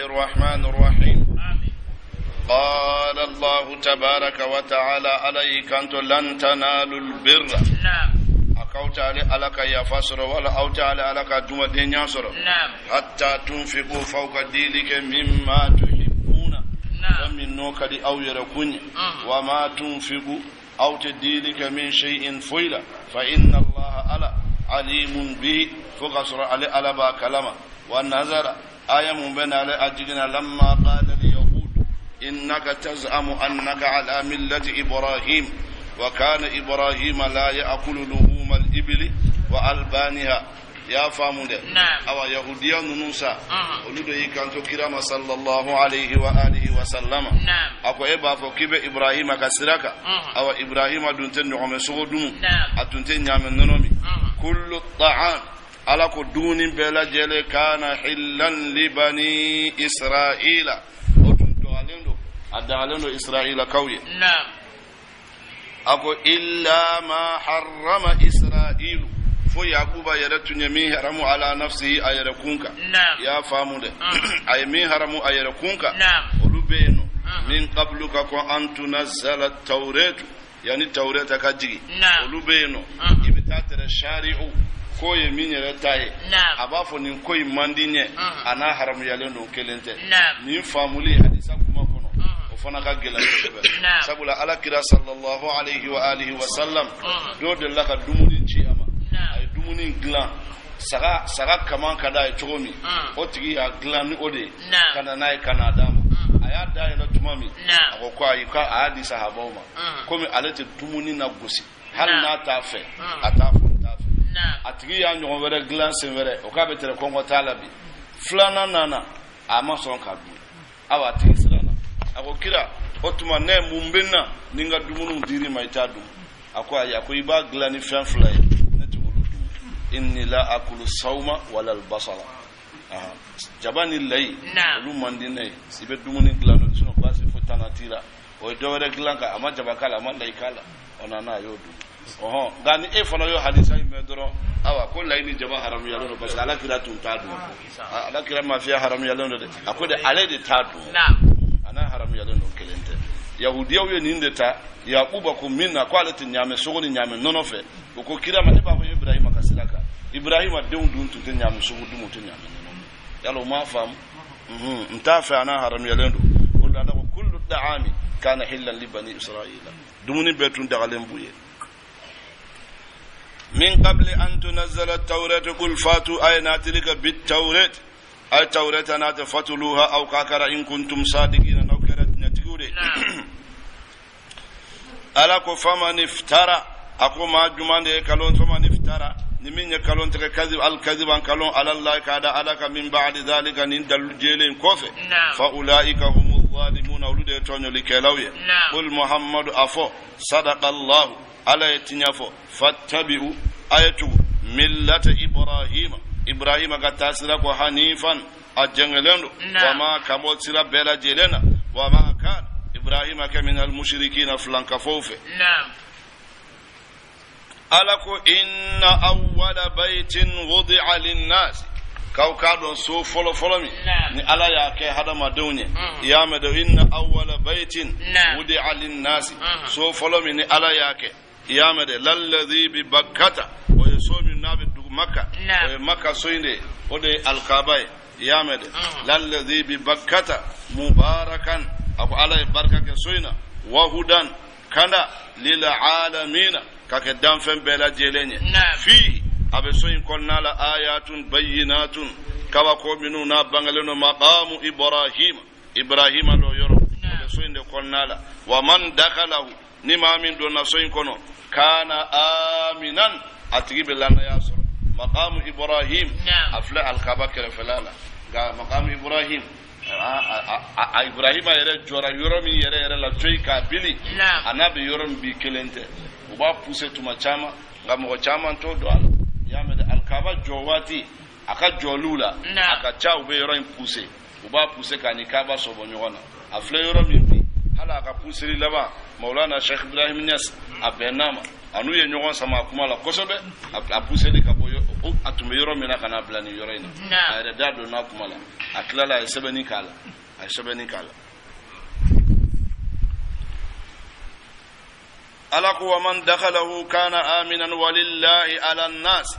الرحمن الرحيم. قال الله تبارك وتعالى عليك أنت لن تنالوا البر. نعم. أكوت على ألك يا فسر ولا أوت على ألك دوما دنيا سر. نعم. حتى تنفقوا فوق دينك مما تحبون. نعم. ومن نوكد أو يركون. وما تنفقوا أو تدينك من شيء فيلا فإن الله على عليم به فقصر على على با كلمة والنظر آية من بين على أجلنا لما قال اليهود إنك تزعم أنك على ملة إبراهيم وكان إبراهيم لا يأكل لحوم الإبل وألبانها يا فامود. نعم. أو يهوديا نونسا ولد يكانتو كرام صلى الله عليه وآله وسلم. نعم. أكو إبا فكيب إبراهيم كسرك. أو إبراهيم دونتن نعم سودوم. نعم. أتونتن نعم نونمي. كل الطعام على كدون بلا جل كان حلا لبني إسرائيل. أدعلندو إسرائيل كوي. نعم. أكو إلا ما حرم إسرائيل فو يعقوب يرتن يمين حرمو على نفسه أيركونك. نعم. يا فامود. أي مين حرمو أيركونك. نعم. ولبينو من قبلك أن تنزل التوراة يعني التوراة كجي. نعم. ولبينو إبتاتر الشارع كوي مين يرتاي. نعم. أبافو نين كوي مانديني أنا حرم يالندو كلنت. نعم. نين فامولي حديثا كما كنو. وفنا كجلا. نعم. سبولا على كرا صلى الله عليه وآله وسلم. دود لك دمونين شيء أما. نعم. أي دمونين غلان. سرا سرا كمان كذا يتومي. Mm. أتري غلان أودي. نعم. كنا ناي كنا دام. أيا داي لا تمامي. نعم. أقول كوا يكا أدي صحابهما. Mm. كم على تدمونين نعوسي. هل نعم. ناتافه؟ Mm. أتافه تافه. نعم. أتري أن يغير غلان سنفره. وكابتر كونغو تالبي. فلانا نانا. أما سون كابي. أو أتري سلانا. أقول كلا. أتما نه ممبنا نيجا دمونو ديري ما يتادو. أقول أي أقول يبغى غلاني فين فلاي. إني لا أكل الصوم ولا البصل. جباني اللي. نعم. ولو مانديني. يبقى دموني غلانو سنو باسي فتانا تيرا. ويدور غلانكا أما جبكالا أما لايكالا. أنا يودو. أها. غاني إيه فلان يو حديث أي مدرو. أوا كل لايني جبا حرام يالون بس على كلا تنتادو. على كلا ما فيها حرام يالون ده. أقول على ده تادو. نعم. أنا حرام يالون كلنت. يهوديا وينيندتا يعقوب كمنا قالت نعم سغني نعم نونفه. وكو كلا ما تبغى إبراهيم كسلك. إبراهيم دون دون تنتين نعم سغ دون تنتين نعم نونفه. يلا ما فهم. انتافع أنا حرام يالون. كل هذا كل الطعام كان حلا لبني إسرائيل. دمني بيتون دعالم بويه. من قبل أن تنزل التوراة قل فاتوا أي ناتلك بالتوراة أي توراة نات فاتلوها أو كاكرا إن كنتم صادقين أو كرت نتقولي. ألاكو فمن افترى أكو ما جمان كالون فمن افترى نمين يكالون تكذب الكذب أن كالون على الله كذا علىك من بعد ذلك نندل جيلين كوفي. نعم. فأولئك هم الظالمون أولود يتونيو لكلاوية. نعم. قل محمد أفو صدق الله على يتنيفو فاتبعوا آيته ملة إبراهيم إبراهيم كتاسرك حنيفا أجنلن. نعم. وما كموت سرا بلا جلنا وما كان إبراهيم كمن المشركين فلان كفوفه. نعم. ألكو إن أول بيت وضع للناس كوكادون سو فلو فلومي. نعم. ني الله يا كي هذا ما دوني. Mm. يا مدو إن أول بيت نعم. وضع للناس. Mm. سو فلومي ني الله يا كي يا مدو للذي ببكة ويسوم النبي دو مكة. نعم. ومكة سويندي ودي الكعبة يا مدو Mm. للذي ببكة مباركا أبو الله بركة سوينا وهدى كان للعالمين كقدام فين بلا جيلين. نعم. في أبي سوين قلنا لآيات بينات كما قومنا بانغلون مقام إبراهيم إبراهيم لو يرو. نعم. أبي سوين قلنا لا ومن دخله نما من دون سوين كنو كان آمنا أتجيب لنا ياسر مقام إبراهيم. نعم. أفلا الكعبة كرفلالا مقام إبراهيم إبراهيم يرى جورا يرمي يرى يرى لا توي كابيلي. نعم. أنا بيرم بيكلنته وبا بوسه تuma chama ngam chama to do ala ya me alkaba jowati aka jolula. نعم. Aka cha ube yoro impuse uba puse kani kaba sobo nyona afle yoro mimpi hala aka puse laba Maulana Sheikh Ibrahim Niass abenama anu ye nyogon sama kuma la kosobe a puse de ka boyo a tun bɛ yɔrɔ min na ka n'a bila nin yɔrɔ in na. A yɛrɛ da donna kuma la, a tilala a ye sɛbɛnni k'a la, a ye sɛbɛnni k'a la. Ala ko wa man dakhalahu kana aminan walillahi ala nnas,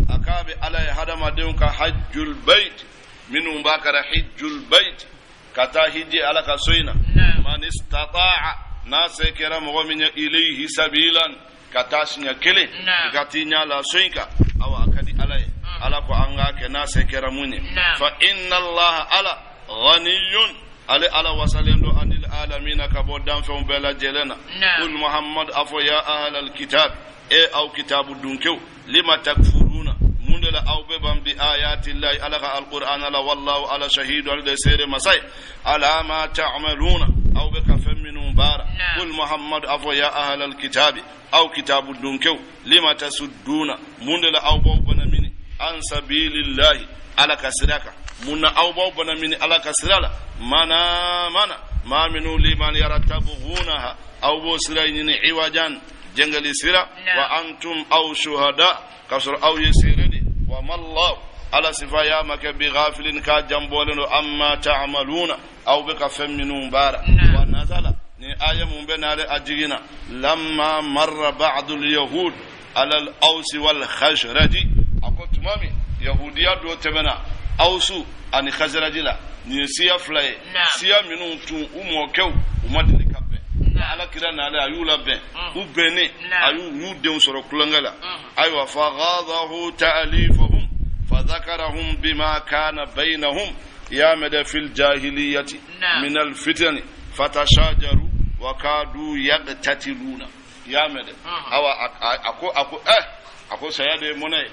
a k'a bɛ ala ye hadamadenw ka hajjul bayt, minnu b'a kɛra hijjul bayt, ka taa hiji ala ka so in na. Man istata'a, n'a se kɛra mɔgɔ min ye, ilayhi sabilan, ka taa siɲɛ kelen i ka t'i ɲɛ la so in kan, awa a ka di ala ye. Ala ko an k'a kɛ n'a se kɛra mun ye. Fa inna allaha ala ghaniyun, ale ala wasalen don, anil alamina, ka bɔ danfɛnw bɛɛ lajɛlen na. Kul Muhammad a fɔ, ya ahlal kitab, e aw kitabu dunkew, lima takfuruna, mun de la aw bɛ ban, bi ayatillahi, ala ka alqur'ana la, wallahu ala shahidu, ale de seere masa ye, ala ma ta'maluna, aw bɛ ka fɛn minnu baara. Kul Muhammad a fɔ, ya ahlal kitabi, aw kitabu dunkew, lima tasudduna, mun de la aw b'aw bana mini, an sabilillahi, ala ka sira kan, mun na aw b'aw bana mini ala ka sira la, mana mana maa minnu limaniyara, tabghunaha, aw b'o sira ɲini, iwajan, jɛngɛli sira, wa antum aw shuhada, k'a sɔrɔ aw ye seere de. Wa mallahu, ala sifa y'a ma kɛ, bi ghafilin, k'a janbɔlen don, amma ta'maluna, aw bɛ ka fɛn minnu baara. Wa nazala, ni aya mun bɛ n'ale a jiginna, lamma marra ba'dul yahud ala al awsi wal khazraji, a ko tuma min yahudiya dɔ tɛmɛna awsu ani khazraji la, nin ye siya fila ye, siya minnu tun u mɔkɛw u ma deli ka bɛn. Ala kira n'ale a y'u labɛn, u bɛnnen, a y'u denw sɔrɔ tulonkɛ la. Ayiwa, fa ghadahu ta'lifuhum fa dhakarahum bima kana bainahum ya mɛdɛ fil jahiliyati min al fitani fatashajaru wa kadu yaqtatiluna. Ya mɛdɛ, awa a ko a ko saya de ye mɔnɛ ye,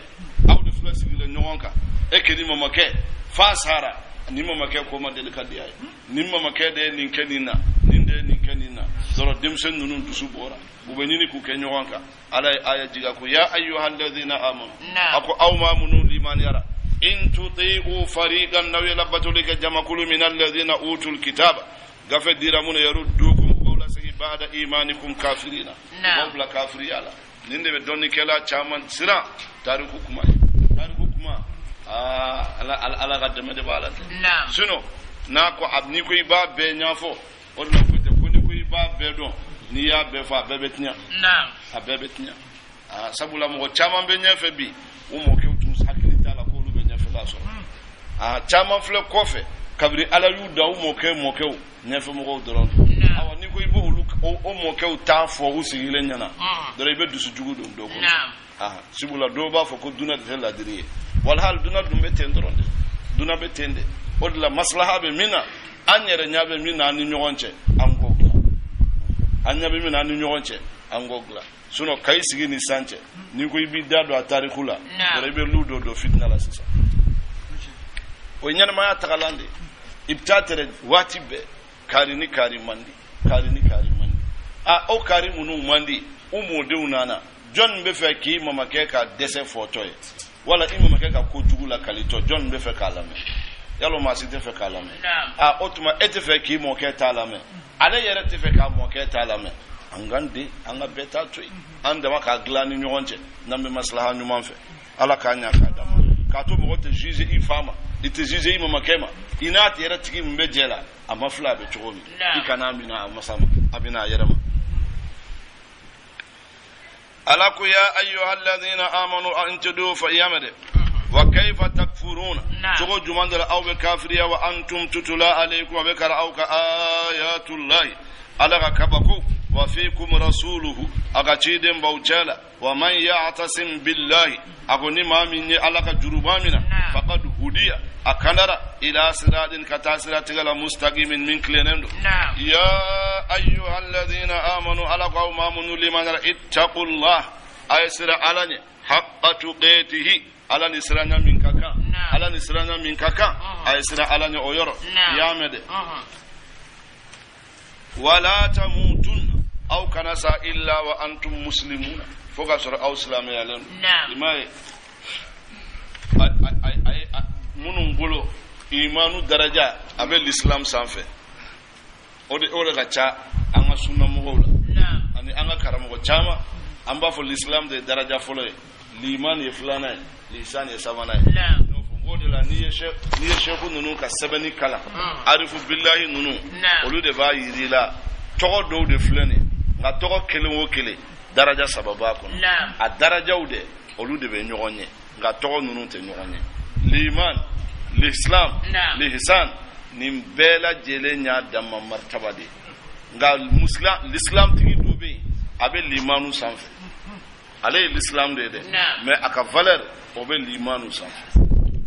aw de filɛ sigilen ɲɔgɔn kan, e kɛ ni mamakɛ fa sara, ni mamakɛ ko ma deli ka diya ye, ni mamakɛ de ye nin kɛ nin na, nin de ye nin kɛ nin na dɔrɔn, denmisɛn ninnu dusu bɔra, u bɛ ɲini k'u kɛ ɲɔgɔn kan. Ala ye aya jiga ko ya ayyuha alladhina amanu, a ko aw ma minnu limaniyara, in tuti'u fariqan, n'aw ye labatoli kɛ jamakulu, min alladhina utul kitaba, gafe dira minnu, yaruddukum, u b'aw lasegin, ba'da imanikum kafirina, u b'aw bila kafiriya la. Nin de bɛ dɔnnikɛla caman siran tariku kuma ye. Tariku kuma, aa, ala ala ka dɛmɛ de b'a la dɛ. Sinon n'a ko a n'i ko i b'a bɛɛ ɲɛfɔ, o de la ko ten ko n'i ko i b'a bɛɛ dɔn, n'i y'a bɛɛ fɔ, a bɛɛ bɛ tiɲɛ, a bɛɛ bɛ tiɲɛ. Aa, sabula mɔgɔ caman bɛ ɲɛfɛ bi, u mɔkɛw tun hakili t'a la k'olu bɛ ɲɛfɛla sɔrɔ. Aa, caman filɛ kɔfɛ, kabini ala y'u da, u mɔkɛ mɔkɛw ɲɛfɛ mɔgɔw dɔrɔn don. Awa, n'i ko i b'olu o mɔkɛw t'a fɔ u sigilen ɲɛna dɔrɔn, i bɛ dusu jugu don dɔw kɔnɔ. Aa, sabula dɔw b'a fɔ ko dunan de tɛ ladiri ye, walahali dunan dun bɛ ten dɔrɔn de, dunan bɛ ten de. O de la maslaha bɛ min na, an yɛrɛ ɲɛ bɛ min na an ni ɲɔgɔn cɛ, an k'o dilan. An ɲɛ bɛ min na an ni ɲɔgɔn cɛ, an k'o dilan. Sinon ka i sigi ni san cɛ, n'i ko i b'i da don a tariku la dɔrɔn, i bɛ lu dɔ don fitina la sisan. O ye ɲɛnamaya tagalan de ye. I bɛ taa tɛrɛ waati bɛɛ, kari ni kari man di, kari ni kari man di. A o kari minnu man di, u mɔdenw nana, jɔn bɛ fɛ k'i mamakɛ ka dɛsɛ fɔtɔ ye, wala i mamakɛ ka kojugu la kalitɔ, jɔn bɛ fɛ k'a lamɛn? Yalɔ maa si tɛ fɛ k'a lamɛn. A o tuma e tɛ fɛ k'i mɔkɛ t'a lamɛn, ale yɛrɛ tɛ fɛ k'a mɔkɛ t'a lamɛn. An k'an den, an ka bɛɛ t'a to yen, an dama k'a dilan ni ɲɔgɔn cɛ, n'an bɛ maslaha ɲuman fɛ. Ala k'a ɲa k'a d'a ma. K'a to mɔgɔ tɛ juge i fa ma, i tɛ juge i mamakɛ ma, i n'a yɛrɛ tigi min bɛ jɛ la, a ma filɛ a bɛ cogo min, i kan'a minɛ a masa ma, a bɛna a yɛrɛ ma. Ala ko ya ayyuha alladhina amanu an tudu fa yamade wa kayfa takfuruna, cogo juman de la aw bɛ kafiriya, wa antum tutula alaykum, a bɛ kara aw ka, ayatullahi, ala ka kabako, wa fikum rasuluhu, a ka ciden b'aw cɛ la. Wa man ya'tasim billahi, a ko ni maa min ye ala ka juruba mina, faqad hudiya, a kandara, ila siratin, ka taa sira tigɛ la, mustaqimin, min tilennen don. Ya ayyuha alladhina amanu, ala ko aw maa minnu limaniyara, ittaqullah, a ye sira ala ɲɛ, haqqa tuqatihi, ala ni siranya min ka kan, ala ni siranya min ka kan, a ye sira ala ɲɛ o yɔrɔ. I y'a mɛn dɛ. Wala tamutunna, aw kana sa, illa wa antum muslimuna, fo ka sɔrɔ aw silamɛyalen don. I m'a ye, a minnu bolo imanu daraja a bɛ l'islam sanfɛ, o de ka ca an ka sunnamɔgɔw la ani an ka karamɔgɔ caman. An b'a fɔ l'islam de ye daraja fɔlɔ ye, liman ye filanan ye. Lisan ye sabanan ye. N'o fɔ n k'o de la n'i ye n'i ye seku ninnu ka sɛbɛnni kalan, arifu bilahi ninnu, olu de b'a yir'i la tɔgɔ dɔw de filɛ nin ye, nka tɔgɔ kelen o kelen daraja saba b'a kɔnɔ. A darajaw de, olu de bɛ ɲɔgɔn ɲɛ, nka tɔgɔ ninnu tɛ ɲɔgɔn ɲɛ. Liman, l'islam, lihisan, nin bɛɛ lajɛlen y'a dama martaba de ye. Nka l'islam tigi dɔ bɛ yen, a bɛ limanu sanfɛ. Ale ye l'islam de ye dɛ, mais a ka valeur o bɛ limanu sanfɛ.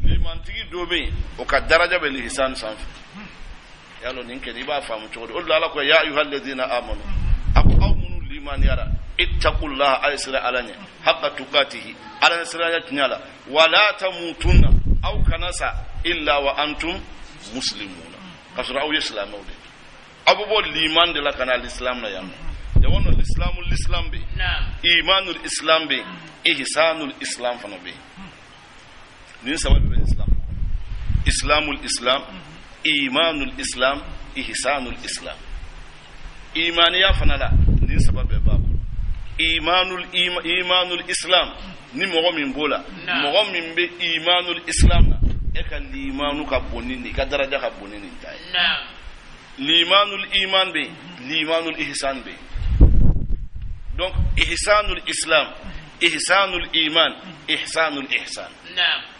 Limantigi dɔ bɛ yen, o ka daraja bɛ lihisan sanfɛ. Y'a lɔn nin kɛni, i b'a faamu cogo di? O de la Ala ko ya ayuha alladhina amanu, a ko aw minnu limaniyara, ittaqullaha, a ye siran Ala ɲɛ, haqqa tuqatihi, Ala ɲɛ siranya tiɲɛ la, wala tamutunna, aw kana sa, illa wa antum muslimuna, k'a sɔrɔ aw ye silamɛw de ye. Aw bɛ bɔ liman de la ka na l'islam na yan nɔ. Jama nɔ, l'islamu, l'islam bɛ yen, imanul islam bɛ yen, ihsanul islam fana bɛ yen. Nin saba bɛɛ bɛ islam kɔnɔ: islamul islam, imanul islam, ihsanul islam. Imaniya fana la, nin saba bɛɛ b'a kɔnɔ. Imanul islam, ni mɔgɔ min b'o la, mɔgɔ min bɛ imanul islam na, e ka limanu ka bon ni nin, i ka daraja ka bon ni nin ta ye. Limanul iman bɛ yen, limanul ihsan bɛ yen. Donc ihsanul islam, ihsanul iman, ihsanul ihsan,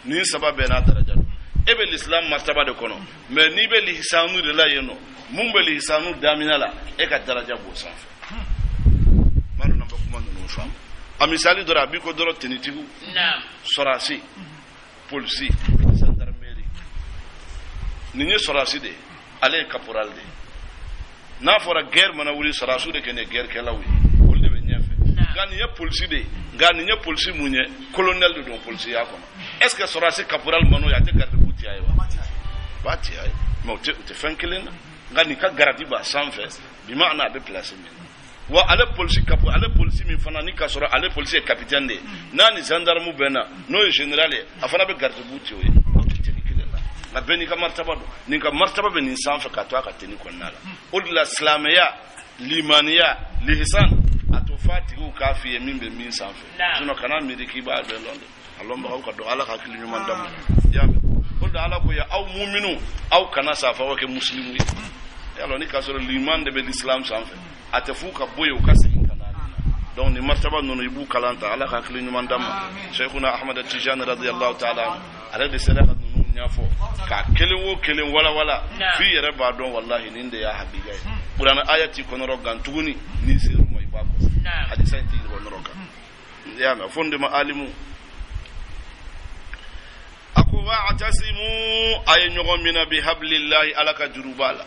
nin saba bɛɛ n'a daraja don. E bɛ l'islam martaba de kɔnɔ, mais n'i bɛ lihisanu de la yen nɔ, mun bɛ lihisanu damina la, e ka daraja b'o sanfɛ. N b'a dɔn n'an bɛ kuma ninnu faamu. A misali dɔrɔn, a b'i ko dɔrɔn tenitigiw, sɔrɔdasi, polisi, gendarmerie. Nin ye sɔrɔdasi de ye, ale ye caporal de ye. N'a fɔra guerre mana wuli, sɔrɔdasiw de kɛ nin ye guerre kɛlaw ye, olu de bɛ ɲɛfɛ. Nka nin ye polisi de ye, nka nin ye polisi mun ye? Colonel de don polisiya kɔnɔ. Est ce que sɔrɔdasi caporal man'o ye, a tɛ garde ti a ye wa? B'a ti a ye, mais o tɛ fɛn kelen na. Nka nin ka garadi b'a sanfɛ, bi maana a bɛ place min na. Wa ale polisi capo, ale polisi min fana ni k'a sɔrɔ ale polisi ye capitaine de ye, n'a ni gendarme bɛ na, n'o ye général ye, a fana bɛ garde ti o ye. Aw tɛ tenue kelen na, nka bɛɛ n'i ka martaba don. Nin ka martaba bɛ nin sanfɛ ka to a ka tenue kɔnɔna la. O de la silamɛya, limaniya, lihisan, a to f'a tigiw k'a f'i ye min bɛ min sanfɛ. Sinon kana miiri k'i b'a bɛɛ lɔn dɛ. A lɔnbagaw ka dɔn. Ala ka hakili ɲuman d'a ma. I y'a mɛn? O de la Ala ko ya aw muminu, aw kana sa f'aw kɛ musilimu ye. Y'a ni k'a sɔrɔ liman de bɛ l'islam sanfɛ, a tɛ f'u ka bɔ yen, u ka segin ka na. Donc nin martaba ninnu, i b'u kalan ta. Ala ka hakili ɲuman d'a ma. Cheikhuna Ahmad Tijani radiyallahu ta'ala anhu, ale de sera ka ninnu ɲɛfɔ k'a kelen o kelen walawala f'i yɛrɛ b'a dɔn, wallahi, nin de y'a hakika ye. Kuranɛ aya t'i kɔnɔrɔ gan tuguni, n'i ser'u ma i b'a kɔ, hadisa in t'i kɔnɔrɔ gan. I y'a mɛn? Fo n de ma alimu a ko wa'tasimu, a ye ɲɔgɔn minɛ, bi hablillahi, Ala ka juru b'a la.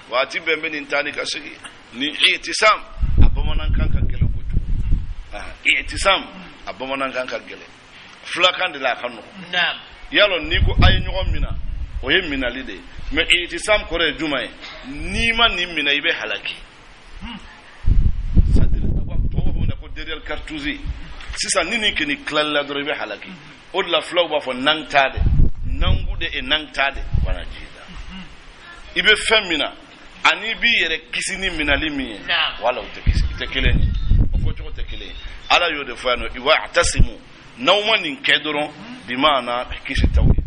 Waati bɛɛ n bɛ nin taa ni ka segin ni i'tisam. A bamanankan ka gɛlɛn kojugu. I'tisam, a bamanankan ka gɛlɛn, fulakan de la a ka nɔgɔn. Yalɔ n'i ko a ye ɲɔgɔn minɛ, o ye minali de ye, mais i'tisam kɔrɔ ye jumɛn ye? N'i ma nin minɛ, i bɛ halaki. C'est à dire, tubabu b'a fɔ ko derrière cartouche. Sisan ni nin kɔni tilalila dɔrɔn, i bɛ halaki. O de la fulaw b'a fɔ nang ta de, nangu de e nang ta de wana jida. I bɛ fɛn min na ani i b'i yɛrɛ kisi ni minali min ye, wala o tɛ kisi, tɛ kelen ye, o fɔcogo tɛ kelen ye. Ala y'o de fɔ yan nɔ: wa'tasimu. N'aw ma nin kɛ dɔrɔn, bi maana kisi t'aw ye.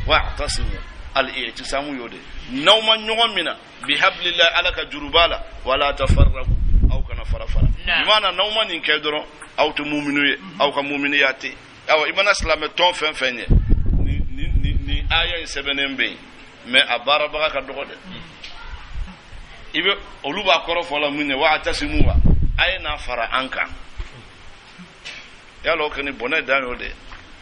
Wa'tasimu, al-i'tisamu y'o de, n'aw ma ɲɔgɔn minɛ, bihablillahi, Ala ka juruba la, wala tafarraqu, aw kana fara fara. Bi maana n'aw ma nin kɛ dɔrɔn, aw tɛ muminu ye, aw ka muminiya tɛ. Awa, i mana silamɛ tɔn fɛn fɛn ye, ni aya in sɛbɛnnen bɛ yen, mais a baarabaga ka dɔgɔ dɛ. I bɛ olu b'a kɔrɔ fɔ la mun ye? Wa'tasimu wa, a ye n'a fara an kan. Yala o kɔni bɔnɛ dan y'o de ye.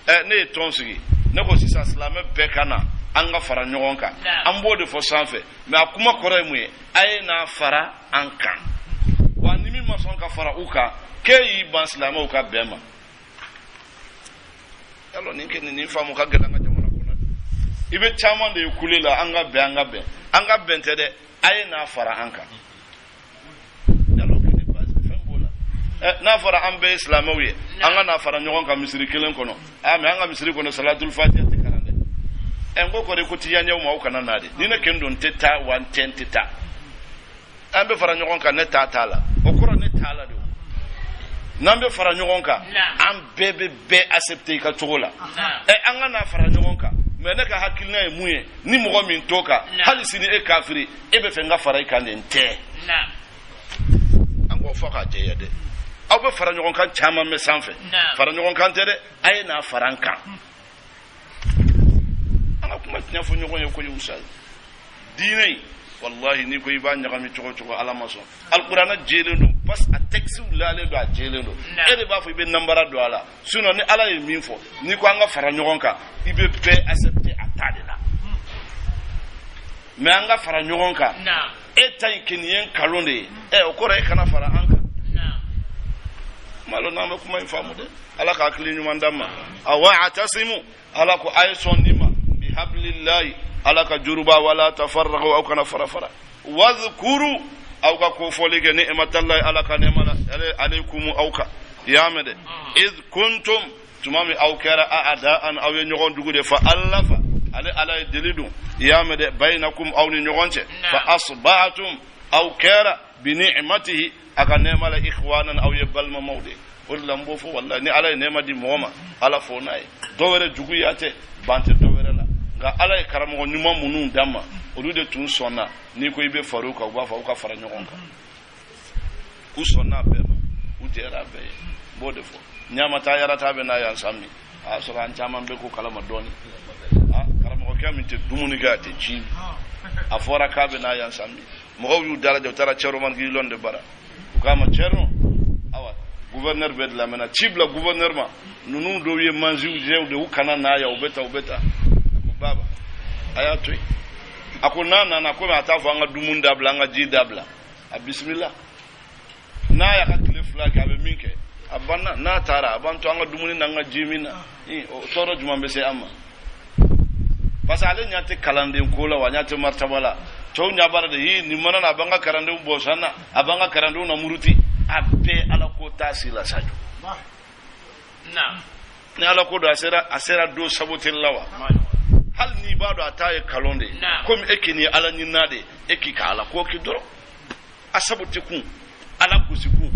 Ɛ, ne ye tɔn sigi, ne ko sisan silamɛ bɛɛ ka na, an ka fara ɲɔgɔn kan. An b'o de fɔ sanfɛ, mais a kuma kɔrɔ ye mun ye? A ye n'a fara an kan. Wa ni min ma sɔn ka fara u kan, k'e y'i ban silamɛw ka bɛn ma. Yalɔ nin kɛ nin faamu ka gɛlɛn an ka jamana kɔnɔ. I bɛ caman de ye kule la: an ka bɛn, an ka bɛn. An ka bɛn tɛ dɛ, a ye n'a fara an kan. Yalɔ kɛ ni basi fɛn b'o la. Ɛ, n'a fɔra an bɛɛ ye silamɛw ye, an ka n'a fara ɲɔgɔn kan misiri kelen kɔnɔ. A, mais an ka misiri kɔnɔ, salatul fatiha tɛ kalan dɛ. Ɛ, n ko kɔri ko tiɲɛ ma, aw kana na de. Ni ne kɛ don, n tɛ taa wa, n tɛ, n tɛ taa. An bɛ fara ɲɔgɔn kan, ne taa t'a la, o kɔrɔ ne t'a la de. O N'an bɛ fara ɲɔgɔn kan, an bɛɛ bɛ bɛɛ accepter i ka cogo la. Ɛ, an ka n'a fara ɲɔgɔn kan, mais ne ka hakilina ye mun ye? Ni mɔgɔ min t'o kan, hali sini e kafiri, e bɛ fɛ n ka fara i kan de, n tɛ. An k'o fɔ k'a jɛya dɛ. Aw bɛ fara ɲɔgɔn kan caman bɛ sanfɛ, fara ɲɔgɔn kan tɛ dɛ, a ye n'a fara n kan. An ka kuma tiɲɛ fɔ ɲɔgɔn ye koyi. Usa diinɛ in, wallahi, n'i ko i b'a ɲagami cogo cogo, Ala ma sɔn. Alikuranɛ jɛlen don, parce que a texte lalen don, a jɛlen don. E de b'a fɔ i bɛ nanbara don a la. Sinon ni Ala ye min fɔ, n'i ko an ka fara ɲɔgɔn kan, i bɛ bɛɛ accepter a ta de la. Mais an ka fara ɲɔgɔn kan, e ta in kɛ nin ye nkalon de ye, ɛ, o kɔrɔ e kana fara an kan. Malo n'an bɛ kuma in faamu dɛ. Ala ka hakili ɲuman d'an ma. Awa, atasimu, Ala ko a ye sɔn nin ma, bihablillahi, Ala ka juruba, wala tafarraqu, aw kana fara fara. Wadhkuru, aw ka kofɔli kɛ, ni'matallahi, Ala ka nɛɛma la, alaykum, aw ka i y'a mɛn dɛ, iz kuntum, tuma min aw kɛra a'da'an, aw ye ɲɔgɔn jugu de, fa allafa, ale Ala ye deli don, i y'a mɛn dɛ, bayinakum, aw ni ɲɔgɔn cɛ, fa asbahatum, aw kɛra, bi ni'matihi, a ka nɛɛma la, ikhwanan, aw ye balimamaw de. O de la n b'o fɔ, wallahi, ni Ala ye nɛɛma di mɔgɔ ma, Ala fo n'a ye. Dɔ wɛrɛ juguya tɛ, ban tɛ dɔ wɛrɛ la, nka Ala ye karamɔgɔ ɲuman minnu d'an ma, olu de tun sɔnna. N'i ko i bɛ far'u kan, u b'a fɔ aw ka fara ɲɔgɔn kan. U sɔnna a bɛɛ ma, u jɛra a bɛɛ ye. N b'o de fɔ, ɲama taa yɛrɛ ta bɛ n'a yan san min a y'a sɔrɔ an caman bɛ ko kalama dɔɔni. Karamɔgɔkɛ min tɛ dumuni kɛ, a tɛ ji, a fɔra k'a bɛ n'a yan san min, mɔgɔw y'u dalajɛ, u taara Cɛrno Gilɔn de bara. U k'a ma, Cɛrno, awa, gouverneur bɛ dilan ci bila gouverneur ma, ninnu dɔw ye mansiw jɛw de, u kana n'a yan, u bɛ taa, u bɛ taa. A ko baba, a y'a to yen. A ko n'a nana, komi a t'a fɔ an ka dumuni dabila, an ka ji dabila, a bisimila. N'a y'a ka tile 2 kɛ, a bɛ min kɛ, a banna. N'a taara, a b'an to an ka dumuni n'an ka ji min na. O tɔɔrɔ jumɛn bɛ se an ma? Parce que ale ɲɛ tɛ kalanden ko la, wa ɲɛ tɛ martaba la. Tɔw ɲɛ b'a la de, yi nin mana na, a b'an ka kalandenw bɔ san na, a b'an ka kalandenw na muruti. A bɛɛ Ala ko t'a si la. Sajo, ni Ala ko don, a sera don saboteli la wa? Hali n'i b'a dɔn a t'a ye kalon de ye, komi e k'i ni Ala ɲinina de, e k'i ka Ala ko k'i dɔrɔn a sabote kun, Ala gosi kun,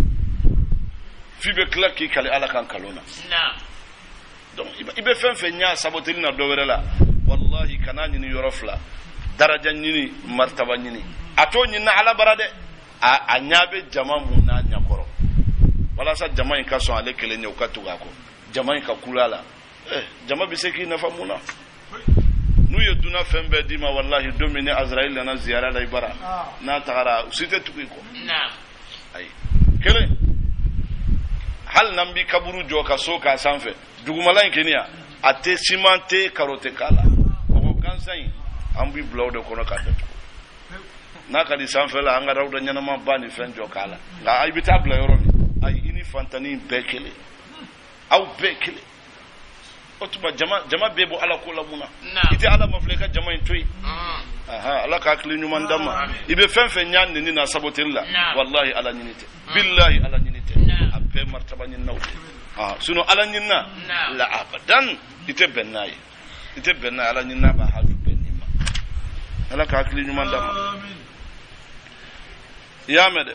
f'i bɛ tila k'i kali Ala kan kalon na. Donc i bɛ fɛn fɛn ɲa saboteli na dɔ wɛrɛ la, wallahi, kana ɲini yɔrɔ fila, daraja ɲini, martaba ɲini, a t'o ɲini Ala bara dɛ. A ɲa bɛ jama mun n'a ɲɛkɔrɔ, walasa jama in ka sɔn ale kelen ye, u ka tugu a kɔ, jama in ka kula la. Jama bɛ se k'i nafa mun na? N'u ye dunan fɛn bɛɛ d'i ma, wallahi, don min ni Azraïl nana ziyara la i bara, n'a tagara, u si tɛ tugu i kɔ. Ayi, kelen, hali n'an b'i kaburu jɔ ka so k'a sanfɛ, dugumala in keniya, a tɛ siman tɛ karote k'a la, mɔgɔ gansan in, an b'i bila o de kɔnɔ k'a datugu. N'a ka di sanfɛ la, an ka rawuda ɲɛnama ba ni fɛn jɔ k'a la, nka i bɛ taa bila yɔrɔ min, ayi, i ni fantanni bɛɛ kelen, aw bɛɛ kelen. O tuma jama bɛɛ bɔ Ala ko la mun na? I tɛ Ala ma filɛ, i ka jama in to yen. Ala ka hakili ɲuman d'an ma. I bɛ fɛn fɛn ɲa neni na saboteli la, wallahi, Ala ɲini tɛ, billahi, Ala ɲini tɛ, a bɛɛ martaba ɲininaw de. Sinon Ala ɲinina la, abadan, i tɛ bɛn n'a ye, i tɛ bɛn n'a ye. Ala ɲinina b'a haju bɛn nin ma. Ala ka hakili ɲuman d'an ma. I y'a mɛn dɛ.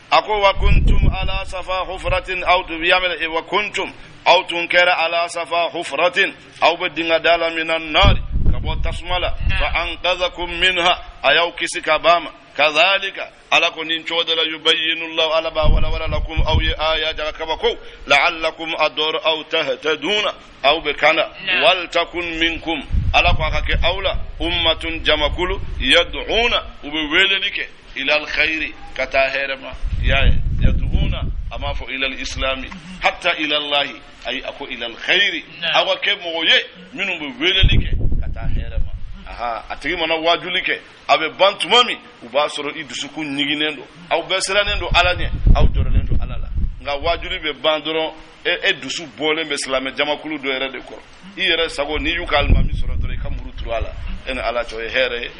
A ko wa kuntum ala safa hufratin, aw tun y'a mɛn, wa kuntum, aw tun kɛra, ala safa hufratin, aw bɛ dinga da la, minan nari, ka bɔ tasuma la, fa anqadhakum minha, a y'aw kisi ka b'a ma. Kadhalika, Ala ko nin cogo de la, yubayyinu llahu, Ala b'a wala wala, lakum, aw ye, ayati, kabako, la'allakum, a dɔrɔ aw, tahtaduna, aw bɛ kana. Waltakun minkum, Ala ko a ka kɛ aw la, ummatun, jamakulu, yad'una, u bɛ weleli kɛ, ila alkhairi, ka taa hɛrɛ ma. Y'a ye, yad'una, a m'a fɔ ila alislami hatta ila allahi, ayi, a ko ila alkhairi. Aw ka kɛ mɔgɔ ye minnu bɛ weleli kɛ ka taa hɛrɛ ma. Aha, a tigi mana wajuli kɛ, a bɛ ban tuma min, u b'a sɔrɔ i dusukun ɲiginnen don, aw bɛɛ sirannen don Ala ɲɛ, aw jɔrɔlen don Ala la. Nka wajuli bɛ ban dɔrɔn, e dusu bɔlen bɛ silamɛ jamakulu dɔ yɛrɛ de kɔrɔ, i yɛrɛ sago, n'i y'u ka alimami sɔrɔ dɔrɔn, i ka muru turu a la. E ni Ala cɛ, o ye hɛrɛ ye?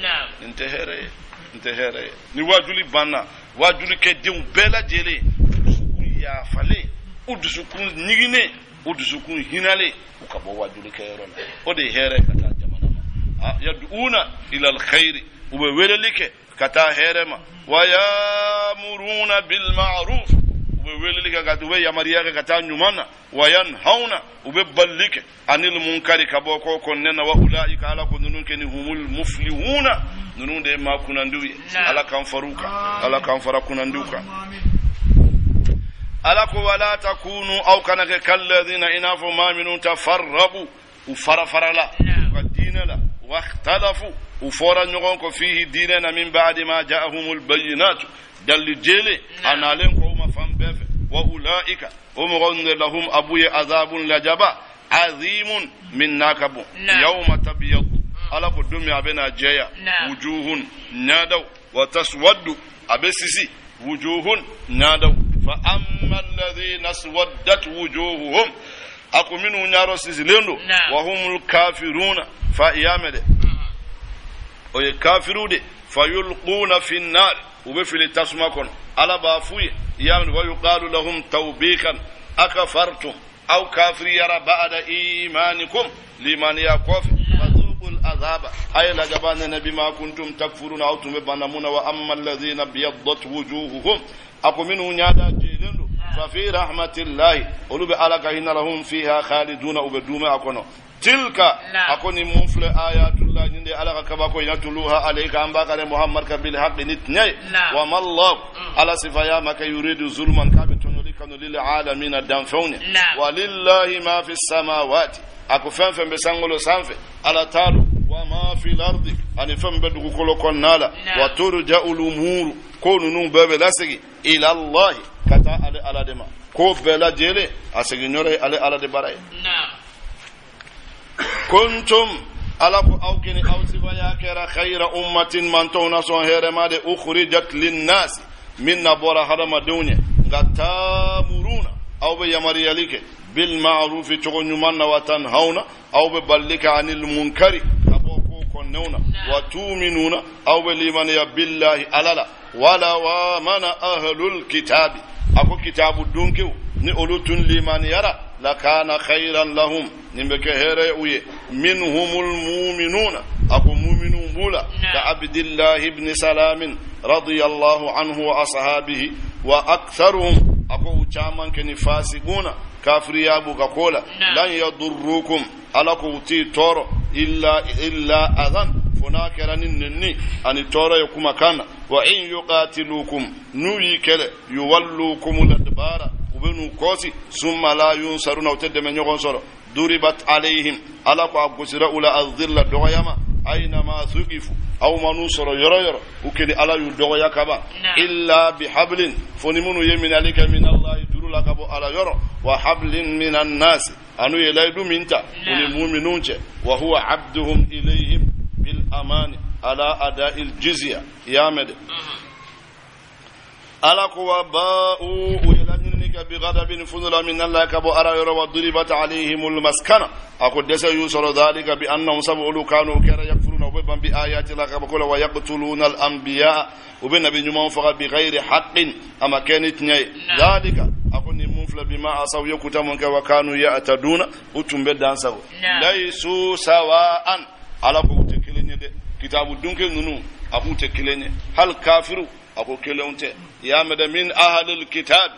Nin tɛ hɛrɛ ye, nin tɛ hɛrɛ ye. Ni wajuli banna, wajuli kɛ denw bɛɛ lajɛlen u dusukun yafalen, u dusukun ɲiginnen, u dusukun hinalen, u ka bɔ wajuli kɛyɔrɔ la, o de ye hɛrɛ ka taa jamana ma. Yad'una ila alkhairi, u bɛ weleli kɛ ka taa hɛrɛ ma, wa yamuruna bil ma'ruf, u bɛ weleli kɛ ka u bɛ yamaruya kɛ ka taa ɲuman na wa yanhauna u bɛ balili kɛ anil munkari ka bɔ ko kɔnnen na wa ulaika ala ko ninnu kɛ ni humul muflihuna ninnu de ye maa kunnandiw ye ala k'an far'u kan ala k'an fara kunnandiw kan ala ko wala takunu aw kana kɛ kalladina i n'a fɔ maa minnu tafarrabu u farafarala u ka diinɛ la wakhtalafu u fɔra ɲɔgɔn kɔ fihi diinɛ na min ba'di ma ja'ahumul bayyinatu dalili jɛlen a nalen kɔ u ma fan bɛɛ fɛ wa ulaika o mɔgɔ ninnu de lahum abu ye azabun lajaba azimun min n'a ka bon yawma tabyaddu ala ko don min a bɛna jɛya wujuhun ɲadaw wa taswaddu a bɛ sisi wujuhun ɲadaw fa amma alladhina swaddat wujuhuhum a ko minnu ɲarɔ sisilen don wa humul kafiruna fa i y'a mɛn dɛ o ye kafiriw de fayulquna fi nnar u bɛ fili tasuma kɔnɔ ala b'a f'u ye i y'a mɛn wa yuqalu lahum tawbikan akafartum aw kafiriyara ba'da imanikum limaniya kɔfɛ fazuqul azaba a ye lajaba nɛnɛ bima kuntum takfuruna aw tun bɛ banna mun na wa amma alladhina biyaddat wujuhuhum a ko minnu ɲada jɛlen don fa fi rahmatillahi olu bɛ ala ka hinɛ la hum fiha khaliduna u bɛ duumɛ a kɔnɔ tilka a ko nin mun filɛ ayatullah nin de ala ka kabako natluha alayka an b'a kari muhammad kan bil haqqi ni tiɲɛ ye wa ma allahu ala sifaya ma kɛ yuridu zulman k'a bɛ tɔɲɔli kanu lil alamina danfɛnw ye walillahi ma fi samawati a ko fɛn fɛn bɛ sankolo sanfɛ ala ta don wa ma fi lardi ani fɛn bɛ dugukolo kɔnɔna la wa turja'ul umuru ko ninnu bɛɛ bɛ lasegin ila allahi ka taa ale ala de ma ko bɛɛ lajɛlen a segin yɔrɔ ye ale ala de bara ye kuntum ala ko aw kini aw sifaya kɛra khayra ummatin mantɔnw na sɔn hɛrɛma de ukhrijat linnasi min na bɔra hadamadenw ye nka taamuruna aw bɛ yamaruyali kɛ bil ma'rufi cogo ɲuman na wa tanhauna aw bɛ balili kɛ anil munkari ka bɔ ko kɔnnenw na wa tuminuna aw bɛ limaniya billahi ala la walaw amana ahlul kitabi a ko kitabu dunkew ni olu tun limaniyara lakana khairan lahum nin bɛ kɛ hɛrɛ ye u ye minhumul muminuna a ko muminu b'u la ka abdillahi ibni salamin radiyallahu anhu wa ashabihi wa aktharuhum a ko u caman kɛ ni fasikuna kafiriya b'u ka ko la lan yadurrukum ala ko u t'i tɔɔrɔ illa illa adhan fo n'a kɛra ni nenni ani tɔɔrɔ ye kumakan na wa in yuqatilukum n'u y'i kɛlɛ yuwallukum ladbara u bɛ n'u kɔsi summa la yunsaruna u tɛ dɛmɛ ɲɔgɔn sɔrɔ duribat alayhim ala ko a gosira u la azilla dɔgɔyama aynama thuqifu aw man'u sɔrɔ yɔrɔ yɔrɔ u kɛni ala y'u dɔgɔya kaban illa bihablin fo ni minnu ye minɛli kɛ min allahi juru la ka bɔ ala yɔrɔ wa hablin min annasi an'u ye layidu min ta u ni muminun cɛ wa huwa abduhum ilayhim bil amani ala ada'il jizya i y'a mɛn dɛ ala ko wa ba'u u ye laɲinini kɛ bi ghadabin funu la min allahi ka bɔ ala yɔrɔ wa duribat alayhimul maskana a ko dɛsɛ y'u sɔrɔ dhalika bi annahum sabu olu kanu kɛra yakfuruna u bɛ ban bi ayati la ka bɔ ko la wa yaqtuluna al anbiya u bɛ nabi ɲumanw faga bi ghayri haqqin a ma kɛ ni tiɲɛ ye dhalika a ko nin mun filɛ bima asaw ye kuta mun kɛ wa kanu ya'taduna u tun bɛ dan sago laysu sawa'an ala ko u tɛ kelen ye dɛ kitabu dunke ninnu a k'u tɛ kelen ye hali kafiru a ko kelenw tɛ i y'a mɛn dɛ min ahalil kitab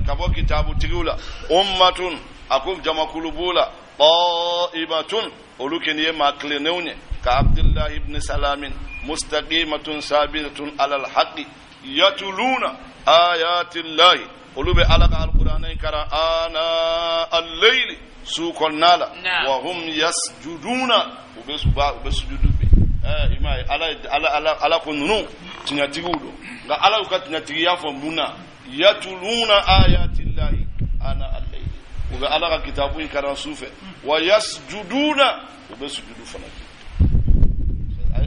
ka bɔ kitabu tigiw la ummatun a ko jamakulu b'u la qa'imatun olu kɛni ye maa tilennenw ye ka abdullahi ibn salamin mustaqimatun sabiratun alal haqqi yatuluna ayatillahi olu bɛ ala ka alkuranɛ in karan ana al-layli su kɔnɔna la wa hum yasjuduna u bɛ u bɛ sujudu bi i m'a ye ala ala ala ala ko ninnu tiɲɛtigiw don nka ala y'u ka tiɲɛtigiya fɔ mun na yatuluna ayatillahi ana al-layli u bɛ ala ka kitabu in karan su fɛ wa yasjuduna u bɛ sujudu fana kɛ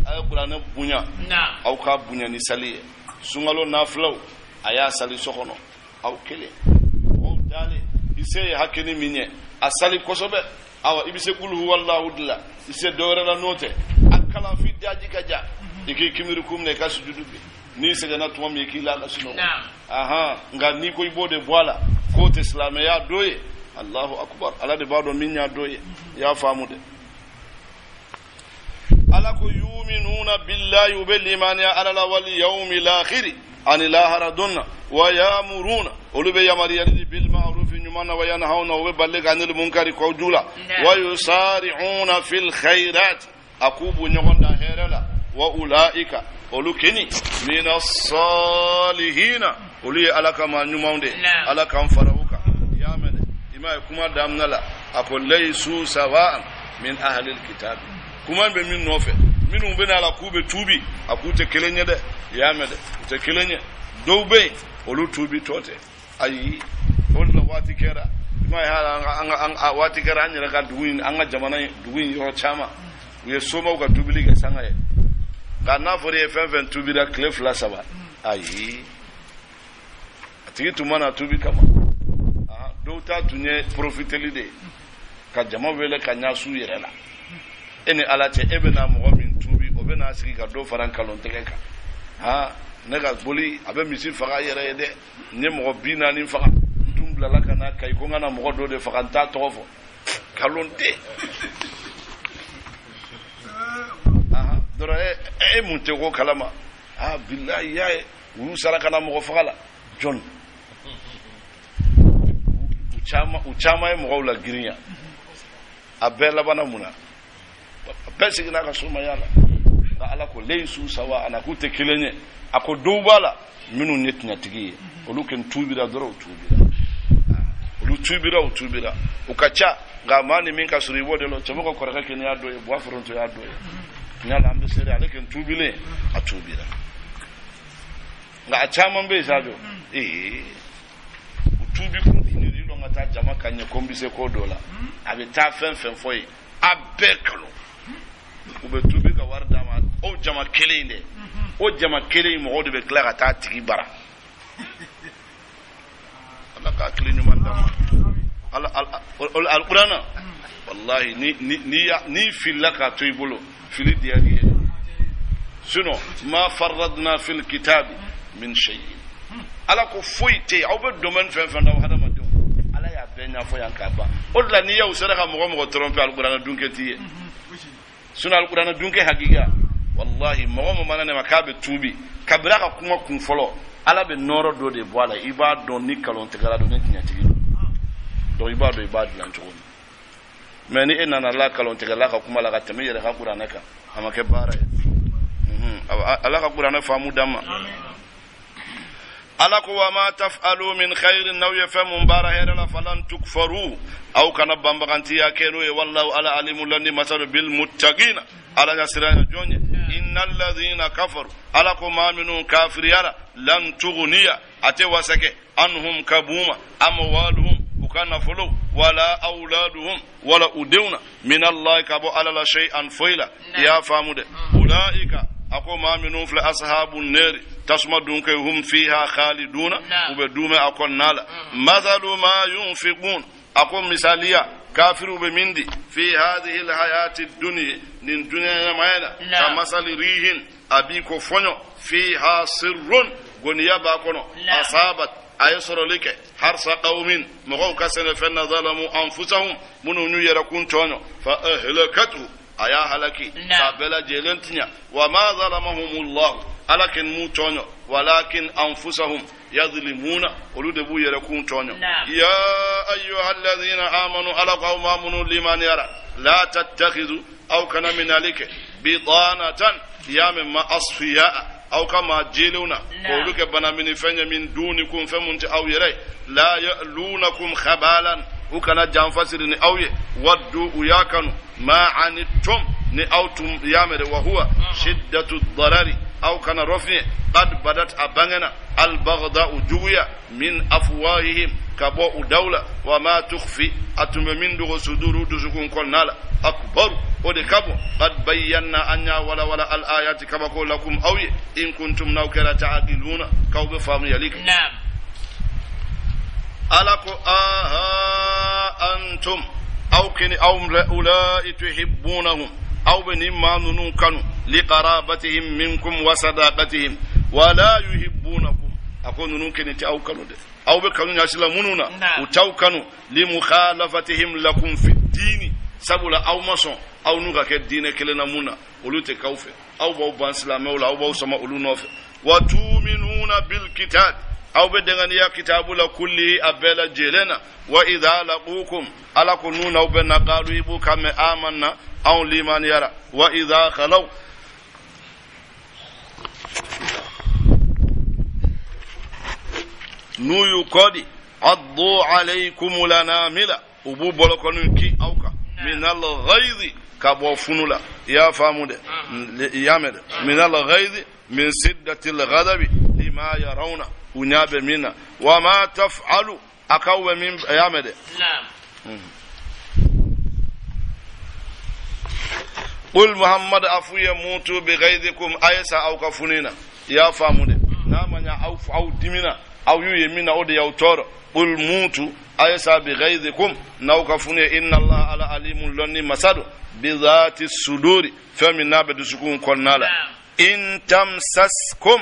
a ye kuranɛ bonya aw k'a bonya ni sali ye sunkalo nafilaw a y'a sali so kɔnɔ aw kelen mɔgɔw dalen i se ye hakɛni min ye a sali kosɛbɛ awa i bɛ se kulu huwallahu de la i se dɔ wɛrɛ la n'o tɛ a kalan f'i daji ka ja i k'i kimiri kun minɛ i ka sujudu bi n'i sɛgɛnna tuma min i k'i la ka sunɔgɔ ahan nka n'i ko i b'o de bɔ a la k'o tɛ silamɛya dɔ ye allahu akubar ala de b'a dɔn min y'a dɔ ye i y'a faamu dɛ ala ko yuminuna billahi u bɛ limaniya ala la wal yawmil akhiri ani lahara don na Wa yamuruna, olu bɛ yamaruyali di, bil ma'rufi, ɲuman na, wa yanhauna, u bɛ balili kɛ, anil munkari, kojugu la, wa yusari'una fil khairat, a k'u b'u ɲɔgɔn dan hɛrɛ la, wa ulaika, olu keni, mina salihina, olu ye Ala ka maa ɲumanw de. Ala k'an fara u kan. I y'a mɛn dɛ, i m'a ye kuma daminɛ la, a ko laysu sawa'an min ahlil kitabi. Kuma bɛ min nɔfɛ, minnu bɛ n'a la k'u bɛ tuubi, a k'u tɛ kelen ye dɛ. I y'a mɛn dɛ, u tɛ kelen ye. Dɔw bɛ yen, olu tuubi tɔ tɛ. Ayi, o de la waati kɛra, i m'a ye, hali an ka waati kɛra, an yɛrɛ ka dugu in, an ka jamana in, dugu in yɔrɔ caman, u ye somaw ka tuubili kɛ sanga ye. Nka n'a fɔra i ye fɛn fɛn tuubira tile fila saba, ayi, a tigi tun ma na tuubi kama. Dɔw ta tun ye profiteli de ye ka jama wele ka ɲasu yɛrɛ la. E ni Ala cɛ, e bɛna mɔgɔ min tuubi, o bɛna sigi ka dɔ fara nkalontigɛ kan. Ha, ne ka boli, a bɛ misi faga yɛrɛ ye dɛ, n ye mɔgɔ 40 faga, n tun bilala ka na Kayi ko n ka na mɔgɔ dɔ de faga, n t'a tɔgɔ fɔ, nkalon tɛ dɔrɔn. E mun tɛ ko kalama? Ah, bilahi, y'a ye, u y'u sara ka na mɔgɔ faga la jɔn. U caman ye mɔgɔw la girinya. A bɛɛ labanna mun na? A bɛɛ seginna a ka somaya la. Nka Ala ko laysu sawa ana, k'u tɛ kelen ye. A ko dɔw b'a la minnu ye tiɲɛtigi ye, olu kɔni tuubira dɔrɔn, u tuubira, olu tuubira, u tuubira, u ka ca. Nka maa ni min ka surun, i b'o de lɔn. Cɛmɔgɔ kɔrɔkɛ kɔni y'a dɔ ye, buwa foronto y'a dɔ ye. Yala an bɛ seere, ale kɔni tuubilen, a tuubira. Nka a caman bɛ yen sa jɔ, ee, u tuubi kun tun ye lɔn ka taa jama ka ɲɛ ko n bɛ se ko dɔ la. A bɛ taa fɛn fɛn fɔ yen, a bɛɛ kalon. U bɛ tuubi ka wari d'a ma, o jama kelen in dɛ, o jama kelen in mɔgɔw de bɛ tila ka taa tigi bara. Ala ka hakili ɲuman d'an ma. Ala alikuranna, walahi, ni filila k'a to i bolo, fili diyar'i ye. Sinon ma farradna fil kitabi min shay'in, Ala ko foyi tɛ yen. Aw bɛ domaine fɛn fɛn na, aw hadamadenw, Ala y'a bɛɛ ɲɛfɔ yan k'a ban. O de la, n'i y'aw sera ka mɔgɔ mɔgɔ tromper, alikuranna dunkɛ t'i ye. Sinon alikuranna dunkɛ hakika, wallahi, mɔgɔ min mana ne ma k'a bɛ tuubi, kabini a ka kuma kun fɔlɔ, Ala bɛ nɔɔrɔ dɔ de bɔ a la. I b'a dɔn ni nkalontigɛla don, ni tiɲɛtigi don. Donc i b'a dɔn i b'a dilan cogo min. Mais ni e nana la nkalontigɛla ka kuma la ka tɛmɛ i yɛrɛ ka kuranɛ kan, a ma kɛ baara ye. Ala ka kuranɛ faamu d'an ma. Ala ko wa ma taf'alu min khairin, n'aw ye fɛn mun baara hɛrɛ la, falan tukfaru, aw kana banbagantiya kɛ n'o ye. Wallahu, Ala, alimu, landi masa don, bil muttaqina, Ala ka siranya jɔn ye. Innal ladhina kafaru, Ala ko maa minnu kafiriyara, lan tughniya, a tɛ wasa kɛ, anhum, ka b'u ma, amwaluhum, u ka nafolo, wala awladuhum, wala u denw na, min Allahi, ka bɔ Ala la, shay'an, foyi la. I y'a faamu dɛ. Ulaika, a ko maa minnu filɛ, ashabu neri, tasuma dunkɛ, hum fiha khaliduna, u bɛ duumɛ a kɔnɔna la. Mathalu ma yunfiqun, a ko misaliya kafiriw bɛ min di, fi hadhihi alhayati dunya, nin dunya ɲɛnamaya la, ka masali rihin, a b'i ko fɔɲɔ, fiha sirrun, goniya b'a kɔnɔ, asabat, a ye sɔrɔli kɛ, harsa qawmin, mɔgɔw ka sɛnɛfɛn na, zalamu anfusahum, minnu y'u yɛrɛ kun tɔɲɔ, fa ahlakatu, a y'a halaki k'a bɛɛ lajɛlen tiɲɛ. Wa ma zalamahumullahu, Ala kɔni m'u tɔɲɔ, walakin anfusahum yadlimuna, olu de b'u yɛrɛ kun tɔɲɔ. Ya ayyuha alladhina amanu, Ala ko aw maa minnu limaniyara, la tattakhidu, aw kana minali kɛ, bitanatan, y'a mɛn, ma asfiya, aw ka maa jɛlenw na, k'olu kɛ banamini fɛn ye, min dunikum, fɛn mun tɛ aw yɛrɛ ye, la ya'lunakum khabalan, u kana janfa siri ni aw ye, waddu, u y'a kanu, ma anittum, ni aw tun y'a mɛn dɛ, wa huwa shiddatu darari, aw kana rɔfiɲɛ, qad badat, a bangena, albaghda'u, juguya, min afwahihim, ka bɔ u daw la, wa ma tukhfi, a tun bɛ min dogo, suduru, dusukun kɔnɔna la, akbaru, o de ka bon. Qad bayyana, an y'a walawala, al ayati, kabako, lakum, aw ye, in kuntum, n'aw kɛra, ta'qiluna, k'aw bɛ faamuyali kɛ. Ala ko aha antum, aw kini, aw ulai tuhibbunahum, aw bɛ nin maa ninnu kanu, liqarabatihim minkum wa sadaqatihim, wala yuhibbunakum, a ko ninnu kini tɛ aw kanu dɛ. Aw bɛ kanu ɲasila minnu na, u t'aw kanu, limukhalafatihim lakum fi dini, sabula aw ma sɔn aw n'u ka kɛ diinɛ kelen na mun na, olu tɛ k'aw fɛ. Aw b'aw ban silamɛw la, aw b'aw sama olu nɔfɛ. Wa tuminuna bil kitab, Aw bɛ denganiya kitabu la kulli a bɛɛ lajɛlen na. Wa idha laqukum, ala ko n'u n'aw bɛ na, qalu, i b'u kan mɛn, amanna, anw limaniyara. Wa idha khalaw, n'u y'u kɔdi, addu alaykum lanamila, u b'u bolokɔni ki aw kan, min al-ghayzi, ka bɔ funu la. I y'a faamu dɛ, i y'a mɛn dɛ. Min al-ghayzi, min siddati al-ghadabi, lima yarawna, u ɲa bɛ min na. Wa ma taf'alu, a k'aw bɛ min, i y'a mɛn dɛ. Qul, Muhammad a f'u ye, mutu bi ghayzikum, a ye sa aw ka funi na. I y'a faamu dɛ. N'a ma ɲa aw dimina, aw y'u ye min na, o de y'aw tɔɔrɔ. Qul mutu, a ye sa, bi ghayzikum, n'aw ka funi ye. Inna Allah, ala, alimun, lɔnni masa don, bi dhati suduri, fɛn min n'a bɛ dusukun kɔnɔna la. In tamsaskum,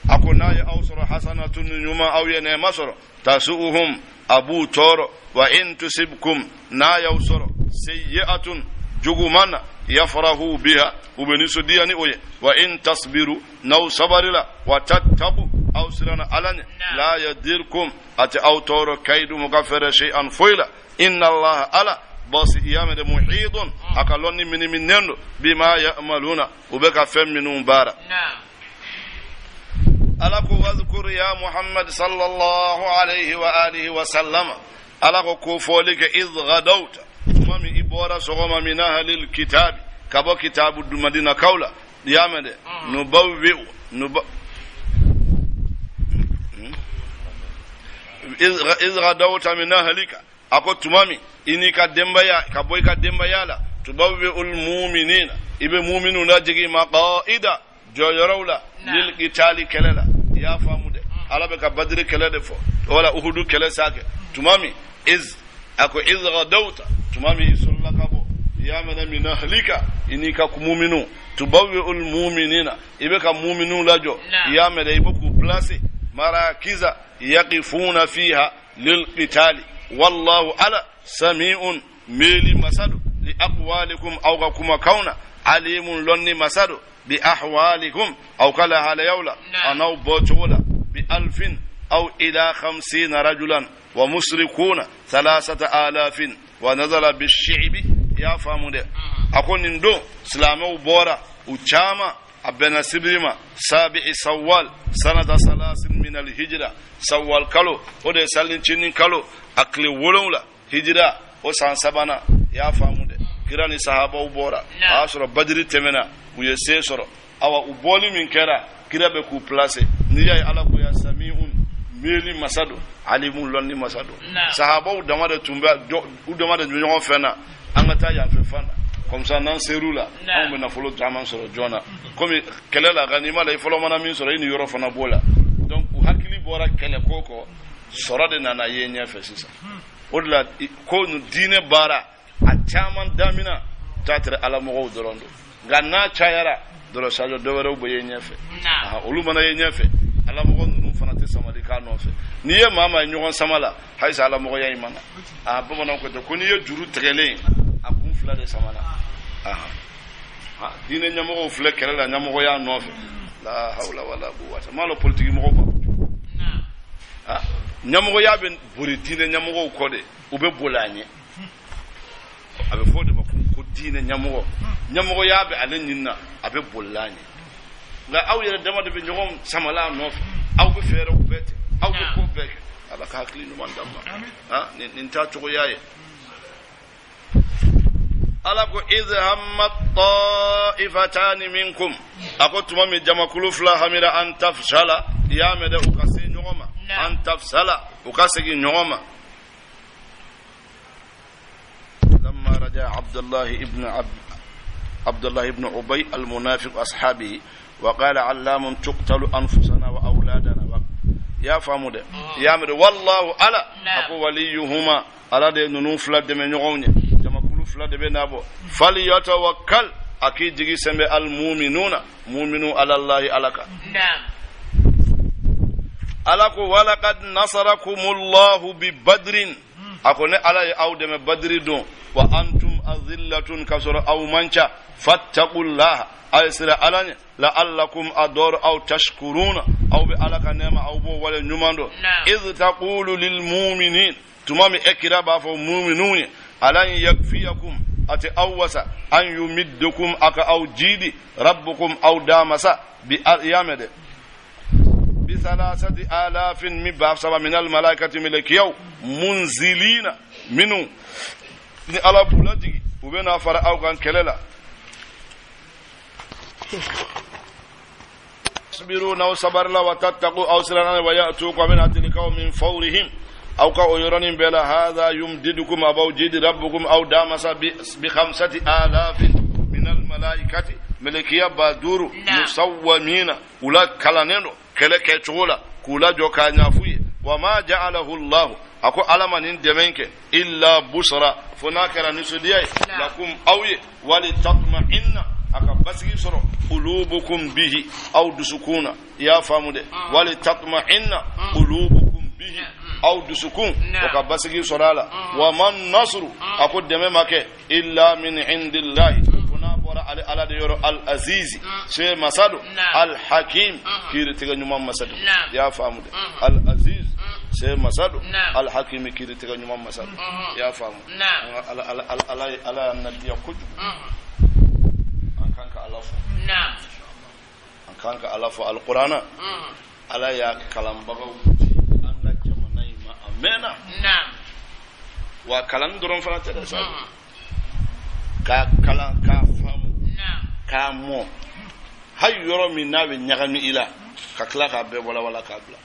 a ko n'a ye aw sɔrɔ, hasanatun, ɲuman, aw ye nɛɛma sɔrɔ, tasu'uhum, a b'u tɔɔrɔ. Wa in tusibkum, n'a y'aw sɔrɔ, sayyi'atun, juguman na, yafrahu biha, u bɛ nisɔndiya ni o ye. Wa in tasbiru, n'aw sabarila, wa tattabu, aw siranna ala ɲɛ, la yadirkum, a tɛ aw tɔɔrɔ, kaidu, mu ka fɛrɛ, shay'an, foyi la. Inna allaha, ala basi, i y'a mɛn dɛ, muhidun, a ka lɔnni miniminen don, bima ya'maluna, u bɛ ka fɛn minnu baara. Ala ko wadhkur ya Muhammad sallallahu alayhi wa alihi wa sallama, ala ko ko fɔli kɛ, idh gadawta, tuma min i bɔra sɔgɔma, min ahlil kitabi, ka bɔ kitabu Madina kaw la. I y'a mɛn dɛ. Nubawwi'u nuba idh gadawta min ahlika, a ko tuma min i n'i ka denbaya ka bɔ i ka denbaya la, tubawwi'ul muminina, i bɛ muminu lajigin, maqaida, jɔyɔrɔw la, lil qitali, kɛlɛ la. I y'a faamu dɛ. Ala bɛ ka Badiri kɛlɛ de fɔ, wala Uhudu kɛlɛ sa kɛ tuma min. Iz, a ko iz gadawta, tuma min i sɔrɔla ka bɔ, i y'a mɛn, min ahlika, i n'i ka muminu, tubawwi'ul muminina, i bɛ ka muminu lajɔ. I y'a mɛn dɛ, i bɛ k'u placer, marakiza yaqifuna fiha lil qitali. Wallahu, ala, sami'un, meli masado, li aqwalikum, aw ka kumakanw na, alimun, lɔnni masado, bi ahwalikum, aw ka lahalayaw la, an'aw bɔcogo la. Bi alfin aw ila khamsina rajulan wa musrikuna thalathata alafin wa nazala bishi'bi. I y'a faamu dɛ. A ko nin don silamɛw bɔra u caman, a bɛnna sibiri ma, sabi'i sawal sanata salasin min alhijra, sawal kalo, o de ye salincinin kalo, a tile 7 hijira, o san sabanan. I y'a faamu dɛ. Kira ni sahabaw bɔra, a y'a sɔrɔ Badiri tɛmɛna, u ye se sɔrɔ. Awa, u bɔli min kɛra, kira bɛ k'u place. N'i y'a ye ala ko ya sami'un, mieli masa don, alimun, lɔnni masa don. Sahabaw dama de tun bɛ, u dama de bɛ ɲɔgɔn fɛ na, an ka taa yanfɛ fan na, comme ça n'an ser'u la, anw bɛ nafolo caman sɔrɔ joona, komi kɛlɛ la ganima la, i fɔlɔ mana min sɔrɔ, i ni yɔrɔ fana b'o la. Donc u hakili bɔra kɛlɛ ko kɔ, sɔrɔ de nana ye ɲɛfɛ sisan. O de la ko diinɛ baara a caman damina t'a tɛrɛ ala mɔgɔw dɔrɔn don, nka n'a cayara dɔrɔn, sajɔ dɔ wɛrɛw bɛ ye ɲɛfɛ. Olu mana ye ɲɛfɛ, ala mɔgɔ ninnu fana tɛ samadi k'a nɔfɛ. N'i ye maa maa ye ɲɔgɔn sama la, halisa ala mɔgɔya in mana a bamananw ko ten ko n'i ye juru tigɛlen, a kun fila de samana. Diinɛ ɲɛmɔgɔw filɛ kɛlɛ la ɲɛmɔgɔya nɔfɛ, la hawla wala quwwata. M'a lɔn politiki mɔgɔw b'a fɔ ɲɛmɔgɔya bɛ bori diinɛ ɲɛmɔgɔw kɔ de, u bɛ boli a ɲɛ. A bɛ fɔ o de ma ko diinɛ ɲɛmɔgɔ, ɲɛmɔgɔya bɛ ale ɲini na, a bɛ boli a ɲɛ. Nka aw yɛrɛ dama de bɛ ɲɔgɔn samala a nɔfɛ, aw bɛ fɛɛrɛw bɛɛ tigɛ, aw bɛ ko bɛɛ kɛ. Ala ka hakili ɲuman d'an ma. Nin t'a cogoya ye. Ala ko idh hamma ta'ifatani minkum, a ko tuma min jamakulu fila hamira, an tafshala, i y'a mɛn dɛ, u ka se ɲɔgɔn ma, an tafsala, u ka segin ɲɔgɔn ma. Lamma raja Abdullah ibn Abdullah ibn Ubay al-munafiq ashabihi wa qala allamun tuqtalu anfusana wa awladana. Ya faamu dɛ, ya mɛn dɛ. Wallahu, ala a ko waliyuhuma, ala de ninnu fila dɛmɛ ɲɔgɔn ye, jamakulu fila de bɛ n'a bɔ. Falyatawakkal, a k'i jigi sɛnbɛ, almuminuna, muminu, alallahi, ala kan. Ala ko walaqad nasarakumullahu bi badrin, a ko ne ala ye aw dɛmɛ Badiri don, wa antum azillatun, ka sɔrɔ aw man ca. Fattaqullaha, a ye sira ala ɲɛ, la'allakum, a dɔrɔ aw, tashkuruna, Aw bɛ Ala ka nɛɛma, aw b'o wale ɲuman dɔn. Iz taqulu lil mu'minin, tuma min e kira b'a fɔ mu'minuw ye, alan yakfiyakum, a tɛ aw wasa, an yumiddukum, a ka aw jidi, rabbukum, aw damasa bi y'a mɛn dɛ, bi salasati alafin min 3000, minal malaikati, melekiyaw, munzilina, minnu ni Ala b'u lajigi, u bɛ na fara aw kan kɛlɛ la. Tasbiru, n'aw sabarila, wa tattaqu, aw siranna, wa ya'tukum, a bɛna tilikaw, min fawrihim, aw ka o yɔrɔnin bɛɛ la, hadha yumdidukum, a b'aw jidi, rabbukum, aw damasa, bi khamsati alafin min almalaikati, melekiya 5000, musawwamina, u la kalannen don kɛlɛ kɛcogo la, k'u lajɔ k'a ɲɛf'u ye. Wa ma ja'alahu Allahu, a ko Ala ma nin dɛmɛ kɛ, illa busra, fo n'a kɛra nisɔndiya ye, lakum, aw ye, wali tatma'inna, a ka basigi sɔrɔ, qulubukum bihi, aw dusukun na. I y'a faamu dɛ? Wali tatma'inna qulubukum bihi, aw dusukun o ka basigi sɔrɔ a la. Wa man nasru, a ko dɛmɛ ma kɛ, illa min indillahi, fo n'a bɔra ale Ala de yɔrɔ, al azizi, se masa don, al hakim, kiiritigɛ ɲuman masa don. I y'a faamu dɛ? Al aziz, se masa don, al hakim, kiiritigɛ ɲuman masa don. I y'a faamu? Ala ala ala ala Ala y'an nadiya kojugu. An kan ka Ala fo, an kan ka Ala fo. Alqurana, Ala y'a kalanbagaw di an ka jamana in ma a mɛnna. Wa kalan dɔrɔn fana tɛ dɛ, sa k'a kalan, k'a faamu, k'a mɔ, hali yɔrɔ min n'a bɛ ɲagami i la, ka tila k'a bɛɛ walawala k'a bila.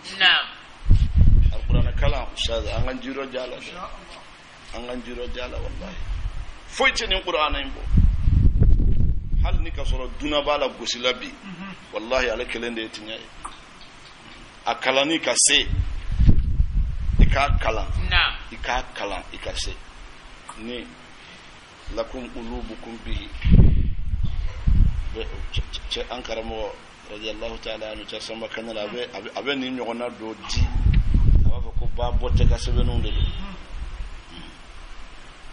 Alqurana kalan, ustaz, an k'an jija a la dɛ, an k'an jija a la. Wallahi, foyi tɛ nin qur'ana in bɔ, hali ni ka sɔrɔ duna b'a la gosi la bi. Wallahi, ale kelen de ye tiɲɛ ye. A kalanni ka se, i k'a kalan, i k'a kalan, i ka se ni lakum qulubukum bihi. Cɛ, an karamɔgɔ radiyallahu ta'ala anhu, cɛ Sanba Kanɛla, a bɛ nin ɲɔgɔnna dɔ di. A b'a fɔ ko ba bɔ tɛ ka sɛbɛnninw de don.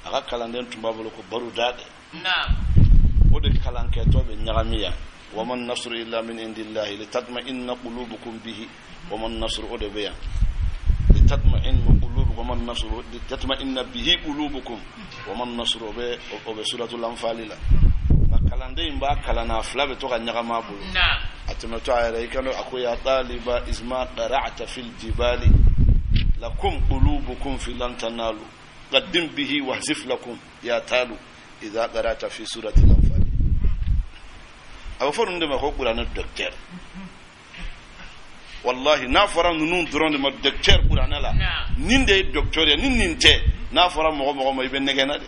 A ka kalanden tun b'a bolo ko baroda dɛ, o de kalankɛtɔ bɛ ɲagami yan. Waman nasru illa min indillahi litatma'inna qulubukum bihi waman nasru, o de bɛ yan, litatma'inna qulubukum waman nasru, litatma'inna bihi qulubukum waman nasru, o bɛ suratul anfali la. Nka kalanden in b'a kalan na, a fila bɛ to ka ɲagami a bolo. A tɛmɛtɔ a yɛrɛ i kan, a ko ya taliba izma qara'ta fil jibali lakum qulubukum fi lan tanalu qaddim bihi wahzif lakum ya talu idha qara'ta fi surati al-anfal. A bɛ fɔ ninnu de ma ko kuranɛ docteur. Wallahi, n'a fɔra ninnu dɔrɔn de ma docteur kuranɛ la, nin de ye docteur ye. Ni nin tɛ, n'a fɔra mɔgɔ mɔgɔ ma, i bɛ nɛgɛ na dɛ.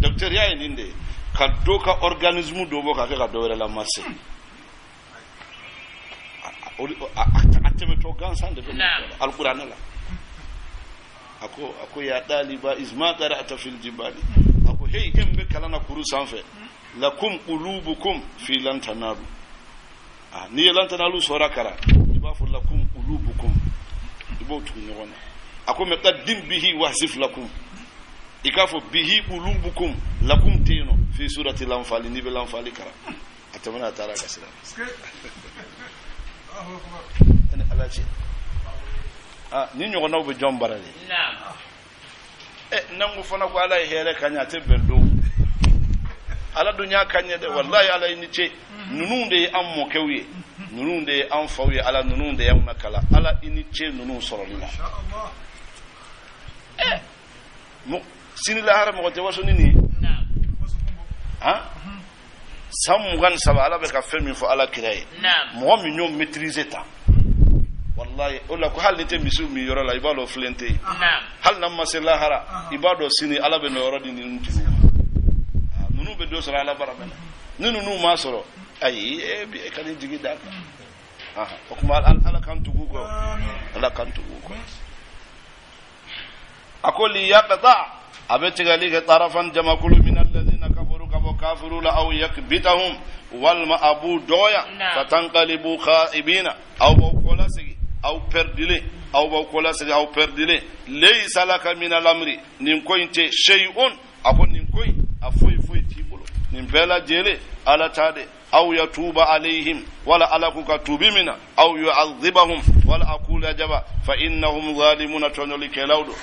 Docteur ya ye nin de ye, ka dɔ ka organisme dɔ bɔ ka kɛ ka dɔ wɛrɛ lamase. A tɛmɛtɔ gansan de bɛ alikuranɛ la. A ko ya daliba izma qara'ta fil jibali, a ko hey, e min bɛ kalan na kuru sanfɛ, lakum qulubukum fi lan tanalu. Ah, n'i ye lan tanalu sɔrɔ kara, i b'a fɔ lakum qulubukum, i b'o tugu ɲɔgɔn na. A ko mɛ qaddim bihi wahzif lakum, i k'a fɔ bihi qulubukum, lakum tɛ yen nɔ, fi surati lanfali, n'i bɛ lanfali kara. A tɛmɛna, a taara a ka sira la. Ni Ala cɛ, ah, ni ɲɔgɔnnaw bɛ jɔn bara de? Ɛ, n'an ko fana ko Ala ye hɛrɛ ka ɲɛ, a tɛ bɛn don. Ala dun y'a ka ɲɛ dɛ. Wallahi, Ala ye ni ce. Ninnu de ye an mɔkɛw ye, ninnu de ye an faw ye. Ala, ninnu de y'anw lakala. Ala i ni ce ninnu sɔrɔli la. Ɛ, sini lahara, mɔgɔ tɛ waso ni nin ye. Han, san 23, Ala bɛ ka fɛn min fɔ Ala kira ye, mɔgɔ min y'o maîtriser tan, wallahi, o la ko hali ni tɛ misiw min yɔrɔ la, i b'a dɔn filen tɛ yen. Hali n'an ma se lahara, i b'a dɔn sini Ala bɛ nɔ yɔrɔ di ninnu tigiw ma. Ninnu bɛ dɔ sɔrɔ Ala bara mɛnɛ. Ni ninnu m'a sɔrɔ, ayi, e bi e ka n'i jigi d'a kan. O tuma Ala k'an tugu kɔ, Ala k'an tugu kɔ. A ko li yaqta, a bɛ tigɛli kɛ, tarafan, jamakulu, min alladhina kafaru, ka bɔ kafiru la, aw yakbitahum, walima a b'u dɔgɔya, fatanqalibu khaibina, aw b'aw kɔlasegi, aw pɛrɛdilen, aw b'aw kɔlasegi, aw pɛrɛdilen. Laysa laka min al-amri, nin ko in tɛ, shay'un, a ko nin ko in a foyi foyi t'i bolo. Nin bɛɛ lajɛlen, Ala ta de. Aw yatuba alayhim, wala ala k'u ka tubi mina, aw yu'adhibahum, wala a k'u lajaba, fa innahum zalimuna, tɔɲɔlikɛlaw don.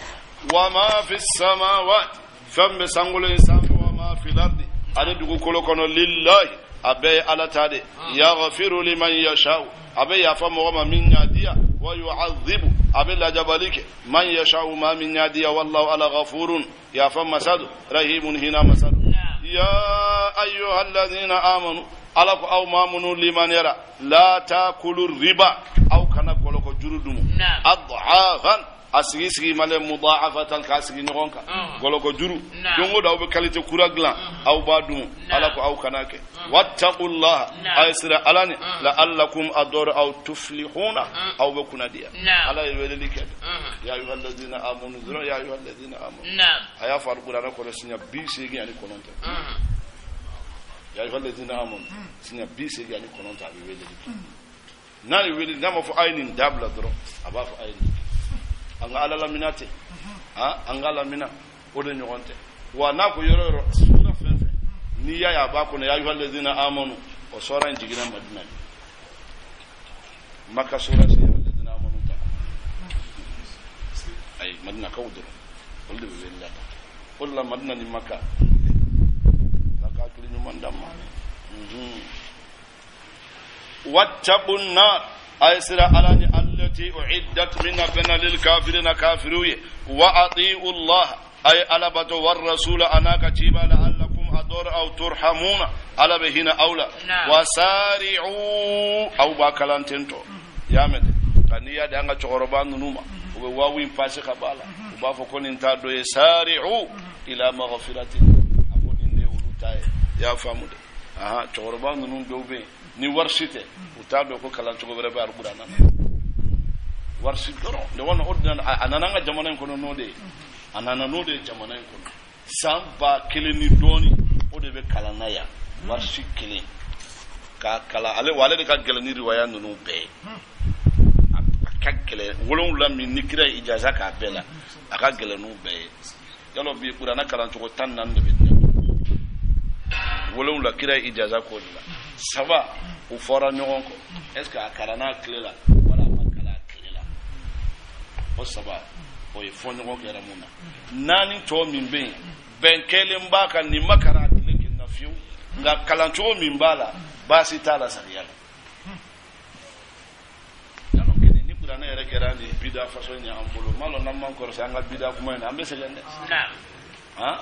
Wa ma fi samawati, fɛn bɛ sankolo in sanfɛ, wa ma fi lardi, ani dugukolo kɔnɔ, lillahi, a bɛɛ ye ala ta de. Yaghfiru liman yasha'u, a bɛ yafa mɔgɔ ma min y'a diya, wa yu'adhibu, a bɛ lajabali kɛ, man yasha'u, maa min y'a diya. Wallahu, ala, ghafurun, yafa masa don, rahimun, hina masa don. Ya ayyuha alladhina amanu, ala ko aw maa minnu limaniyara, la takulu riba, aw kana gɔlɔkɔ juru dumu, ad'afan, a sigi sigi male, mudha'afatan, k'a sigi ɲɔgɔn kan. Gɔlɔkɔ juru, don o don aw bɛ qualité kura dilan, aw b'a dun. Ala ko aw kana kɛ. Wattaqullaha, a ye siran ala ɲɛ, la'allakum, a dɔrɔ aw, tuflihuna, aw bɛ kunnadiya. Ala ye weleli kɛ, ya ayyuha alladhina amanu dɔrɔn, ya ayyuha alladhina amanu. A y'a fɔ alikuranɛ kɔnɔ siɲɛ 89. Ya ayyuha alladhina amanu, siɲɛ 89 a bɛ weleli kɛ. N'a ye wele, n'a ma fɔ a ye nin dabila dɔrɔn, a b'a fɔ a ye nin kɛ. An ka ala lamina tɛ, an ka lamina o de ɲɔgɔn tɛ. Wa n'a ko yɔrɔ yɔrɔ, sura fɛn fɛn n'i y'a ye a b'a kɔnɔ ya ayyuha alladhina amanu, o sura in jiginna Madina de. Maka sura si ya ayyuha alladhina amanu ta ayi, Madina kaw dɔrɔn, olu de bɛ wele la ta. O de la Madina ni Maka, ala ka hakili ɲuman d'an ma. Wattaqun nar, a ye siran ala ɲɛ, allati uiddat, min labɛnna, lil kafirina, kafiriw ye. Wa atiu Allah, a ye ala bato, war rasula, a n'a ka ciba, la'allakum, a dɔrɔ aw, turhamuna, ala bɛ hinɛ aw la. Wasari'u, aw b'a kalan ten tɔ, y'a mɛn dɛ. Nka n'i y'a di an ka cɛkɔrɔba ninnu ma, u bɛ waawu in pase ka bɔ a la, u b'a fɔ ko nin t'a dɔ ye, sari'u ila maghfiratin, a ko nin de ye olu ta ye. I y'a faamu dɛ? Ahan, cɛkɔrɔba ninnu dɔw bɛ yen, ni warisi tɛ, u t'a dɔn ko kalancogo wɛrɛ bɛ alikuranɛ na. Warisi dɔrɔn de o de nana, a nana an ka jamana in kɔnɔ n'o de ye, a nana n'o de ye jamana in kɔnɔ san 1000 ni dɔɔni. O de bɛ kalan na yan, warisi kelen k'a kalan ale, wa ale de ka gɛlɛn ni riwaya ninnu bɛɛ ye. A ka gɛlɛn, 7 min ni kira ye ijaza k'a bɛɛ la, a ka gɛlɛn n'u bɛɛ ye. Yalɔ bi kuranɛ kalancogo 14 de bɛ diɲɛ kɔnɔ, 7 kira ye ijaza k'o de la, saba u fɔra ɲɔgɔn kɔ, est ce que a kalanna a tile la wala a ma kalan a tile la? O saba o ye fɔ ɲɔgɔn kɛra mun na. Naani tɔ min bɛ yen, bɛn kɛlen b'a kan, nin ma kalan a tile kelen na fiyewu, nka kalancogo min b'a la, baasi t'a la sariya la. Yalɔ kelen ni kuranɛ yɛrɛ kɛra nin bida façon ye an bolo, n m'a lɔn n'an m'an kɔrɔsi an ka bida kuma in na, an bɛ sɛgɛn dɛ. Han,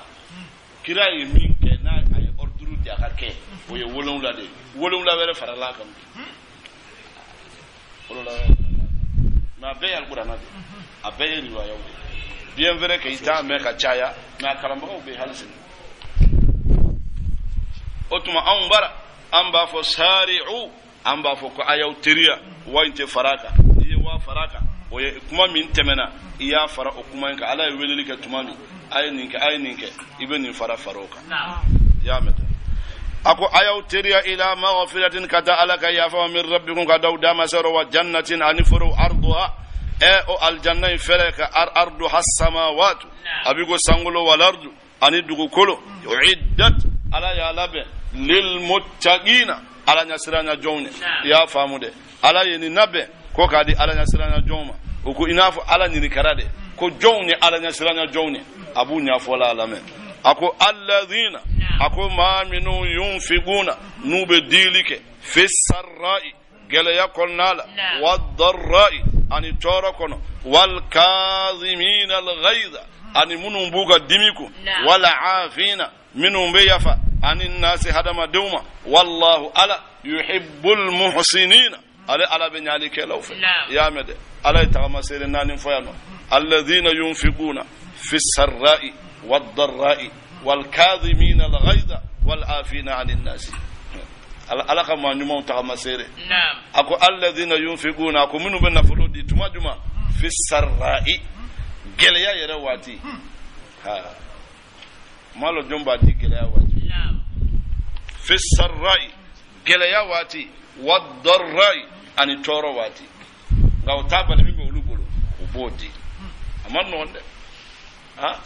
kira ye min kɛ, n'a a ye ordre di a ka kɛ, o ye 7 de ye. 7 wɛrɛ farala a kan bi, 7 wɛrɛ farala a kan, mais a bɛɛ ye alikuranɛ de ye, a bɛɛ ye riwayaw de ye. Bien vrai que i t'a mɛn ka caya, mais a kalanbagaw bɛ yen hali sini. O tuma anw bara, an b'a fɔ sari'u, an b'a fɔ ko a y'aw teriya, wa in tɛ fara a kan. N'i ye wa fara a kan, o ye kuma min tɛmɛna, i y'a fara o kuma in kan. Ala ye weleli kɛ tuma min, a ye nin kɛ, a ye nin kɛ, i bɛ nin fara fara o kan. I y'a mɛn? A ko a y'aw teriya, ila maghfiratin, ka taa ala ka yafa ma, min rabbikum, ka daw dama sɔrɔ, wa jannatin, ani foro, arduha, ɛ o aljanna in fɛrɛ ka arduha samawatu, a b'i ko sankolo, wal ardu, ani dugukolo, uiddat, ala y'a labɛn, lil muttaqina, ala ɲɛsiranya jɔnw ye. I y'a faamu dɛ? Ala ye nin labɛn ko k'a di ala ɲɛsiranya jɔnw ma. O ko i n'a fɔ ala ɲininkara de ko jɔnw ye ala ɲɛsiranya jɔnw ye, a b'u ɲɛfɔla a lamɛn. A ko alladhina, a ko maa minnu, yunfiquna, n'u bɛ dili kɛ, fi sarra'i, gɛlɛya kɔnɔna la, wa darra'i, ani tɔɔrɔ kɔnɔ, wal kadhimina al-ghayza, ani minnu b'u ka dimi kun, wal afina, minnu bɛ yafa, ani nasi, hadamadenw ma. Wallahu, ala, yuhibbul muhsinina, ale ala bɛ ɲalikɛlaw fɛ. I y'a mɛn dɛ? Ala ye tagamaseere naani fɔ yan nɔ: alladhina yunfiquna fi sarra'i wad-darra'i wal kadhimina al-ghayza wal afina anin nasi. Ala ka maa ɲumanw tagamaseere, a ko alladhina yunfiquna, a ko minnu bɛ nafolo di tuma juma, fi sarra'i, gɛlɛya yɛrɛ waati. Ha, malo jɔn b'a di gɛlɛya waati? Fi sarra'i, gɛlɛya waati, wa darra'i, ani tɔɔrɔ waati. Nka o t'a bali, min bɛ olu bolo, u b'o di. A ma nɔgɔn dɛ. Ha,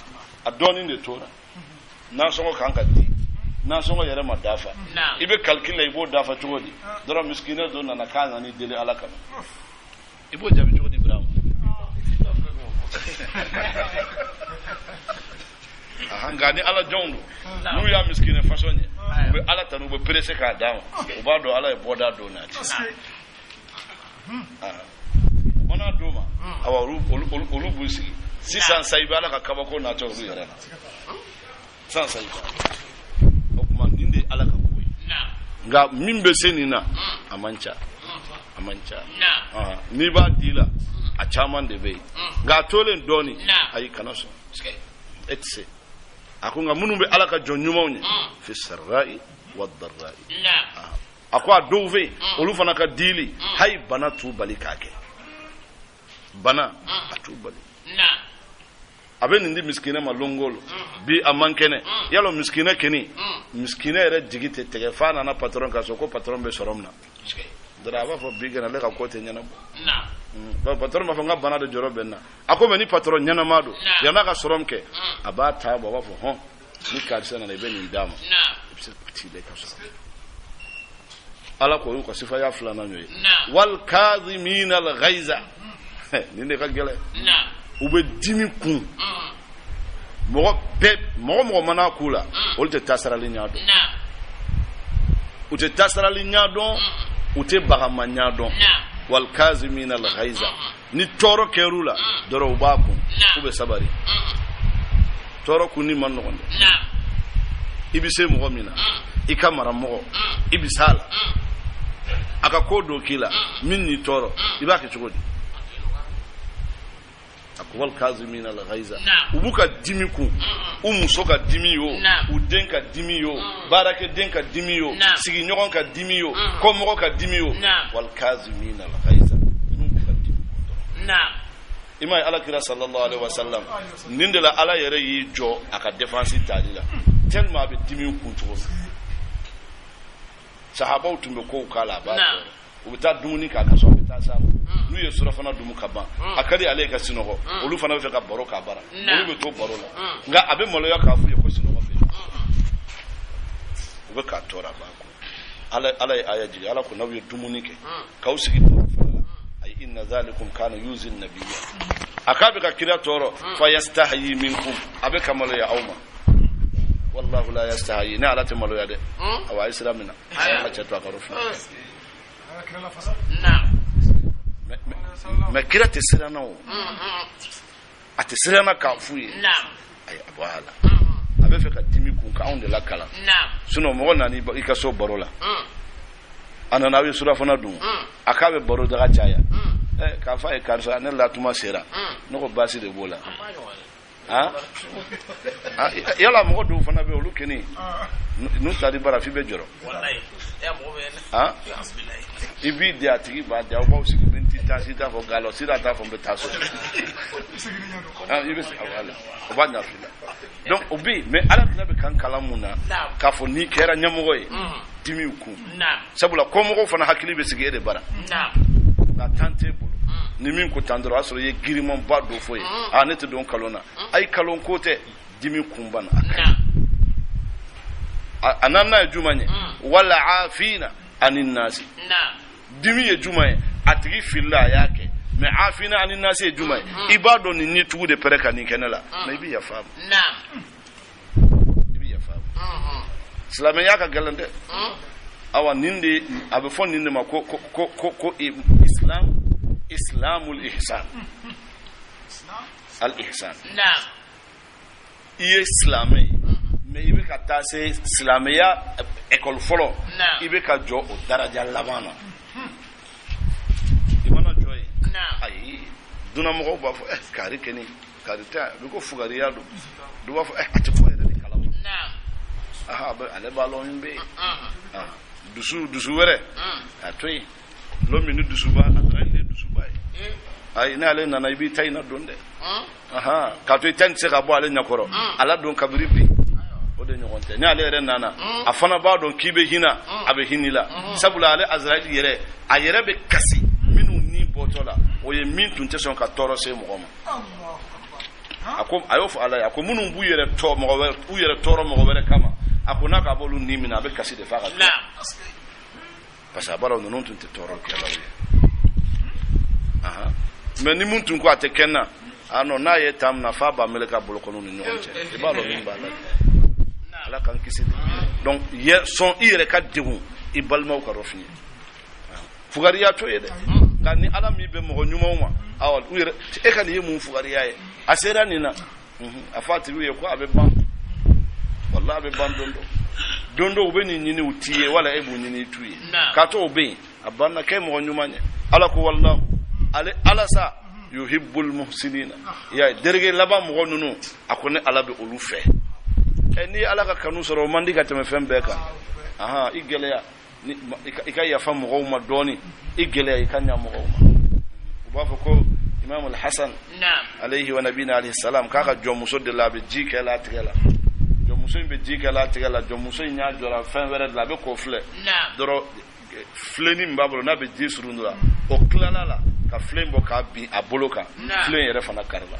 a dɔɔnin de tora, nasɔngɔ kan ka di. Nasɔngɔ yɛrɛ ma dafa. I bɛ calcul la, i b'o dafa cogo di? Dɔrɔn miskinɛ dɔ nana k'a nana deli Ala kama, i b'o jaabi cogo di, Ibrahima? Nka ni Ala jɔnw don, n'u y'a miskinɛ façon ye, u bɛ Ala tanu, u bɛ pressé k'a d'a ma, u b'a dɔn Ala ye bɔda don n'a cɛ. U mana d'o ma, awa, olu b'u sigi sisan sa, i bɛ Ala ka kabako natɔ olu yɛrɛ la sisan sa. I o tuma, nin de ye Ala ka ko ye. Nka min bɛ se nin na, a man ca, a man ca. N'i b'a di la, a caman de bɛ yen, nka a tolen dɔɔnin, ayi, kana sɔn, e tɛ se. A ko nka minnu bɛ Ala ka jɔn ɲumanw ye, fi sarra'i wa darra'i, a ko a dɔw bɛ yen, olu fana ka dili, hali bana t'u bali k'a kɛ, bana a t'u bali. A bɛ nin di miskinɛ ma longolo bi, a man kɛnɛ yalo miskinɛ kɛni, miskinɛ yɛrɛ jigi tɛ tigɛ f'a nana patron ka so ko patron bɛ sɔrɔ min na dɔrɔn, a b'a fɔ bi kɛnɛ ale ka ko tɛ ɲɛnabɔ. Patron b'a fɔ n ka bana de jɔrɔ bɛ n na. A ko mɛ ni patron ɲɛnama don, yann'a ka sɔrɔ min kɛ, a b'a ta bɔ, a b'a fɔ hɔn, ni karisa nana, i bɛ nin d'a ma, i bɛ se t'i la i ka sɔrɔ. Ala ko y'u ka sifaya filanan y'o ye, wal kadhimina al ghaiza. Nin de ka gɛlɛn. U bɛ dimi kun. Mɔgɔ bɛɛ, mɔgɔ mɔgɔ mana k'u la, olu tɛ tasarali ɲɛ dɔn, u tɛ tasarali ɲɛ dɔn, u tɛ bagama ɲɛ dɔn. Wal kazimina al ghaiza, ni tɔɔrɔ kɛr'u la dɔrɔn, u b'a kun, u bɛ sabari. Tɔɔrɔ kunni man nɔgɔn dɛ. I bɛ se mɔgɔ min na, i ka mara mɔgɔ, i bɛ s'a la, a ka ko dɔ k'i la min n'i tɔɔrɔ, i b'a kɛ cogo di? A ko wal kazimina al ghaiza, u b'u ka dimi kun, u muso ka dimi yo, u den ka dimi yo, baarakɛden ka dimi yo, sigiɲɔgɔn ka dimi yo, kɔmɔgɔ ka dimi yo. Wal kazimina al ghaiza, ninnu b'u ka dimi kun dɔrɔn. I m'a ye, Ala kira sallallahu alaihi wasallam, nin de la Ala yɛrɛ y'i jɔ a ka défense tali la, tellement a bɛ dimi kun cogo min, sahabaw tun bɛ kow k'a la, a b'a tɔɔrɔ. U bɛ taa dumuni k'a ka so, a bɛ taa s'a ma, n'u ye surafana dumu ka ban, a ka di ale ye ka sinɔgɔ, olu fana bɛ fɛ ka baro k'a bara, olu bɛ to baro la, nka a bɛ maloya k'a f'u ye ko sinɔgɔ bɛ yen. U bɛ k'a tɔɔrɔ, a b'a kun. Ala ye aya jigin, Ala ko n'aw ye dumuni kɛ k'aw sigi baro fana la, ayi, inna zalikum kana yuzi nabiyya, a k'a bɛ ka kira tɔɔrɔ, fa yastahyi minkum, a bɛ ka maloya aw ma. Wallahu la yastahyi, ne Ala tɛ maloya dɛ. Awa, a ye sira minɛ, a y'an ka cɛ to a ka yɔrɔ filɛ. Mais kira tɛ siran na o, a tɛ siran na k'a f'u ye. Ayi, a bɔ a la, a bɛ fɛ ka dimi kun k'anw de lakalan. Sinon mɔgɔ nana i ka so baro la, a nana, aw ye surafana dun, a k'a bɛ baro daga caya, k'a fɔ a ye karisa, ne latuma sera. Ne ko baasi de b'o la. Yala mɔgɔ dɔw fana bɛ, olu kɛni n'u taara i bara f'i bɛ jɔrɔ. I b'i di, a tigi b'a di, aw b'aw sigi miniti tan, si t'a fɔ galɔ, si t'a fɔ n bɛ taa so. I bɛ wala, o b'a ɲɛ f'i la. Donc o bɛ yen, mais Ala tila bɛ kan kalan mun na k'a fɔ n'i kɛra ɲɛmɔgɔ ye, dimiw kun, sabula kɔmɔgɔw fana hakili bɛ sigi e de bara, nka tan t'e bolo. Ni min ko tan dɔrɔn, o y'a sɔrɔ i ye girimanba dɔ fɔ ye. Aa, ne tɛ don kalon na. Ayi, kalon ko tɛ, dimi kun banna, a ka ɲi. A naaninan ye jumɛn ye? Wala afina ani nasi. Dimi ye jumɛn ye? A tigi filila, a y'a kɛ. Mais afina ani nasi ye jumɛn ye? I b'a dɔn nin ni tugu de pɛrɛ ka nin kɛ ne la, mais i bɛ yafa a ma, i bɛ yafa a ma. Silamɛya ka gɛlɛn dɛ. Awa, nin de a bɛ fɔ nin de ma ko islam, islamul ihsan, al ihsan. I ye silamɛ ye, mais i bɛ ka taa se silamɛya école fɔlɔ, i bɛ ka jɔ o daraja laban na. I mana jɔ yen, ayi, dunnamɔgɔw b'a fɔ ɛ kari kɛni, kari tɛ, a bɛ ko fugariya don. Dɔw b'a fɔ ɛ a tɛ ko yɛrɛ de kalama. Aha, ale b'a lɔn min bɛ yen. Dusu wɛrɛ a to yen. Lon min ni dusuba, a taara ni dusuba ye, ayi, n'ale nana, i b'i ta in na don dɛ. Ahan, k'a to i ta in tɛ se ka bɔ ale ɲɛkɔrɔ, a la don kabiri bi, o de ɲɔgɔn tɛ. Ni ale yɛrɛ nana, a fana b'a dɔn k'i bɛ hinɛ, a bɛ hinɛ i la, sabula ale Azraïl yɛrɛ, a yɛrɛ bɛ kasi minnu ni bɔtɔ la, o ye min tun tɛ sɔn ka tɔɔrɔ se mɔgɔ ma. A ko, a y'o fɔ Ala ye, a ko minnu b'u yɛrɛ tɔ mɔgɔ wɛrɛ, u yɛrɛ tɔɔrɔ mɔgɔ wɛrɛ kama, A ko n'a k'a b'olu ni minɛ, a bɛ kasi de f'a ka to, parce que a b'a dɔn ninnu tun tɛ tɔɔrɔ kɛlaw ye. Mais ni mun tun ko a tɛ kɛ n na, ah non, n'a ye taa min na f'a b'a meleke a bolokɔniw ni ɲɔgɔn cɛ, i b'a dɔn min b'a la. Ala k'an kisi de. Donc sɔn i yɛrɛ ka degun, i balimaw ka dɔ f'i ye, fugariya t'o ye dɛ. Nka ni Ala min bɛ mɔgɔ ɲumanw ma, awa, u yɛrɛ e ka nin ye mun fugariya ye? A sera nin na, a fɔ a tigiw ye ko a bɛ ban, walahi a bɛ ban. Don dɔ, don dɔ, u bɛ nin ɲini, u t'i ye, wala e b'u ɲini, i t'u ye. K'a to o bɛ yen, a banna. Kɛ mɔgɔ ɲuman ye. Ala ko wallahu, ale Ala sa, yuhibbul muhsinina. I y'a ye, derege laban mɔgɔ ninnu, a ko ne Ala bɛ olu fɛ. Ɛ, n'i ye Ala ka kanu sɔrɔ, o man di ka tɛmɛ fɛn bɛɛ kan. Ahan, i gɛlɛya ni i ka yafa mɔgɔw ma dɔɔni, i gɛlɛya i ka ɲa mɔgɔw ma. U b'a fɔ ko Imam al-Hasan alayhi wa nabina alayhi salam k'a ka jɔnmuso de la, a bɛ ji kɛ la a tigɛ la. Jɔnmuso in bɛ ji kɛ la a tigɛ la, jɔnmuso in y'a jɔra fɛn wɛrɛ de la, a bɛ k'o filɛ dɔrɔn, filenni min b'a bolo n'a bɛ ji surun la, o tilala la ka filen bɔ k'a bin a bolo kan, filen yɛrɛ fana karila.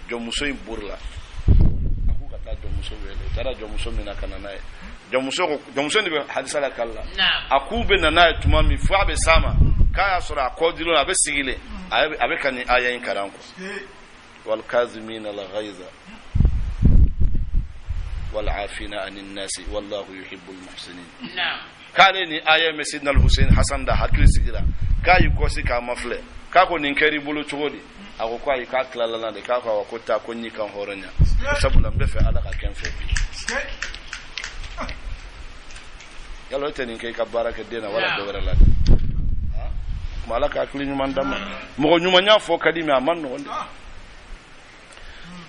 Jɔnmuso in borila, a k'u ka taa jɔnmuso wele. U taara jɔnmuso min na ka na n'a ye, jɔnmuso ko, jɔnmuso de bɛ hadisa la kali la, a k'u bɛ na n'a ye tuma min fo a bɛ s'a ma, k'a y'a sɔrɔ a kɔdilen, a bɛ sigilen, a bɛ ka nin aya in karan kɔ: wal kazimina al ghaiza wal afina anin nasi wallahu yuhibbul muhsinin. K'ale ni aya in bɛ Sidina Hussein Hasan da hakili sigira, k'a y'i kɔsi k'a ma filɛ, k'a ko nin kɛr'i bolo cogo di? A ko ko ayi, k'a tilala na de. K'a ko awɔ, ko taa, ko n y'i kan hɔrɔnya, sabula n bɛ fɛ Ala ka kɛ n fɛ bi. Yala e tɛ nin kɛ i ka baara kɛ den na wala dɔ wɛrɛ la dɛ? Kuma Ala ka hakili ɲuman d'a ma. Mɔgɔ ɲumanya fɔ ka di, mais a man nɔgɔn dɛ.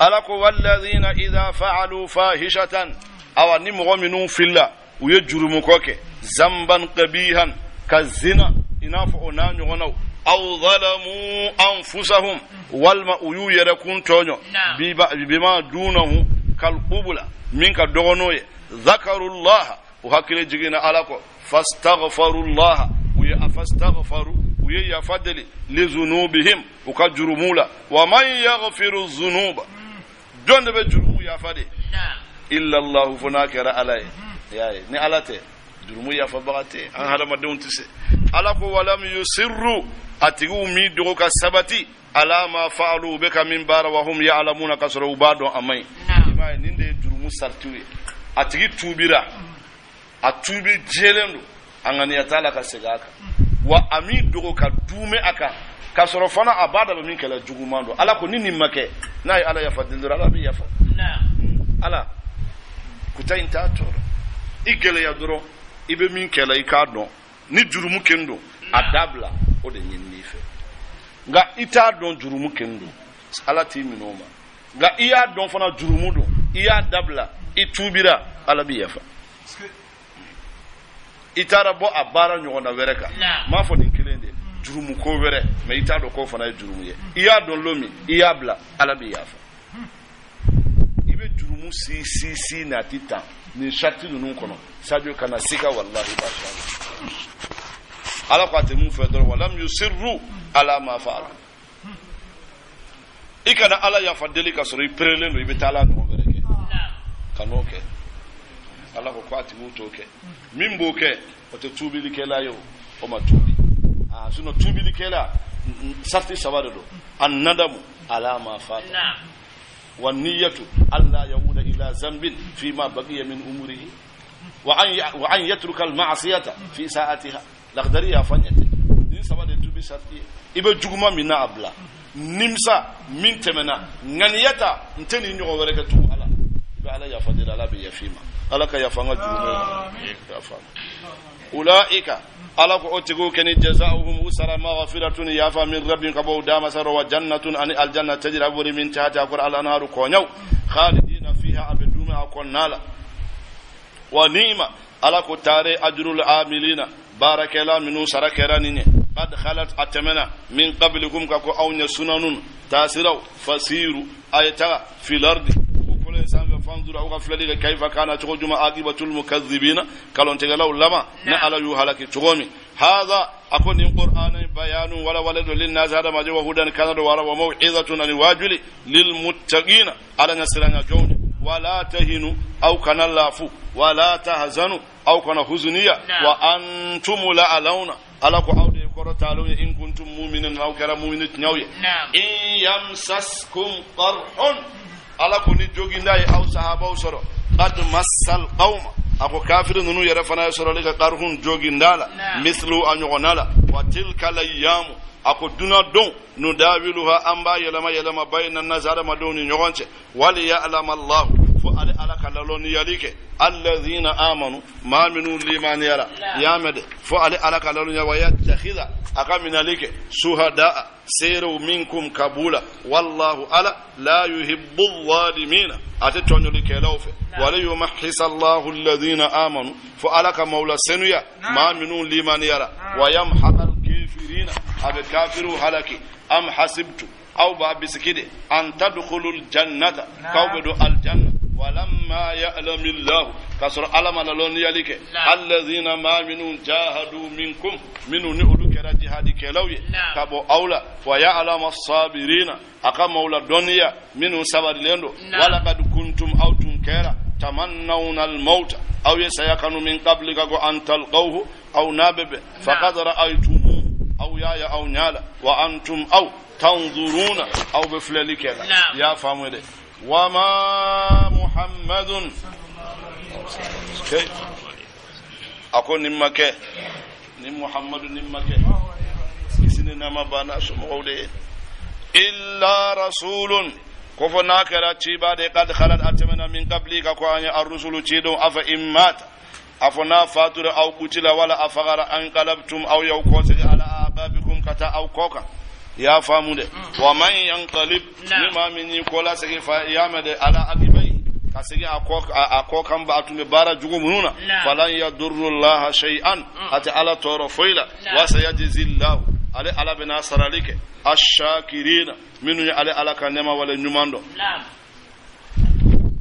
Ala ko walladhina idha fa'alu fahishatan, awa ni mɔgɔ minnu filila, u ye jurumukɔ kɛ, zamban qabihan, ka zina i n'a fɔ o n'a ɲɔgɔnnaw, aw zalamu anfusahum, walima u y'u yɛrɛ kun tɔɲɔ, bima dunahu kalqubula, min ka dɔgɔ n'o ye, zakarullaha, u hakili jiginna Ala kɔ, fastaghfarullaha, u ye fastaghfaru, u ye yafa deli, lizunubihim, u ka jurumu la. Wa man yaghfiru zunuba, jɔn de bɛ jurumu yafa de? Illa Allahu, fo n'a kɛra Ala ye. Y'a ye, ni Ala tɛ, jurumu yafabaga tɛ, an hadamadenw tɛ se. Ala ko walam yusirru, a tigiw m'i dogo ka sabati, ala ma faalu, u bɛ ka min baara, wa hum ya'lamuna, ka sɔrɔ u b'a dɔn a man ɲi. I m'a ye, nin de ye jurumu saritiw ye. A tigi tuubira, a tuubi jɛlen don, a ŋaniya t'a la ka segin a kan, wa a m'i dogo ka duumɛ a kan, k'a sɔrɔ fana a b'a dɔn min kɛlɛ juguman don. Ala ko ni nin ma kɛ, n'a ye Ala yafa deli dɔrɔn, Ala bɛ yafa. Ala kuta in t'a tɔɔrɔ. I gɛlɛya dɔrɔn, i bɛ min kɛla, i k'a dɔn ni jurumu ken don, a dabila, o de ɲinini fɛ. Nka i t'a dɔn jurumu ken don, Ala t'i minɛ o ma. Nka i y'a dɔn fana jurumu don, i y'a dabila, i tuubira, Ala b'i yafa. I taara bɔ a baara ɲɔgɔnna wɛrɛ kan, n m'a fɔ nin kelen de jurumu ko wɛrɛ, mais i t'a dɔn k'o fana ye jurumu ye, i y'a dɔn lon min i y'a bila, Ala b'i yafa. I bɛ jurumu si si si na ti tan nin sariti ninnu kɔnɔ, Sadio, kana sika, walahi i b'a sɔrɔ. Ala ko a tɛ mun fɛ dɔrɔn, walam yusirru ala ma faalu. I kana Ala yafa deli ka sɔrɔ i perelen don, i bɛ taa ala ɲɔgɔn wɛrɛ kɛ, ka n'o kɛ. Ala ko a tigiw t'o kɛ. Min b'o kɛ, o tɛ tuubilikɛla ye, o ma tuubi. Ah, sinon tuubilikɛla, sariti saba de don: an nadamu ala ma fata, wa niyatu alla yauda ila zambin fima baqiya min umurihi, wa an yatruka al ma'siyata fi sa'atiha. Lakhdari y'a fɔ an ye ten. Nin saba de tuubi sariti ye: i bɛ juguman min na, a bila, nimisa min tɛmɛna, ŋaniya ta n tɛ nin ɲɔgɔn wɛrɛ kɛ tugun. Ala, i bɛ Ala yafa deli, Ala bɛ yafa i ma. Ala ka yafa an ka jurumu ma, yafa. Ulaika, Ala ko o tigiw kɛ ni jazaohum, u sara, maghfiratun, yafa, min rabbin, ka bɔ u dama sara, wa jannatun, ani aljanna, tajri, a bori, min tahtiha, kɔrɔ, al anharu, kɔɲaw, khalidina fiha, a bɛ duumɛ a kɔnɔna la. Wa ni'ma, Ala ko taare, ajrul amilina, baarakɛla minnu sara kɛra nin ye. Qad khalat, a tɛmɛna, min qablikum, ka ko aw ɲɛ, sunanun, taasiraw, fasiru, a ye taga, fil ardi, dugukolo in sanfɛ, fanzuru, aw ka filɛli kɛ, kaifa kana, cogo juma, aqibatul mukazzibina, kalontigɛlaw laban, ni Ala y'u halaki cogo min. Hadha, a ko nin qur'ana, bayanu, wala wala do, linnasi, hadamaden, wa hudan, kana do, wara, wa maw'izatun, ani waajuli, lilmuttaqina, Ala ɲɛ siranya jɔnw. Wala tahinu, aw kana lafu, wala tahzanu, aw kana huzuniya, wa antum la alawna. Ala ko aw de kɔrɔ taalo ye, in kuntum mu'minin, aw kɛra mu'mini tiɲɛw ye. In yamsaskum qarhun, Ala ko ni joginda ye aw sahabaw sɔrɔ, qad massal qawma, a ko kafiri ninnu yɛrɛ fana ye sɔrɔli kɛ, qarhun, joginda la, mislu, a ɲɔgɔnna la. Wa tilka layyamu, a ko duna don, nudawiluha, an b'a yɛlɛma yɛlɛma, bayna nas, adamadenw ni ɲɔgɔn cɛ. Waliya'lama Allahu, fo ale Ala ka lalɔnniyali kɛ, alladhina amanu, maa minnu limaniyara, y'a mɛn dɛ, fo ale Ala ka lalɔnniya, wa yattakhidha, a ka minɛli kɛ, suhadaa, seerew, minkum, kabula. Wallahu, Ala, la yuhibbu zalimina, a tɛ tɔɲɔlikɛlaw fɛ. Waliyumahhisa Allahu alladhina amanu, fo Ala ka mawla senuya maa minnu limaniyara, wa yamhaqa alkafirina, a bɛ kafiriw halaki. Am hasibtu, aw b'a bisiki de, an tadkhulul jannata, k'aw bɛ don aljanna, walamma ya'lamillahu, k'a sɔrɔ Ala ma lalɔnniyali kɛ, alladhina, maa minnu, jahadu minkum, minnu ni olu kɛra jihadikɛlaw ye ka bɔ aw la, wa ya'lama as-sabirina, a ka maaw la dɔnniya minnu sabarilen don. Walaqad kuntum, aw tun kɛra, tamannawna al-mauta, aw ye saya kanu, min qabli, ka ko, an talqawhu, aw n'a bɛ bɛn, faqad ra'aytumuhu, aw y'a ye aw ɲɛ la, wa antum, aw, tanzuruna, aw bɛ filɛli kɛ la. I y'a faamu dɛ. Wa ma Muhammadun, a ko nin ma kɛ ni Muhammadu nin ma kɛ, kisi ni nɛɛma banna somɔgɔw de ye, illa rasulun, ko fo n'a kɛra ciba de, qad khalat, a tɛmɛna, min qabli, ka ko an ye, arrusulu, cidenw. Afa in mata, a fɔ n'a fatura, aw kutila, wala a fagara, anqalabtum, aw y'aw kɔsegi, ala aqabikum, ka taa aw kɔ kan. I y'a faamu dɛ. Wa man yanqalib, ni maa min y'i kɔ lasegi fa, i y'a mɛn dɛ, ala aqibai, ka segin a kɔ kan ba, a tun bɛ baara jugu minnu na, falan yadurru llaha shay'an, a tɛ Ala tɔɔrɔ foyi la. Wa sayajzi llahu, ale Ala bɛna sarali kɛ, ashakirina, minnu ye ale Ala ka nɛɛma wale ɲuman dɔn.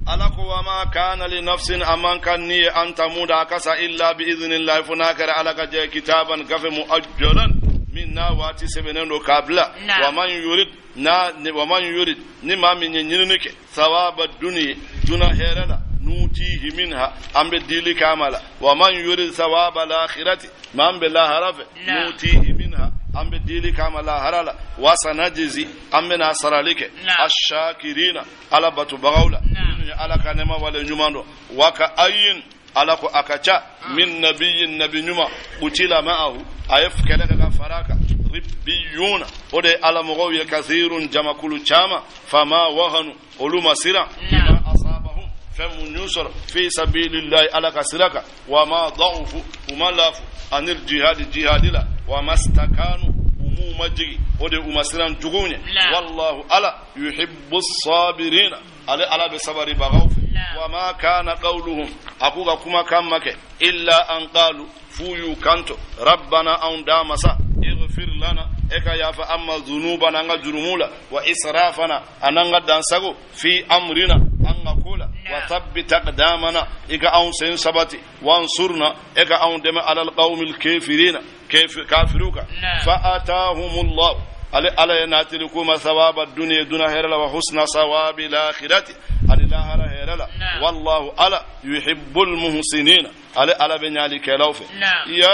Ala ko wa ma kana li nafsin, a man kan ni ye, an tamuda, a kasa, illa bi idhnillahi, fo n'a kɛra Ala ka jɛ, kitaban, gafe, muajjalan, min n'a waati sɛbɛnnen don k'a bila. Wa man yurid na, wa man yurid, ni maa min ye ɲinini kɛ, thawaba duniya, duna hɛrɛ la, nutihi minha, an bɛ dili k'a ma la. Wa man yurid thawaba l'akhirati, maa min bɛ lahara fɛ, nutihi minha, an bɛ dili k'a ma lahara la. Wa sanajzi, an bɛna sarali kɛ, ashakirina, Ala batobagaw la, minnu ye Ala ka nɛɛma wale ɲuman dɔn. Wa ka ayin, Ala ko a ka ca, min nabiyin, nabi ɲuman, qutila ma'ahu, a ye kɛlɛ kɛ ka fara kan, ribbiyuna, o de ye Ala mɔgɔw ye, kasirun, jamakulu caman, fama wahanu, olu ma siran, bima asabahum, fɛn mun y'u sɔrɔ, fi sabilillahi, Ala ka sira kan, wa ma da'ufu, u ma lafu, anil jihadi, jihadi la, wa mastakanu, u m'u majigi, o de u ma siran juguw ɲɛ. Wallahu, Ala, yuhibbu sabirina, ale Ala bɛ sabaribagaw fɛ. Wa ma kana qawluhum, a k'u ka kumakan ma kɛ, illa an qalu, f'u y'u kanto, rabbana, anw da masa, ighfir lana, e ka yafa an ma, dhunubana, an ka jurumu la, wa israfana, an'an ka dansago, fi amrina, an ka ko la, wa thabbit aqdamana, i ka anw sen sabati, wansurna, e ka anw dɛmɛ, ala alqawmi alkafirina, kafiru kan. Fa atahumullah, ale Ala ye natiri kuma, thawaba dunya, duna hɛrɛ la, wa husna sawabi l'akhirati, ani lahara hɛrɛ la. Wallahu, Ala, yuhibbul muhsinina, ale Ala bɛ ɲalikɛlaw fɛ. Ya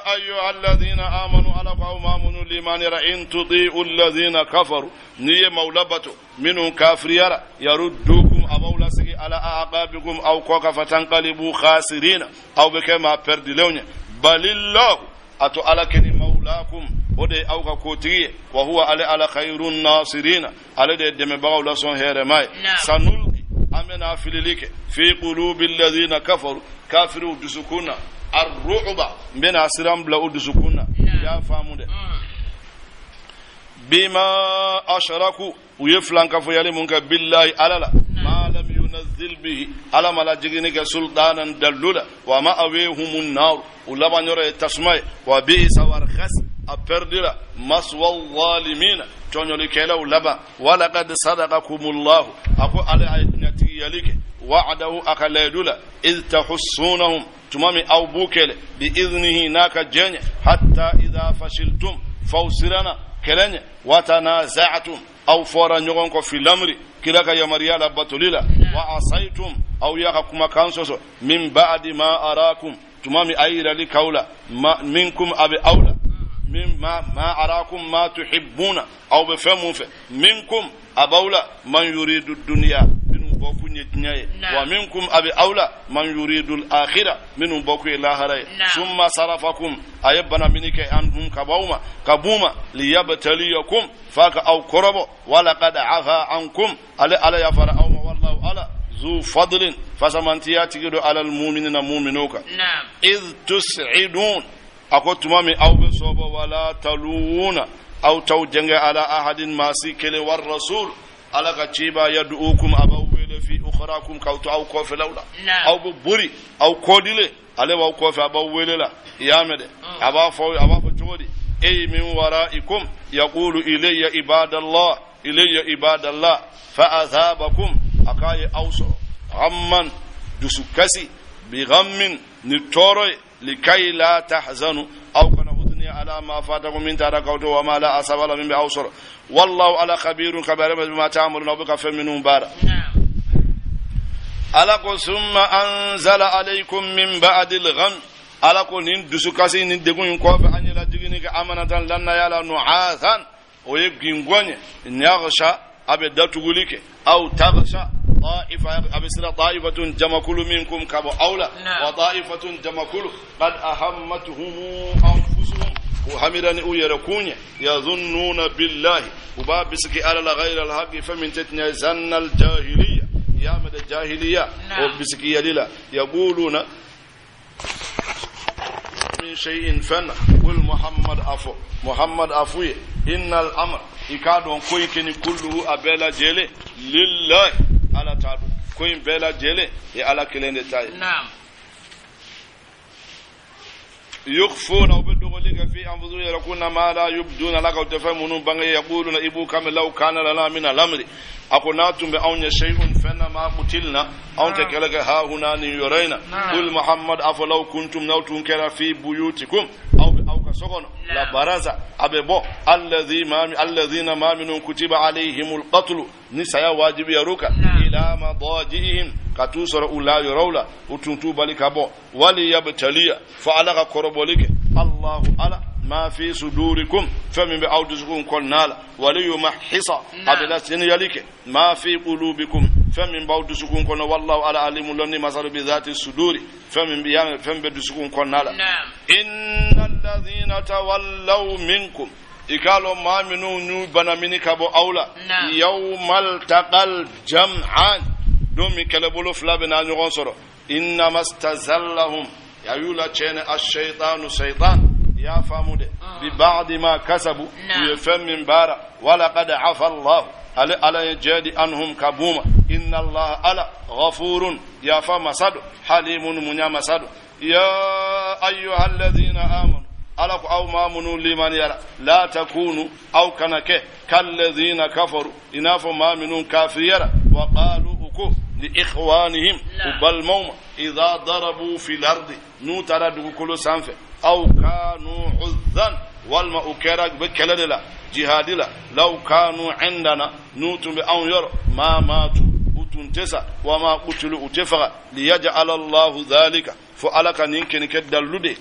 ayyuha alladhina amanu, ala ko aw maa minnu limaniyara, in tuti'u alladhina kafaru, n'i ye mawla bato minnu kafiriyara, yaruddukum, a b'aw lasegi, ala aqabikum, aw kɔ ka, fatanqalibu khasirina, aw bɛ kɛ maa pɛrɛdilenw ye. Balillahu, a to Ala keni, maulakum, o de ye aw ka kotigi ye, wa huwa, ale Ala, khayrun nasirina, ale de ye dɛmɛbagaw la sɔn hɛrɛma ye. Sanulqi, an bɛna filili kɛ, fi qulubi alladhina kafaru, kafiriw dusukun na, arru'ba, n bɛna siran bila u dusukun na. I y'a faamu dɛ. Bima ashraku, u ye filankafoyali mun kɛ, billahi, Ala la, ma lam yunazil bihi, Ala ma lajigini kɛ, sultanan, dallu la, wa ma'awihumun nar, u laban yɔrɔ ye tasuma ye. Wa bi'sa warkhas, a perdira, maswa zalimina, tɔɲɔlikɛlaw laban. Walaqad sadaqakumullahu, a ko ale a ye ɲatigiyali kɛ, wa'adahu, a ka layidu la, id tahussunahum, tuma min aw b'u kɛlɛ, bi idnihi, n'a ka jɛɲɛ, hatta idha fashiltum, f'aw siranna kɛlɛ ɲɛ, watanaza'tum, aw fɔra ɲɔgɔn kɔ, fi lamri, kira ka yamaruya la batoli la. Wa asaytum, aw y'a ka kumakan sɔsɔ, min ba'di ma arakum, tuma min a yirali k'aw la, minkum, a bɛ aw la, min ma arakum ma tuhibbuna, aw bɛ fɛn mun fɛ, minkum, a b'aw la, man yuridu dunya, minnu bɔ kun ye diɲɛ ye, wa minkum, a bɛ aw la, man yuridu al-akhirah, minnu bɔ kun ye lahara ye. Summa sarafakum, a ye bana mini kɛ, anhum, ka b'aw ma, ka b'u ma, liyabtaliyakum, f'a ka aw kɔrɔbɔ. Walaqad afa ankum, ale Ala yafara aw ma. Wallahu, Ala, zu fadlin, fasamantiya tigi do, alal muminina, muminw kan. Iz tus'idun, a ko tuma min aw bɛ sɔbɔ, wala taluuna, aw t'aw jɛngɛ, ala ahadin, maa si kelen, war rasul, Ala ka ciba, yad'ukum, a b'aw wele, fi ukhrakum, k'aw to aw kɔfɛlaw la, aw bɛ bori aw kɔdile, ale b'aw kɔfɛ, a b'aw wele la. I y'a mɛn dɛ? A b'a fɔ, a b'a fɔ cogo di? Ey min waraikum, yaqulu ilayya ibadallah, ilayya ibadallah. Fa athabakum, a k'a ye aw sɔrɔ, ghamman, dusukasi, bi ghammin, ni tɔɔrɔ ye, likay la tahzanu, aw kana huduni, ala ma fatakum, min taara k'aw to, wa ma la asaba la, min bɛ aw sɔrɔ. Wallahu, Ala, khabirun, kabare, bima ta'maluna, aw bɛ ka fɛn minnu baara. Ala ko summa anzala alaykum min ba'di al-gham, Ala ko nin dusukasi ni degun in kɔfɛ, an ye lajigini kɛ, amanatan, lannaya la, nu'athan, o ye gingɔn ye, yaghsha, a bɛ datuguli kɛ, aw taghsha ta'ifa, a bɛ sira, ta'ifatun, jamakulu, minkum, ka bɔ aw la, wa ta'ifatun, jamakulu, qad ahammatuhum anfusuhum, u hamira ni u yɛrɛ kun ye, yazunnuna billahi, u b'a bisigi Ala la, ghayra alhaqi, fɛn min tɛ tiɲɛ ye, zanna aljahiliya, y'a mɛn dɛ, jahiliya o bisigiyali la, yaquluna min shay'in, fɛn na. Qul Muhammad, afɔ Muhammad, afu ye, innal amr, i k'a dɔn ko in kɛni, kulluhu, a bɛɛ lajɛlen, lillahi, Ala ta don. Ko in bɛɛ lajɛlen ye Ala kelen de ta ye. Yukhfuna, u bɛ dogoli kɛ, fi anfusihim, yɛrɛ kun na, ma la yubduna laka, u tɛ fɛn minnu bange, yaquluna, i b'u kan mɛn, law kana lana min al-amri, a ko n'a tun bɛ anw ye, shay'un, fɛn na, ma qutilna, anw tɛ kɛlɛ kɛ, ha huna, nin yɔrɔ in na. Qul Muhammad, afɔ, law kuntum, n'aw tun kɛra, fi buyutikum, aw bɛ aw ka so kɔnɔ, la baraza, a bɛ bɔ, alladhina, maa minnu, kutiba alayhimul qatlu, ni saya wajibiyar'u kan, ila madajihim, ka t'u sɔrɔ u la yɔrɔw la, u tun t'u bali ka bɔ. Wali yabtaliya, fo Ala ka kɔrɔbɔli kɛ, Allahu, Ala, ma fi sudurikum, fɛn min bɛ aw dusukun kɔnɔna la, wali yumahhisa, a bɛ laseniyali kɛ, ma fi qulubikum, fɛn min b'aw dusukun kɔnɔ. Wallahu, Ala, alimu, lɔnni masalu, bi dhati suduri, fɛn min bɛ, fɛn bɛ dusukun kɔnɔna la. Inna alladhina tawallaw minkum, i k'a lɔn maa minnu n'u bana mini ka bɔ aw la, yawmal taqal jam'an, don min kɛlɛbolo fila bɛ n'a ɲɔgɔn sɔrɔ, innama stazallahum, a y'u la tiɲɛni, ash-shaytanu, shaytan, i y'a faamu dɛ, bi ba'di ma kasabu, u ye fɛn min baara. Walaqad afa Allah, ale Ala ye jɛ di, anhum, ka b'u ma. Inna Allah, Ala, ghafurun, yafa masa do, halimun, munya masa do. Ya ayyuha alladhina amanu, Ala ko aw maa minnu limaniyara, la takunu, aw kana kɛ, kalladhina kafaru, i n'a fɔ maa minnu kafiriyara, wa qalu, u ko, li ikhwanihim, u balimaw ma, idha darabu fil ardi, n'u taara dugukolo sanfɛ, aw kanu uzzan, walima u kɛra u bɛ kɛlɛ de la, jihadi la, law kanu indana, n'u tun bɛ anw yɔrɔ, ma matu, u tun tɛ sa, wa ma qutilu, u tɛ faga. Liyaj'ala Allahu dhalika, fo Ala ka nin kɛni kɛ dalilu de,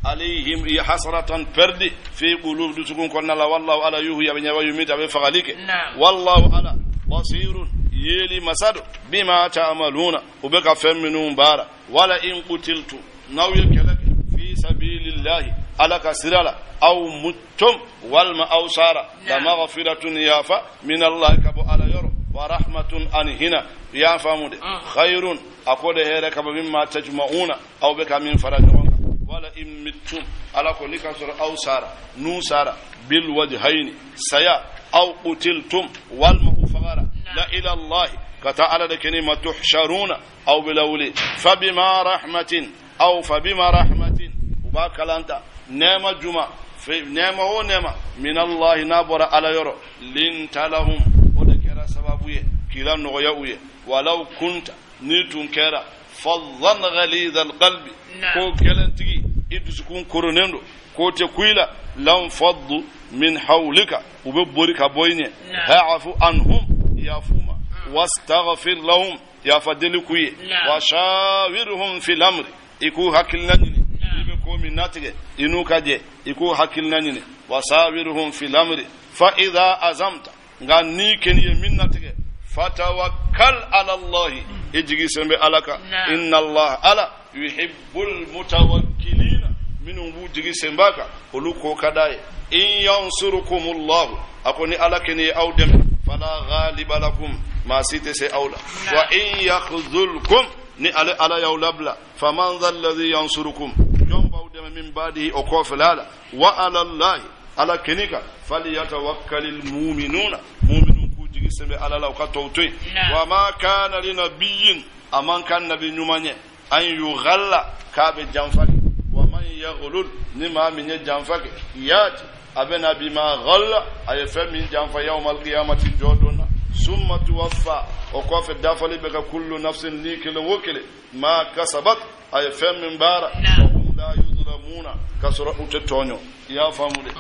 alayhim, i hasratan, perdi, fi qulub, dusukun kɔnɔna la. Wallahu, Ala, yuhyi, a bɛ ɲɛ, wa yumit, a bɛ fagali kɛ. Wallahu, Ala, basirun, yeli masa do, bima ta'maluna, u bɛ ka fɛn minnu baara. Wala in qutiltu, n'aw ye kɛlɛ kɛ, fi sabilillahi, Ala ka sira la, aw muttum, walima aw sara, la maghfiratun, yafa, min Allah, ka bɔ Ala yɔrɔ, wa rahmatun, ani hina, i y'a faamu de, khayrun, a ko de hɛrɛ ka bɔ, mimma tajma'una, aw bɛ ka min fara ɲɔgɔn kan. Wala in mittum, Ala ko ni ka sɔrɔ aw sara, n'u sara, bil wajhayni, saya, aw qutiltum, walima u fagara, la ila Allah, ka taa Ala de kɛnɛ ma, tuhsharuna, aw bɛ lawuli. Fabima rahmatin, aw fabima rahmatin, u b'a kalanta, nɛɛma juma, nɛɛma o nɛɛma, min Allah, n'a bɔra Ala yɔrɔ, linta lahum, o de kɛra sababu ye k'i la nɔgɔya u ye. Walaw kunta, n'i tun kɛra, faddan ghalidha alqalbi, ko gɛlɛntigi, i dusukun koronnen don, k'o tɛ ku i la, lanfaddu min hawlika, u bɛ bori ka bɔ i ɲɛ. Fa'fu anhum, yafu ma. Wastaghfir lahum yafa deli k'u ye. Wa shawirhum fil amri i k'u hakilina ɲini. I bɛ ko min natigɛ i n'u ka jɛ i k'u hakilina ɲini. Wa shawirhum fil amri fa idha azamta nka n'i kɛni ye min natigɛ fatawakkal ala allahi i jigi sɛmɛ ala kan. Inna allah ala yuhibbul mutawakkilina minnu b'u jigi sɛmɛ kan olu ko ka d'a ye. In yansurukumullahu a ko ni ala kɛni ye aw dɛmɛ fala ghaliba lakum maa si tɛ se aw la. Wa in yakhzulkum ni ale ala y'aw labila faman dha alladhi yansurukum jɔn b'aw dɛmɛ min ba'dihi o kɔfɛla la. Wa ala allahi ala kɛni kan falyatawakkalil mu'minuna mu'minun k'u jigi sɛmɛ ala la u ka tɔw to yen. Wa ma kana li nabiyyin a man kan nabi ɲuman ye an yughalla k'a bɛ janfa kɛ. Wa man yaghlul ni maa min ye janfa kɛ yaati a bɛ na bima ghalla a ye fɛn min janfa yawmal qiyamati jɔ don na. Summa tuwaffa o kɔfɛ dafali bɛ kɛ kullu nafsin ni kelen o kelen ma kasabat a ye fɛn min baara. Wa hum la yuzlamuna ka sɔrɔ u tɛ tɔɲɔ. I y'a faamu de.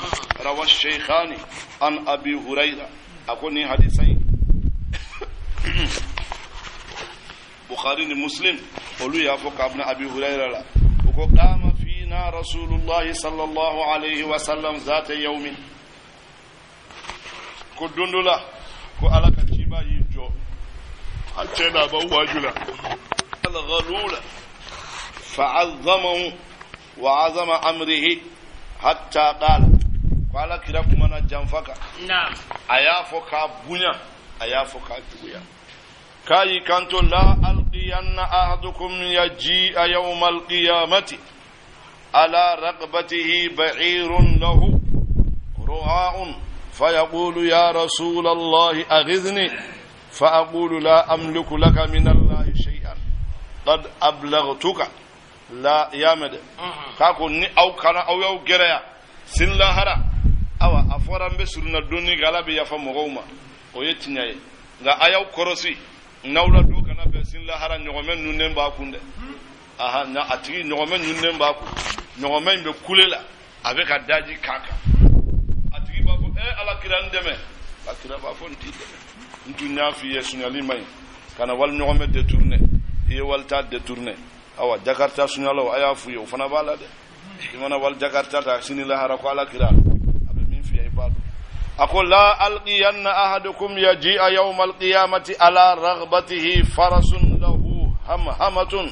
Rawa sheikhani an abi hurayra a ko nin hadisa in Bukhari ni Muslim olu y'a fɔ kabini abi hurayra la u ko qama fina rasulullahi sallallahu alayhi wa sallam zata yawmin ko don dɔ la ko ala ka ciba y'i jɔ a cɛ n'a ba waaju la al-ghalula fa'azzamahu wa azama amrihi hatta qala ko ala kira kumana janfa kan. A y'a fɔ k'a bonya a y'a fɔ k'a juguya k'a y'i kanto la alqiyanna ahadukum yaji'a yawma alqiyamati ala raqabatihi ba'irun lahu ru'a'un fayaqulu ya rasul allahi aghithni fa aqulu la amliku laka min allahi shay'an qad ablaghtuka la yamede k'a ko ni aw kana aw y'aw gɛrɛya sin lahara awa a fɔra n bɛ surunna donni kan ala bɛ yafa mɔgɔw ma o ye tiɲɛ ye nka a y'aw kɔrɔsi n'aw la don kana bɛn sin lahara ɲɔgɔmɛ nunnen b'a kun dɛ. Aha na a tigi ɲɔgɔmɛ nunnen b'a kun ɲɔgɔmɛ in bɛ kule la a bɛ ka daji k'a kan a tigi b'a fɔ ala kira n dɛmɛ ala kira b'a fɔ n t'i dɛmɛ n tun y'a f'i ye sunyali man ɲi kana wali ɲɔgɔmɛ détourné i ye wali ta détourné awa jakarta sunyalaw a y'a f'u ye o fana b'a la dɛ i mana wali jakarta ta sini lahara ko ala kira a bɛ min f'i ye i b'a dɔn. A ko la alqiyanna ahadukum yaji'a yawma alqiyamati ala raghbatihi farasun lahu hamhamatun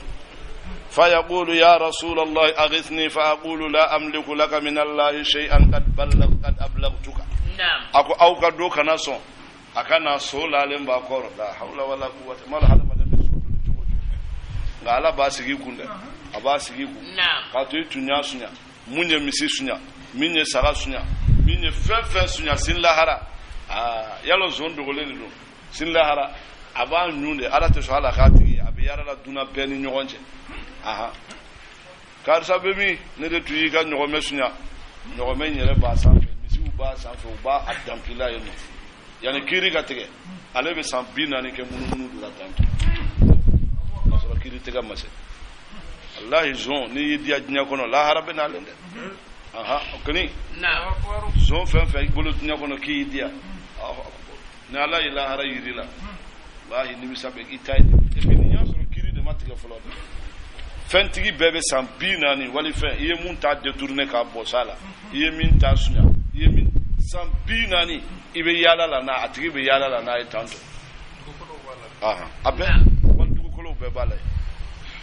fayaqulu ya rasul allahi aghithni fa aqulu la amliku laka min allahi shay'an qad balagh qad ablaghtuka. A ko aw ka do kana sɔn a ka na so lalen b'a kɔrɔ la hawla wala quwwata mal hadamaden bɛ so doni cogo cogo nka ala b'a sigi kun dɛ a b'a sigi kun k'a to i tun y'a sunya mun ye misi sunya min ye saga sunya min ye fɛn fɛn sunya sin lahara aa yalo zon dogolen de don sin lahara a b'a ɲun de ala tɛ sɔn ala k'a tigi a bɛ yaala la dunan bɛɛ ni ɲɔgɔn cɛ. Aha karisa bɛ min ne de tun y'i ka ɲɔgɔmɛ sunya ɲɔgɔmɛ in yɛrɛ b'a sanfɛ misiw b'a sanfɛ u b'a a danpila yen nɔ yanni kiiri ka tigɛ ale bɛ san 40 kɛ munumunu de la tantɔ k'a sɔrɔ kiiri tigɛ ma se. Walahi zon n'i y'i diya diɲɛ kɔnɔ lahara bɛ n'ale dɛ. Aha o kɔni zon fɛn fɛn i bolo diɲɛ kɔnɔ k'i y'i diya ni ala ye lahara yiri la walahi nimisa bɛ i ta ye et puis nin y'a sɔrɔ kiiri de ma tigɛ fɔlɔ dɛ. Fɛntigi bɛɛ bɛ san 40 wali fɛn i ye mun ta détourné k'a bɔ sa la i ye min ta sunya i ye min san 40 i bɛ yaala la n'a a tigi bɛ yaala la n'a ye tantɔ. Aha a bɛɛ wali dugukolow bɛɛ b'a la yen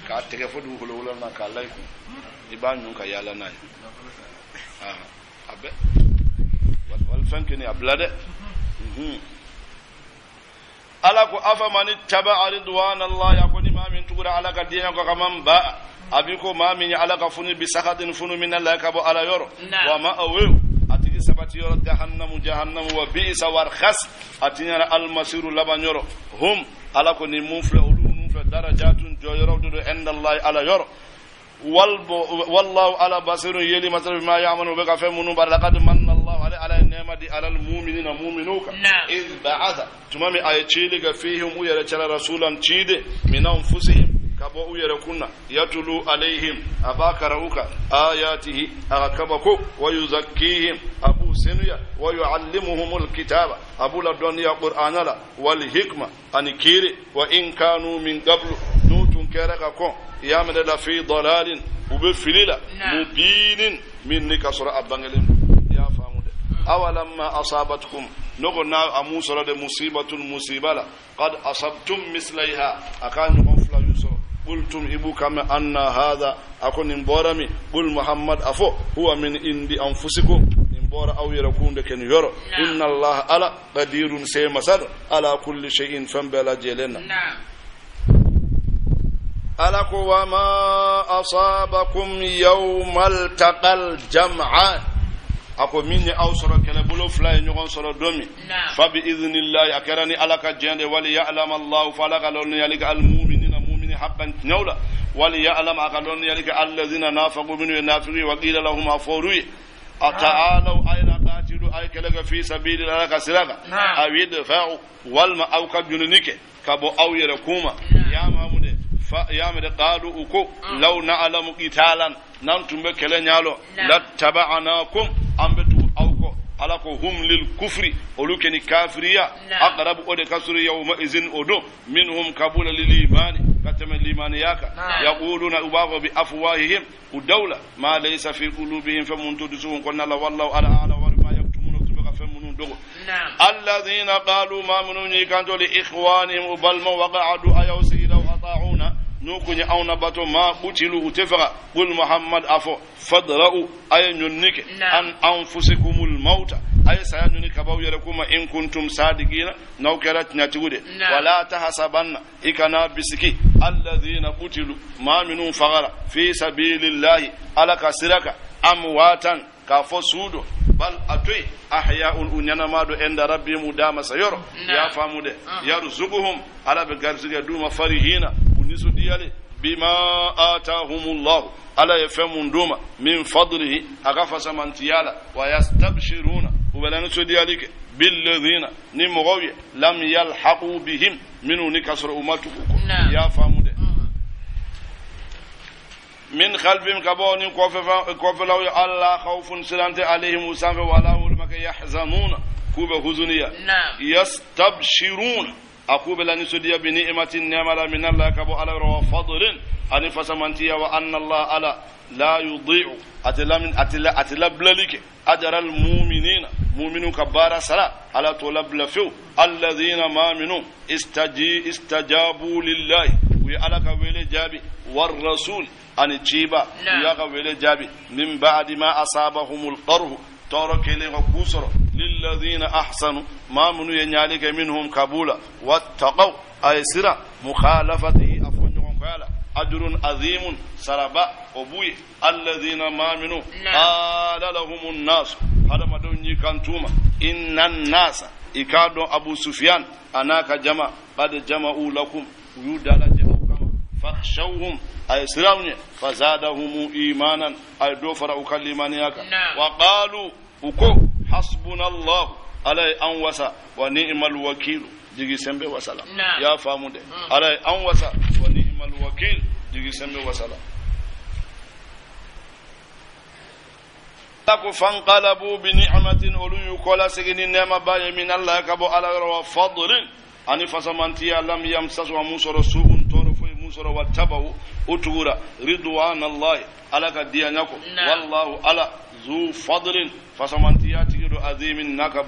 k'a tɛgɛ fo dugukolo wolonwula k'a la i kun i b'a ɲun ka yaala n'a ye. Aha a bɛɛ wali fɛn kɛni a bila dɛ. Ala ko afamani taba'a ridwana Allah a ko ni maa min tugura ala ka diɲɛ kɔ kaman ba a bi ko maa min ye ala ka funu bi sakatin funu min Allah ka bɔ ala yɔrɔ wa ma awew a tigi sabati yɔrɔ jahannamu jahannamu wa bi'sa warkhas a tiɲɛna almasiru laban yɔrɔ hum ala ko ni mun filɛ olu mun filɛ darajatun jɔyɔrɔ de don inda Allah ala yɔrɔ wallahu ala basirun yeli masal bima ya'malu bɛ ka fɛn minnu baara laqad manna Allahu ala nɛɛma di alal mu'minina mu'minuka idh ba'atha tuma min a ye cili kɛ fihim u yɛrɛ cɛla rasulan ciden min anfusihim ka bɔ u yɛrɛ kunna yatulu alayhim a b'a karan u kan ayatihi a ka kabako wa yuzakkihim a b'u abu senuya wa yuallimuhumul kitaba abu la doniya qur'ana la wal hikma ani kiri wa in kanu min qablu nutun kera ka kon yamada la fi dalalin ube filila mubinin min ni kasura abangelen ya famu de awalamma asabatkum nogo na amusara de musibatun musibala qad asabtum mislaiha akan fla yusuf قلتم إبو كما أن هذا أكون إمبارمي قل محمد أفو هو من عند أنفسكم إمبار أو يركون لكن يرى إن الله على قدير سيمسد على كل شيء فنبلا جلنا ألك وما أصابكم يوم التقى الجمعان أكو مني أوصر كلبلو فلا ينقون صر دومي فبإذن الله أكرني ألك جند وليعلم الله فلك لون يلك المؤمنين حقا نولا وليعلم أقلون يلك الذين نافقوا منه النافقين وقيل لهم أفوروي أتعالوا أين قاتلوا أي كلك في سبيل الله كسرقة أو يدفعوا والما أو كبجنونك كبو أو يركوما يا محمد يا محمد قالوا أكو لو نعلم قتالا ننتم بكلا نيالو لاتبعناكم أم بتو أوكو alako hum lil kufri olukeni kafiriya aqrabu ode kasuri yawma izin odo minhum kabula lil imani katama limani yaka yaquluna ubago bi afwahihim udawla ma laysa fi qulubihim famuntu dusun qulna la wallahu ala ala wa ma yaktumuna tubqa famunun dogo alladhina qalu ma mununi kanto li ikhwanihim bal ma waqa'u ayawsi law ata'una nukunya awna bato ma qutilu utafara qul muhammad afo fadra'u ayunnike an anfusikumul mauta ay sayanyuni kabaw yarakuma in kuntum sadiqina naw karat natigude wala tahasabanna ikana bisiki alladhina qutilu ma minun fagara fi sabilillahi alaka siraka amwatan ka fosudo bal atui ahya'un unyana mado enda rabbihim udama sayoro ya famude yarzuquhum ala be garziga duma farihina unisudiyale bima atahumullah ala yafamun duma min fadlihi agafa samantiyala wa yastabshiruna ubelani sudiyalike billadhina ni mugawiya lam yalhaqu bihim minu nikasru umatuku ya famude من خلفهم كبون كوفلو الله خوف سلامت عليهم وسامف ولا هم يحزنون كوب حزنيا يستبشرون أقوب لن سديا بنعمة النعمة من الله كبو على وفضل أن فسمنتيا وأن الله على لا يضيع أتلا من أتلا أتلا بللك أجر المؤمنين مؤمنون كبار سلا على طلب لفو الذين ما منوا استجابوا لله ويعلك ويلي جابي والرسول أن تشيبا وياك ويلي جابي من بعد ما أصابهم القره ترك لهم للذين أحسنوا ما منوا ينالك منهم قبولا واتقوا أي سرا مخالفته أفنهم قال أجر عظيم سربا أبوي الذين ما منوا قال لهم الناس هذا ما دون يكنتوما إن الناس إكادوا أبو سفيان أناك جمع قد جمعوا لكم يودالا فاخشوهم أي سراوني فزادهم إيمانا أي دوفر أكلمانياك وقالوا أكو حسبنا الله علي أنوسا ونعم الوكيل جيجي سمبي وسلام يا فامودي علي أنوسا ونعم الوكيل جيجي سمبي وسلام فانقلبوا بنعمة أولو يقول سجن النعمة باي من الله كبو على وفضل أني فسمنتيا لم يمسس وموسى سوء موسى واتبعوا أتورا رضوان الله على كديانكم والله على ذو فضل فسمنتيا تجد عظيم نكب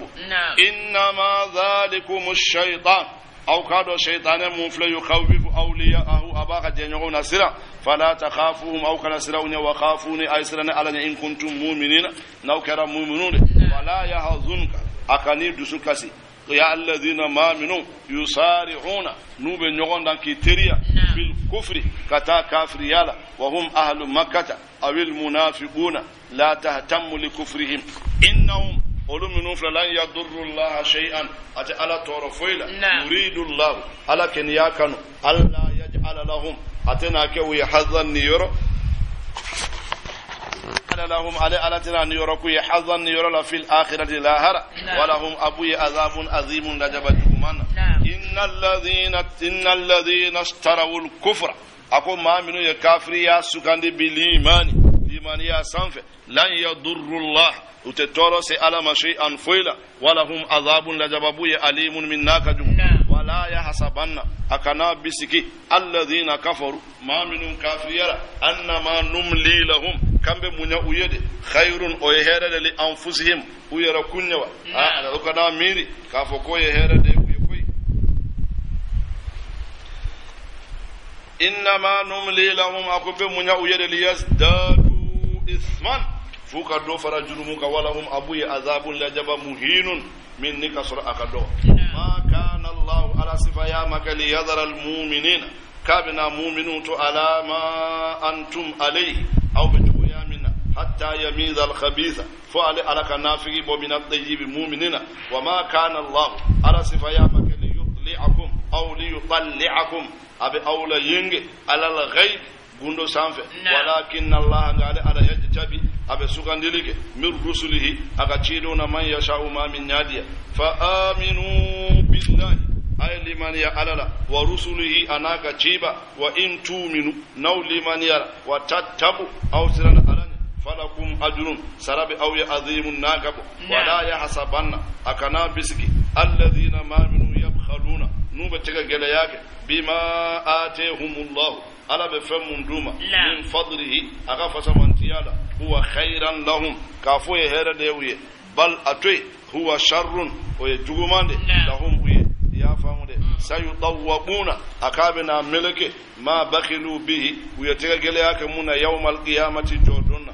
إنما ذلكم الشيطان أو كادوا الشيطان منفل يخوف أولياءه أباك جنيون سرا فلا تخافوهم أو كان سرون وخافوني أي سرنا على إن كنتم مؤمنين نو كرا مؤمنون ولا يحزنك أكني دسكسي يا الذين ما منوا يسارعون نوب نيغون دان كيتريا بالكفر كتا كافر يالا وهم أهل مكة أو المنافقون لا تهتم لكفرهم إنهم أولو منهم فلن يضر الله شيئا أتي على طرفيلا يريد الله على كن يكنوا ألا يجعل لهم أتنا كي يحظى النيور لهم على ألتنا نيوركو يحظى النيور في الآخرة لاهرة ولهم أبوي عذاب عظيم لجبتهمان إن الذين اشتروا الكفر أكو ما منو يكافر يا سكان بالإيمان limaniya sanfɛ lan yadurru llah u tɛ tɔɔrɔ se ala ma shay'an foyi la walahum azabun lajababu ye alimun min n'a ka jugu wala yahsabanna a kana bisiki alladhina kafaru maa minnu kafiriyara annama numli lahum kan bɛ munya u ye de khayrun o ye hɛrɛ de li anfusihim u yɛrɛ kun ye wa o kana miiri k'a fɔ k'o ye hɛrɛ de ye u ye koyi innama numli lahum a ko bɛ munya u ye de liyazdadu isman f'u ka dɔ fara jurumu kan walahum abu ye azabun lajaba muhinun min ni ka sɔrɔ a ka dɔgɔ ma kana allahu ala sifaya ma kɛ liyadhara almuminina k'a bɛna muminu to ala ma antum alayhi aw bɛ cogoya min na hatta yamiza alkhabitha fo ale ala ka nafigi bɔ min at-tayyibi muminina wa ma kana allahu ala sifaya ma kɛ liyutli'akum aw liyutalli'akum a bɛ aw la yenge ala al-ghayb gundo sanfɛ walakin allah nka ale ala yajtabi a bɛ sugandili kɛ min rusulihi a ka cidenw na man yasha'u ma min ɲadiya fa aminu billahi a ye limaniya ala la wa rusulihi a n'a ka ciba wa in tuminu n'aw limaniyara wa tattaku aw siranna ala ɲɛ falakum ajrun sara bɛ aw ye azimun n'a ka bon wala yahsabanna a kana bisigi alladhina ma minnu yabkhaluna n'u bɛ tɛgɛ gɛlɛya kɛ bima atehumullahu ala bɛ fɛn mun d'u ma min fadlihi a ka fasamantiya la huwa khairan lahum k'a fɔ ye hɛrɛ de ye u ye bal a to yen huwa sharrun o ye juguman de lahum u ye i y'a faamu dɛ sayutawwaquna a k'a bɛna meleke ma bakhilu bihi u ye tɛgɛ gɛlɛya kɛ mun na yawma alqiyamati jɔ don na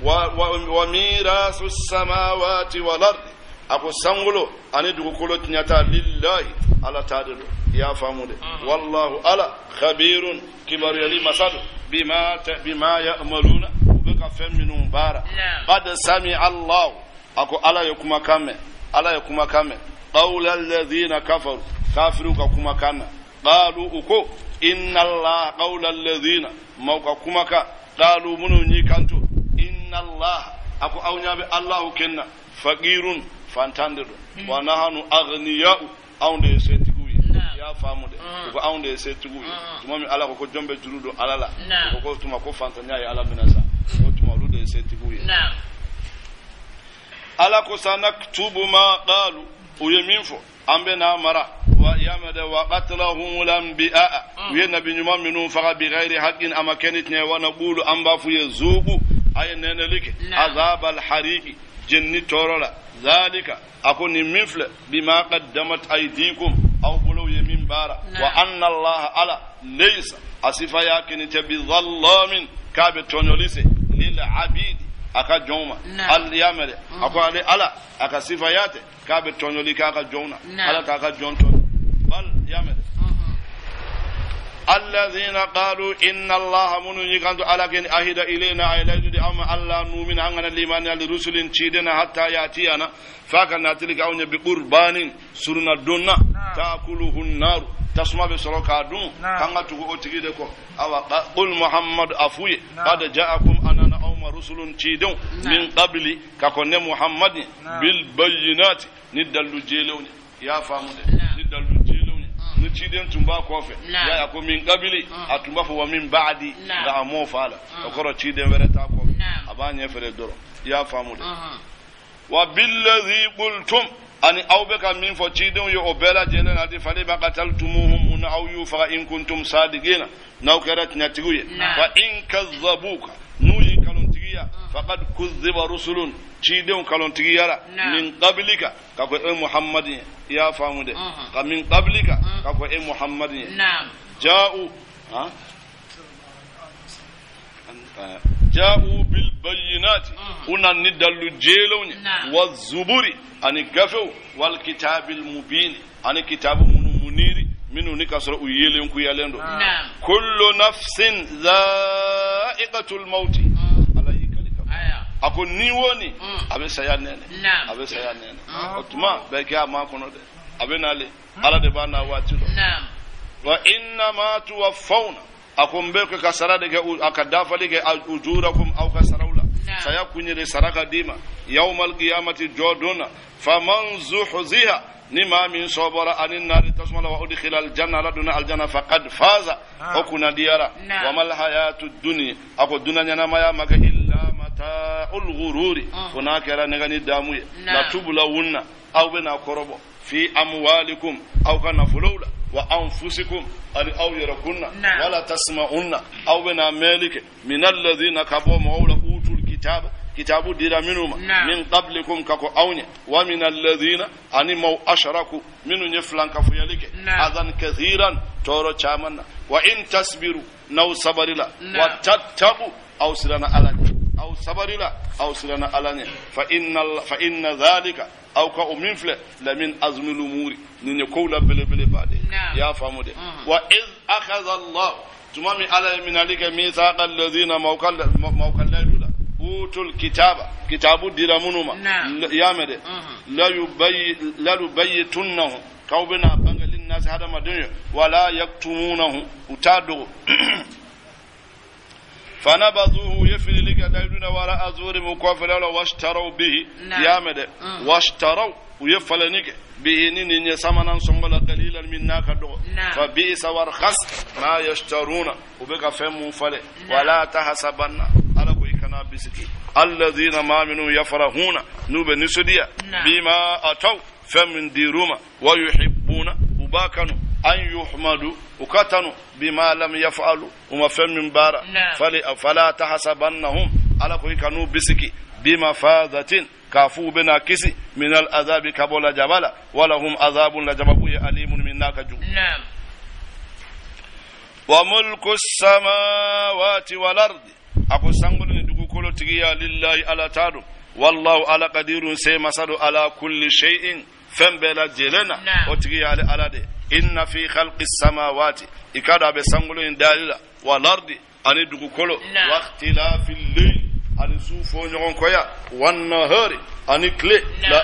wa mirasu samawati wal ardi a ko sankolo ani dugukolo tiɲɛta lillahi ala ta de don i y'a faamu dɛ wallahu ala khabirun kibaruyali masa don bima ya'maluna u bɛ ka fɛn minnu baara qad sami'a allahu a ko ala ye kumakan mɛn ala ye kumakan mɛn qawla alladhina kafaru kafiru ka kumakan na qalu u ko inna allaha qawla alladhina maaw ka kumakan qalu minnu y'i kanto inna allaha a ko aw ɲa bɛ allahu kenna faqirun fantan de don wa nahanu aghniya'u anw de ye setigiw ye i y'a faamu dɛ u ko anw de ye setigiw ye tuma min ala ko ko jɔn bɛ juru don ala la u ko ko tuma ko fantanya ye ala minɛ sa o tuma olu de ye setigiw ye ala ko sanaktubu ma qalu u ye min fɔ an bɛ n'a mara wa y'a mɛn dɛ wa qatlahumul anbiya u ye nabi ɲuman minnu faga bi ghayri haqqin a ma kɛ ni tiɲɛ wa naqulu an b'a f'u ye zuqu a ye nɛnɛli kɛ azabal hariqi jenni tɔɔrɔ la zalika a ko nin min filɛ bima qaddamat aydikum aw bolow ye min baara wa anna allaha ala laysa a sifa y'a kini tɛ bi dhallamin k'a bɛ tɔɲɔli se lil abidi a ka jɔnw ma al y'a mɛn dɛ a ko ale ala a ka sifa y'a tɛ k'a bɛ tɔɲɔli k'a ka jɔnw na ala k'a ka jɔn tɔɲɔ bal y'a mɛn dɛ alladhina qalu inna allaha munu yikanto ala ken ahida ilayna ay laydu di amma alla nu'mina an kana limani al rusulin cidena hatta yatiyana fa kana tilka awnya bi qurbanin suruna donna taakuluhu naru tasuma bɛ sɔrɔ k'a dun k'an ka tugu o tigi de kɔ awa qul muhammad afuye qad ja'akum anana aw ma rusulun cidenw min qabli ka kɔn ne muhammad bil bayyinati ni dallu jelenw ye i y'a faamu dɛ ni dallu jelenw ye ni ciden tun b'a kɔfɛ ya ko min qabili a tun b'a fɔ wa min ba'di nka a m'o fɔ a la o kɔrɔ ciden wɛrɛ t'a kɔfɛ a b'a ɲɛfɛrɛ dɔrɔn i y'a faamu dɛ wa billadhi qultum ani aw bɛ ka min fɔ cidenw ye o bɛɛ lajɛlen na di falima qataltumuhum mun aw y'u faga in kuntum sadiqina n'aw kɛra tiɲɛtigiw ye fa in kazzabuka n'u y'i kalontigiya faqad kuzziba rusulun cidenw kalontigiyara min qablika ka ko e muhammad ye i y'a faamu dɛ ka min qablika ka ko e muhammad ye ja'u ha ja'u bil bayyinati una ni dallu jelenw ye wa zuburi ani gafew wal kitabil mubin ani kitabu munu muniri minnu ni ka sɔrɔ u yelen kuyalen don kullu nafsin dha'iqatul mauti ala y'i kali ka a ko ni wo ni a bɛ saya nɛnɛ a bɛ saya nɛnɛ o tuma bɛɛ kɛ a ma kɔnɔ dɛ a bɛ nale ala de b'a n'a waati dɔn wa innama tuwaffawna a ko n bɛ kɛ ka sara de kɛ a ka dafali kɛ ujurakum aw ka saraw la saya kun ye de sara ka d'i ma yawmal qiyamati jɔ don na faman zuhziha ni maa min sɔbɔra ani nari tasuma la wa udkhila aljanna ala donna aljanna faqad faza o kunnadiyara wa mal hayatu dunya a ko duna ɲɛnamaya ma kɛ illa illa mata'ul ghururi funa kɛra nɛgɛni damu ye la tubulawunna aw bɛna kɔrɔbɔ fi amwalikum aw ka nafolow la wa anfusikum ani aw yɛrɛ kunna wala tasma'unna aw bɛna mɛnli kɛ min alladhina ka bɔ mɔgɔw la utul kitaba kitabu dira minnu ma min qablikum ka kɔn aw ɲɛ wa min alladhina ani maw ashraku minnu ye filankafuyali kɛ adan kathiran tɔɔrɔ caman na wa in tasbiru n'aw sabarila wa tattaqu aw siranna ala ɲɛ aw sabarila aw siranna ala ɲɛ fa inna fa inna dhalika aw ka o min filɛ la min azmil umuri nin ye kow la belebeleba de i y'a faamu de wa iz akhadha allah tuma min ala ye minali kɛ mithaqa alladhina maw ka layidu la utul kitaba kitabu dira minnu ma y'a mɛn dɛ la yubayyitunnahu k'aw bɛna bange linnasi hadamadenw ye wala yaktumunahu u t'a dogo fanabaduhu ye filili kɛ layidu na wara zuhurihim u kɔfɛla la washtaraw bihi y'a mɛn dɛ washtaraw u ye falenni kɛ bihi ni nin ye samanan sɔngɔ la qalilan min n'a ka dɔgɔ fa bi'sa warkhas ma yashtaruna u bɛ ka fɛn mun falen wala tahasabanna ala ko i kana bisigi alladhina maa minnu yafrahuna n'u bɛ nisɔndiya bima ataw fɛn min dir'u ma wa yuhibbuna u b'a kanu an yuhmadu u ka tanu bima lam yaf'alu u ma fɛn min baara fala tahasabannahum ala ko i kan'u bisigi bimafadatin k'a f'u bɛna kisi min al azabi ka bɔ lajaba la walahum azabun lajaba b'u ye alimun min n'a ka jugu wa mulku samawati wal ardi a ko sankolo ni dugukolo tigiya lillahi ala ta don wallahu ala qadirun se masa don ala kulli shay'in fɛn bɛɛ lajɛlen na o tigi y'ale ala de inna fi khalqi samawati i k'a dɔn a bɛ sankolo in dali la wal ardi ani dugukolo wa ikhtilafi layl ani su fɔ ɲɔgɔn kɔya wan nahari ani tile la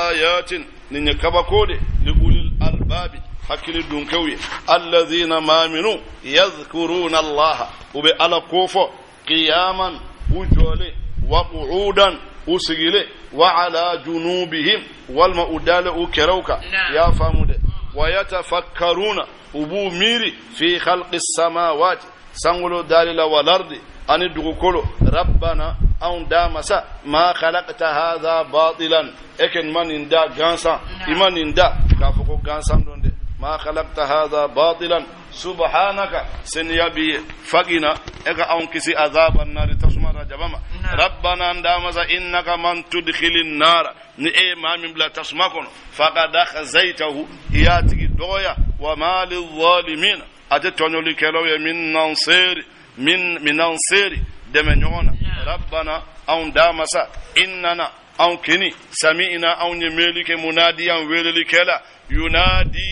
ayatin nin ye kabako de li ulil albabi hakili dunkew ye alladhina maa minnu yadhkuruna allaha u bɛ ala kofɔ qiyaman u jɔlen wa qu'udan u sigilen wa ala junubihim walima u dalen u kɛrɛw kan i y'a faamu dɛ wa yatafakkaruna u b'u miiri fi khalqi samawati sankolo dali la wal ardi ani dugukolo rabbana anw da masa ma khalaqta hadha batilan e kɔni ma nin da gansan i ma nin da k'a fɔ ko gansan don dɛ ma khalaqta hadha batilan subhanaka seniya b'i ye faqina e ka anw kisi azaban nari tasuma lajaba ma rabbana an da masa innaka man tudkhilin nara ni e ye maa min bila tasuma kɔnɔ faqad akhzaytahu i y'a tigi dɔgɔya wa ma lizzalimina a tɛ tɔɲɔlikɛlaw ye min nansiri min nansiri dɛmɛ ɲɔgɔn na rabbana anw da masa innana anw kini sami'ina anw ye meli kɛ munadiyan welelikɛla yunadi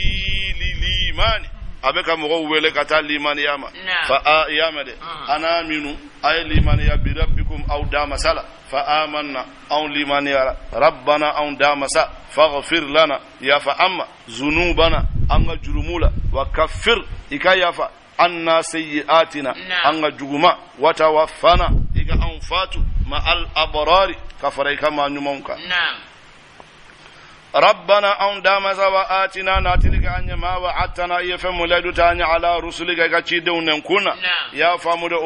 lilimani a bɛ ka mɔgɔw wele ka taa limaniya ma fa a y'a mɛn dɛ an aminu a ye limaniya bi rabbikum aw da masa la fa amanna anw limaniyara rabbana anw da masa faghfir lana yafa an ma zunubana an ka jurumu la wa kaffir i ka yafa anna sayyi'atina an ka juguma wa tawaffana i ka anw fatu ma al abrari ka fara i ka maa ɲumanw kan rabbana anw da masa wa atina natili ka an ye ma wa'adtana i ye fɛn mun layidu ta an ye ala rusulika i ka cidenw nɛnkun na i y'a faamu dɛ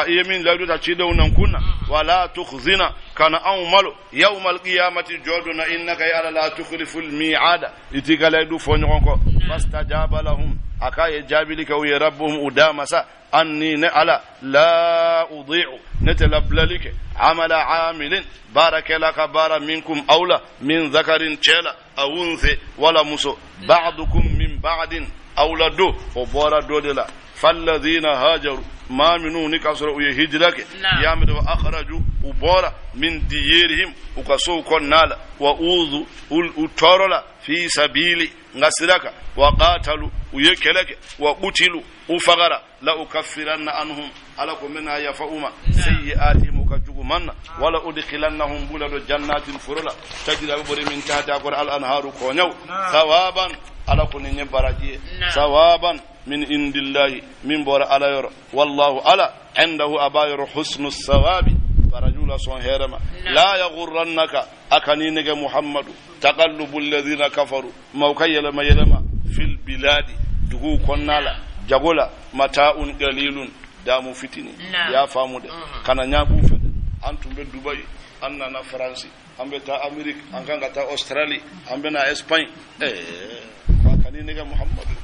i ye min layidu ta cidenw nɛnkun na wala tukhzina kana anw malo yawmal qiyamati jɔ don na innaka ya ala la tukhliful mi'ada i t'i ka layidu fɔ ɲɔgɔn kɔ fastajaba lahum a k'a ye jaabili kɛ u ye rabbuhum u da masa anni ne ala la udi'u ne tɛ labilali kɛ amala amilin baarakɛla ka baara minkum aw la min zakarin cɛ la aw unse wala muso ba'dukum min ba'din aw la do o bɔra dɔ de la falladhina hajaru maa minnu ni k'a sɔrɔ u ye hijira kɛ y'a mɛn wa akhraju u bɔra min diyerihim u ka sow kɔnɔna la wa uzu u tɔɔrɔ la fi sabili n ka sira kan wa qatalu u ye kɛlɛ kɛ wa qutilu u fagara la ukaffiranna anhum ala ko n bɛna yafa u ma sayyi'atihim u ka juguman na wala udkhilannahum b'u ladon jannatin foro la tajri a bɛ bori min tahtiha a kɔrɔ al anharu kɔɲɛw sawaban ala ko nin ye baraji ye sawaban min indillahi min bɔra ala yɔrɔ wallahu ala indahu a b'a yɔrɔ husnu sawabi barajiw la sɔn hɛrɛ ma la yaghurrannaka a kan'i nɛgɛ muhammadu taqallubu alladhina kafaru maaw ka yɛlɛma yɛlɛma fil biladi duguw kɔnɔna la jago la mata'un qalilun damu fitini i y'a faamu dɛ kana ɲa b'u fɛ dɛ An tun bɛ Dubaï, an nana Faransi, an bɛ taa Amérique, an kan ka taa Australie, an bɛ na Espagne. Ka ni ne ka Muhammadu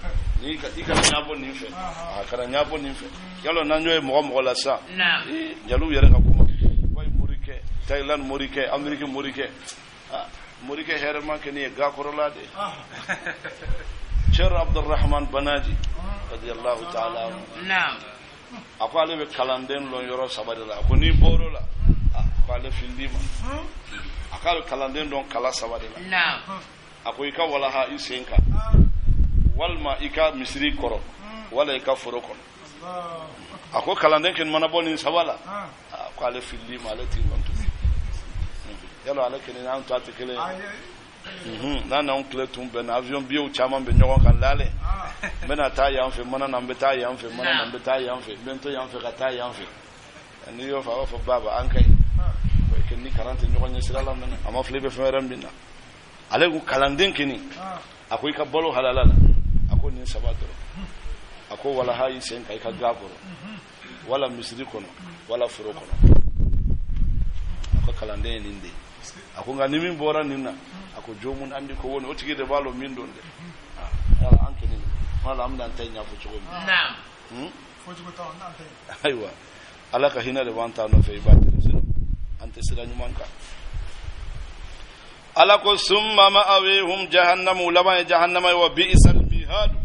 ni ka i kana ɲabɔ nin fɛ, a kana ɲabɔ nin fɛ. Yalo n'an y'o ye mɔgɔ mɔgɔ la sisan, jaliw yɛrɛ ka kuma, Dubaï morikɛ, Thailand morikɛ, Amérique morikɛ, morikɛ hɛrɛma kɛ nin ye gakɔrɔla de. Cheikh Abdurrahman Banaji radiyallahu ta'ala anhu. A ko ale bɛ kalanden lɔn yɔrɔ saba de la. A ko n'i bɔr'o la, a ko ale filili ma. A k'a bɛ kalanden dɔn kala saba de la. A ko i ka walaha i sen kan, walima i ka misiri kɔrɔ, wala i ka foro kɔnɔ. A ko kalanden kɛni mana bɔ nin saba la, a ko ale filili ma, ale t'i lɔn tugun. Yalo ale kɛni n'an ta tɛ kelen ye. N'a n'anw tile tun bɛnna, avion biyew caman bɛ ɲɔgɔn kan lale. N bɛna taa yan fɛ, mana na n bɛ taa yan fɛ, mana na n bɛ taa yan fɛ, n bɛ n to yan fɛ ka taa yan fɛ. N'i y'o fɔ, a b'a fɔ baba an ka ɲi. Kɛ ni kalan tɛ ɲɔgɔn ɲɛ sira la mɛnɛ, a ma filɛ i bɛ fɛn wɛrɛ min na. Ale ko kalanden kɛni, a ko i ka balo halala la, a ko nin saba dɔrɔn. A ko walaha i sen kan i ka ga kɔrɔ, wala misiri kɔnɔ, wala foro kɔnɔ. A ko kalanden ye nin de ye. A ko nka ni min bɔra nin na, a ko jo mun andi ko woni o tigi de b'a lɔn min don dɛ. Yala an kɛni wala an bɛna an ta ɲɛfɔ cogo min. Ayiwa, ala ka hinɛ de b'an ta nɔfɛ, i b'a tɛrɛ an tɛ sira ɲuman kan. Ala ko summa ma'awihum jahannamu, laban ye jahannama ye, wa bi'sal mihadu,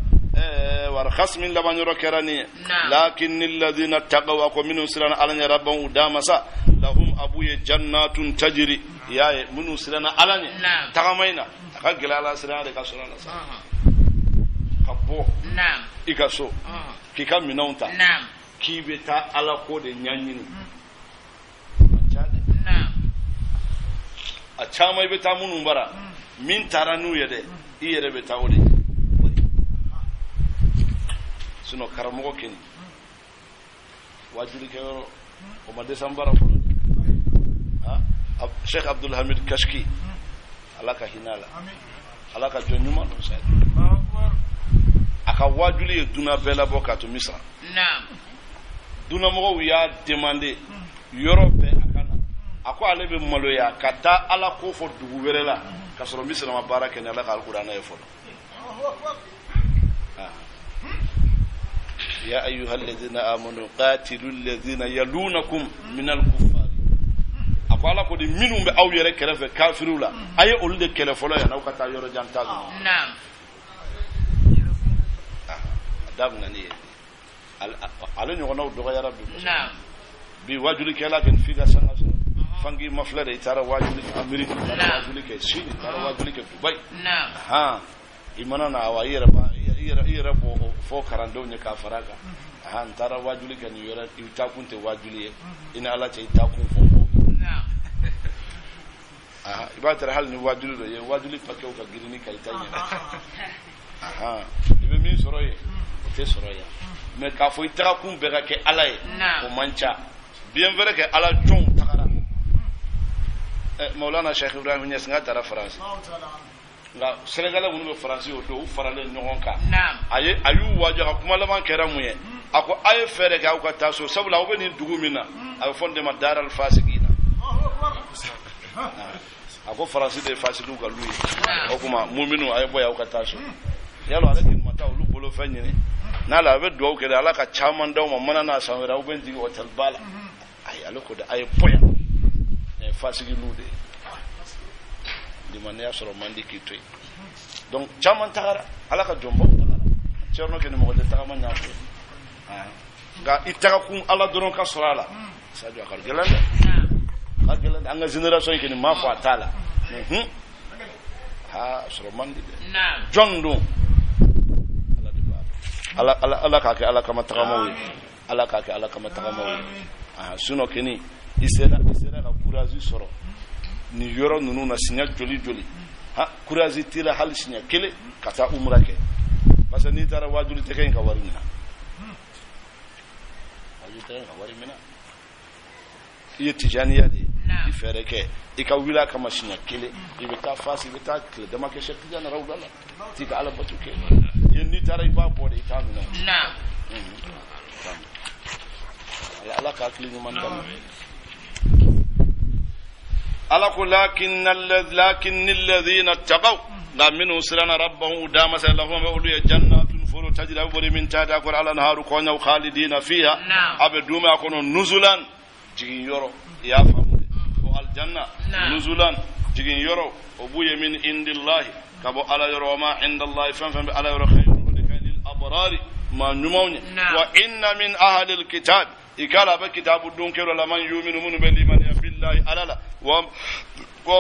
war khasmin laban yɔrɔ kɛra nin ye. Lakin alladhina taqaw, a ko minnu siranna ala ɲɛ, rabbahum u damasa, lahum abu ye jannatun tajri. I y'a ye, minnu siranna ala ɲɛ tagama in na, a ka gɛlɛ ala siranya de ka sɔrɔ a la sa. Ka bɔ i ka so k'i ka minɛnw ta k'i bɛ taa ala ko de ɲɛɲini, a caman i bɛ taa minnu bara, min taara n'u ye dɛ, i yɛrɛ bɛ taa o de ye. Sinon karamɔgɔ kɛni wajulikɛyɔrɔ o ma dɛsɛ an bara fɔlɔ. Cheikh Abdul Hamid Kashki, ala ka hinɛ a la, ala ka jɔn ɲuman don sa. A ka wajuli ye dunan bɛɛ labɔ k'a to Misira. Dunamɔgɔw y'a demandé yɔrɔ bɛɛ a ka na. A ko ale bɛ maloya ka taa ala ko fɔ dugu wɛrɛ la ka sɔrɔ Misira ma baara kɛ ni ala ka alikuranɛ ye fɔlɔ. Ya ayyuha alladhina amanu qatilu alladhina yalunakum min al-kuffar. A ko ala ko di minnu bɛ aw yɛrɛ kɛrɛfɛ kafiriw la, a ye olu de kɛlɛ fɔlɔ yan, aw ka taa yɔrɔ jan ta dɔrɔn. A daminɛ ni ye ale ɲɔgɔnnaw dɔgɔyara bi. Bi wajulikɛla kɛ f'i ka sanga sɔrɔ. Fangi ma filɛ de, i taara wajuli kɛ Amérique, i taara wajuli kɛ Chine, i taara wajuli kɛ Dubaï. I mana na awa i yɛrɛ b'a i yɛrɛ bɔ fɔ kalandenw ye k'a fara a kan. N taara wajuli kɛ nin yɔrɔ, i taa kun tɛ wajuli ye, i ni ala cɛ i taa kun fɔ mɔgɔw. I b'a tɛrɛ hali ni wajuli dɔ ye, wajuli paquet ka girin ni qualité ɲɛna. I bɛ min sɔrɔ yen, o tɛ sɔrɔ yan. Mais k'a fɔ i taga kun bɛɛ ka kɛ ala ye, o man ca. Bien vrai que ala jɔnw tagara. Maulana Cheikh Ibrahim Niass n ka taara Faransi. Nka Sénégalais minnu bɛ Faransi o don, u faralen ɲɔgɔn kan. A y'u waaju, a ka kuma laban kɛra mun ye? A ko a ye fɛɛrɛ kɛ aw ka taa so, sabula aw bɛ nin dugu min na, a bɛ fɔ nin de ma Daral Fasigina. A ko Faransi de ye fasigiw ka lu ye. O tuma muminu a ye bɔ yan aw ka taa so. Yalo ale k'i ma taa olu bolo fɛn ɲini. N'ala a bɛ dugawu kɛ dɛ, ala ka caman d'aw ma, mana n'a san wɛrɛ aw bɛ n jigin hôtel ba la. Ayi, ale ko de a ye bɔ yan. Fasigi lu de ye. Limaniya sɔrɔ man di k'i to yen. Donc caman tagara, ala ka jɔnbaw tagara. Cɛrno kɛ ni mɔgɔ tɛ tagama ɲa fɛ. Nka i tagakun ala dɔrɔn ka sɔrɔ a la. Sadio a ka gɛlɛn dɛ. A ka gɛlɛn dɛ. An ka génération in kɛ nin m'a fɔ a t'a la. Ha sɔrɔ man di dɛ. Jɔn don? Ala de b'a dɔn. Ala k'a kɛ ala kama tagamaw ye. Ala k'a kɛ ala kama tagamaw ye. Sinon kɛni i sera ka courage sɔrɔ nin yɔrɔ ninnu na siɲɛ joli joli. Courage t'i la hali siɲɛ kelen ka taa umra kɛ. Parce que n'i taara wajuli tɛ kɛ in ka wari minɛ. Wajuli tɛ kɛ in ka wari minɛ. I ye tijaniya de ye, i fɛɛrɛ kɛ i ka wuli a kama siɲɛ kelen, i bɛ taa Fasi, i bɛ taa tile dama kɛ Cheikh Tidiane rawda la, t'i ka ala bato kɛ. N'i taara i b'a bɔ de, i t'a minɛ. Ala ka hakili ɲuman d'a ma. Ala ko lakinni alladhina taqaw, nka minnu siranna rabbahum u damasa, lahum bɛ olu ye jannatun foro tajri a bɛ boli min tahtiha a kɔrɔ alanharu kɔɲaw khalidina fiha a bɛ duumɛ a kɔnɔ nuzulan jigin yɔrɔ. I y'a faamu dɛ, o aljanna nuzulan jigin yɔrɔ o b'u ye min indillahi ka bɔ Ala yɔrɔ wa ma indallahi fɛn fɛn bɛ Ala yɔrɔ khayrun o de ka ɲi lil abrari maa ɲumanw ye. Wa inna min ahlil kitab i k'a la a bɛ kitabu don kɛrɔ la man yuminu minnu bɛ limaniya billahi Ala la wa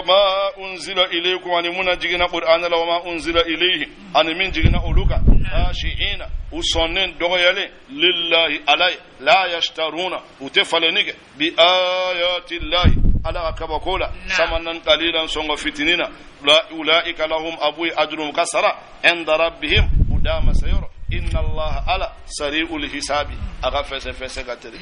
ma unzila ilaykum ani mun na jiginna Qur'ana la wa ma unzila ilayhim ani min jiginna olu kan khashi'ina u sɔnnen dɔgɔyalen lillahi Ala ye la yashtaruna u tɛ falenni kɛ bi ayati llahi Ala ka kabako la samanan qalilan sɔngɔ fitinin na ulaika lahum abu ajrum ka sara inda rabbihim u dama sayɔrɔ inna allaha Ala sari'ul hisabi a ka fɛsɛ fɛsɛ ka teli.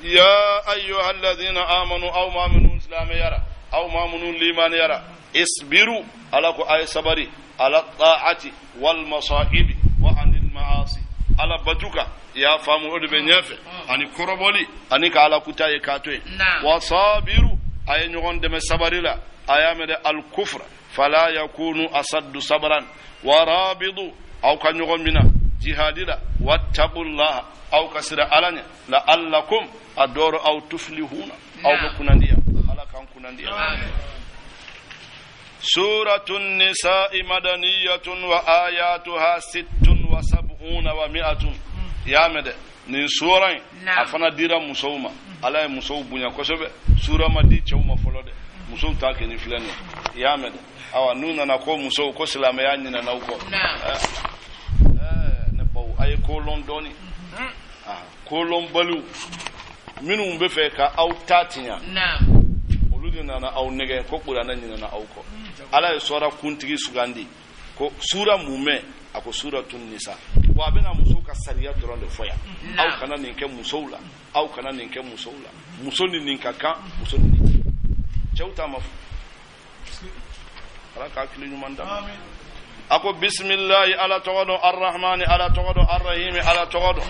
Ya ayyuha alladhina amanu aw maa minnu silamɛyara aw maa minnu limaniyara isbiru Ala ko a ye sabari ala ta'ati wal masaibi wa anil maasi Ala batu kan i y'a faamu o de bɛ ɲɛfɛ ani kɔrɔbɔli ani ka Ala kuta ye k'a to yen wa sabiru a ye ɲɔgɔn dɛmɛ sabari la a y'a mɛn dɛ al kufra fala yakunu asaddu sabran wa rabidu aw ka ɲɔgɔn mina jihadi la wattaqullaha aw ka sira Ala ɲɛ la'allakum a dɔrɔ aw tuflihuna aw bɛ kunnandiya. Ala k'an kunnandiya. Suratu nisa'i madaniyatun wa ayatuha sittun wa sab'una wa mi'atun. I y'a mɛn dɛ, nin sura in a fana dira musow ma. Ala ye musow bonya kosɛbɛ. Sura ma di cɛw ma fɔlɔ dɛ, musow ta kɛ ni filɛ nin ye. I y'a mɛn dɛ, awa n'u nana ko musow ko silamɛya ɲinɛna u kɔ, ne baw a ye ko lɔn dɔɔni. Kolɔnbaliw minnu bɛ fɛ ka aw ta tiɲɛ, olu de nana aw nɛgɛ ko kuranɛ ɲinɛna aw kɔ. Ala ye sura kuntigi sugandi ko sura mumɛ a ko suratu nisa wa a bɛna musow ka sariya dɔrɔn de fɔ yan. Aw kana nin kɛ musow la, aw kana nin kɛ musow la, muso ni nin ka kan, muso ni nin. Cɛw ta ma fɔ. Ala ka hakili ɲuman d'an ma. A ko bisimilahi Ala tɔgɔ dɔn arrahmani Ala tɔgɔ dɔn arrahimi Ala tɔgɔ dɔn.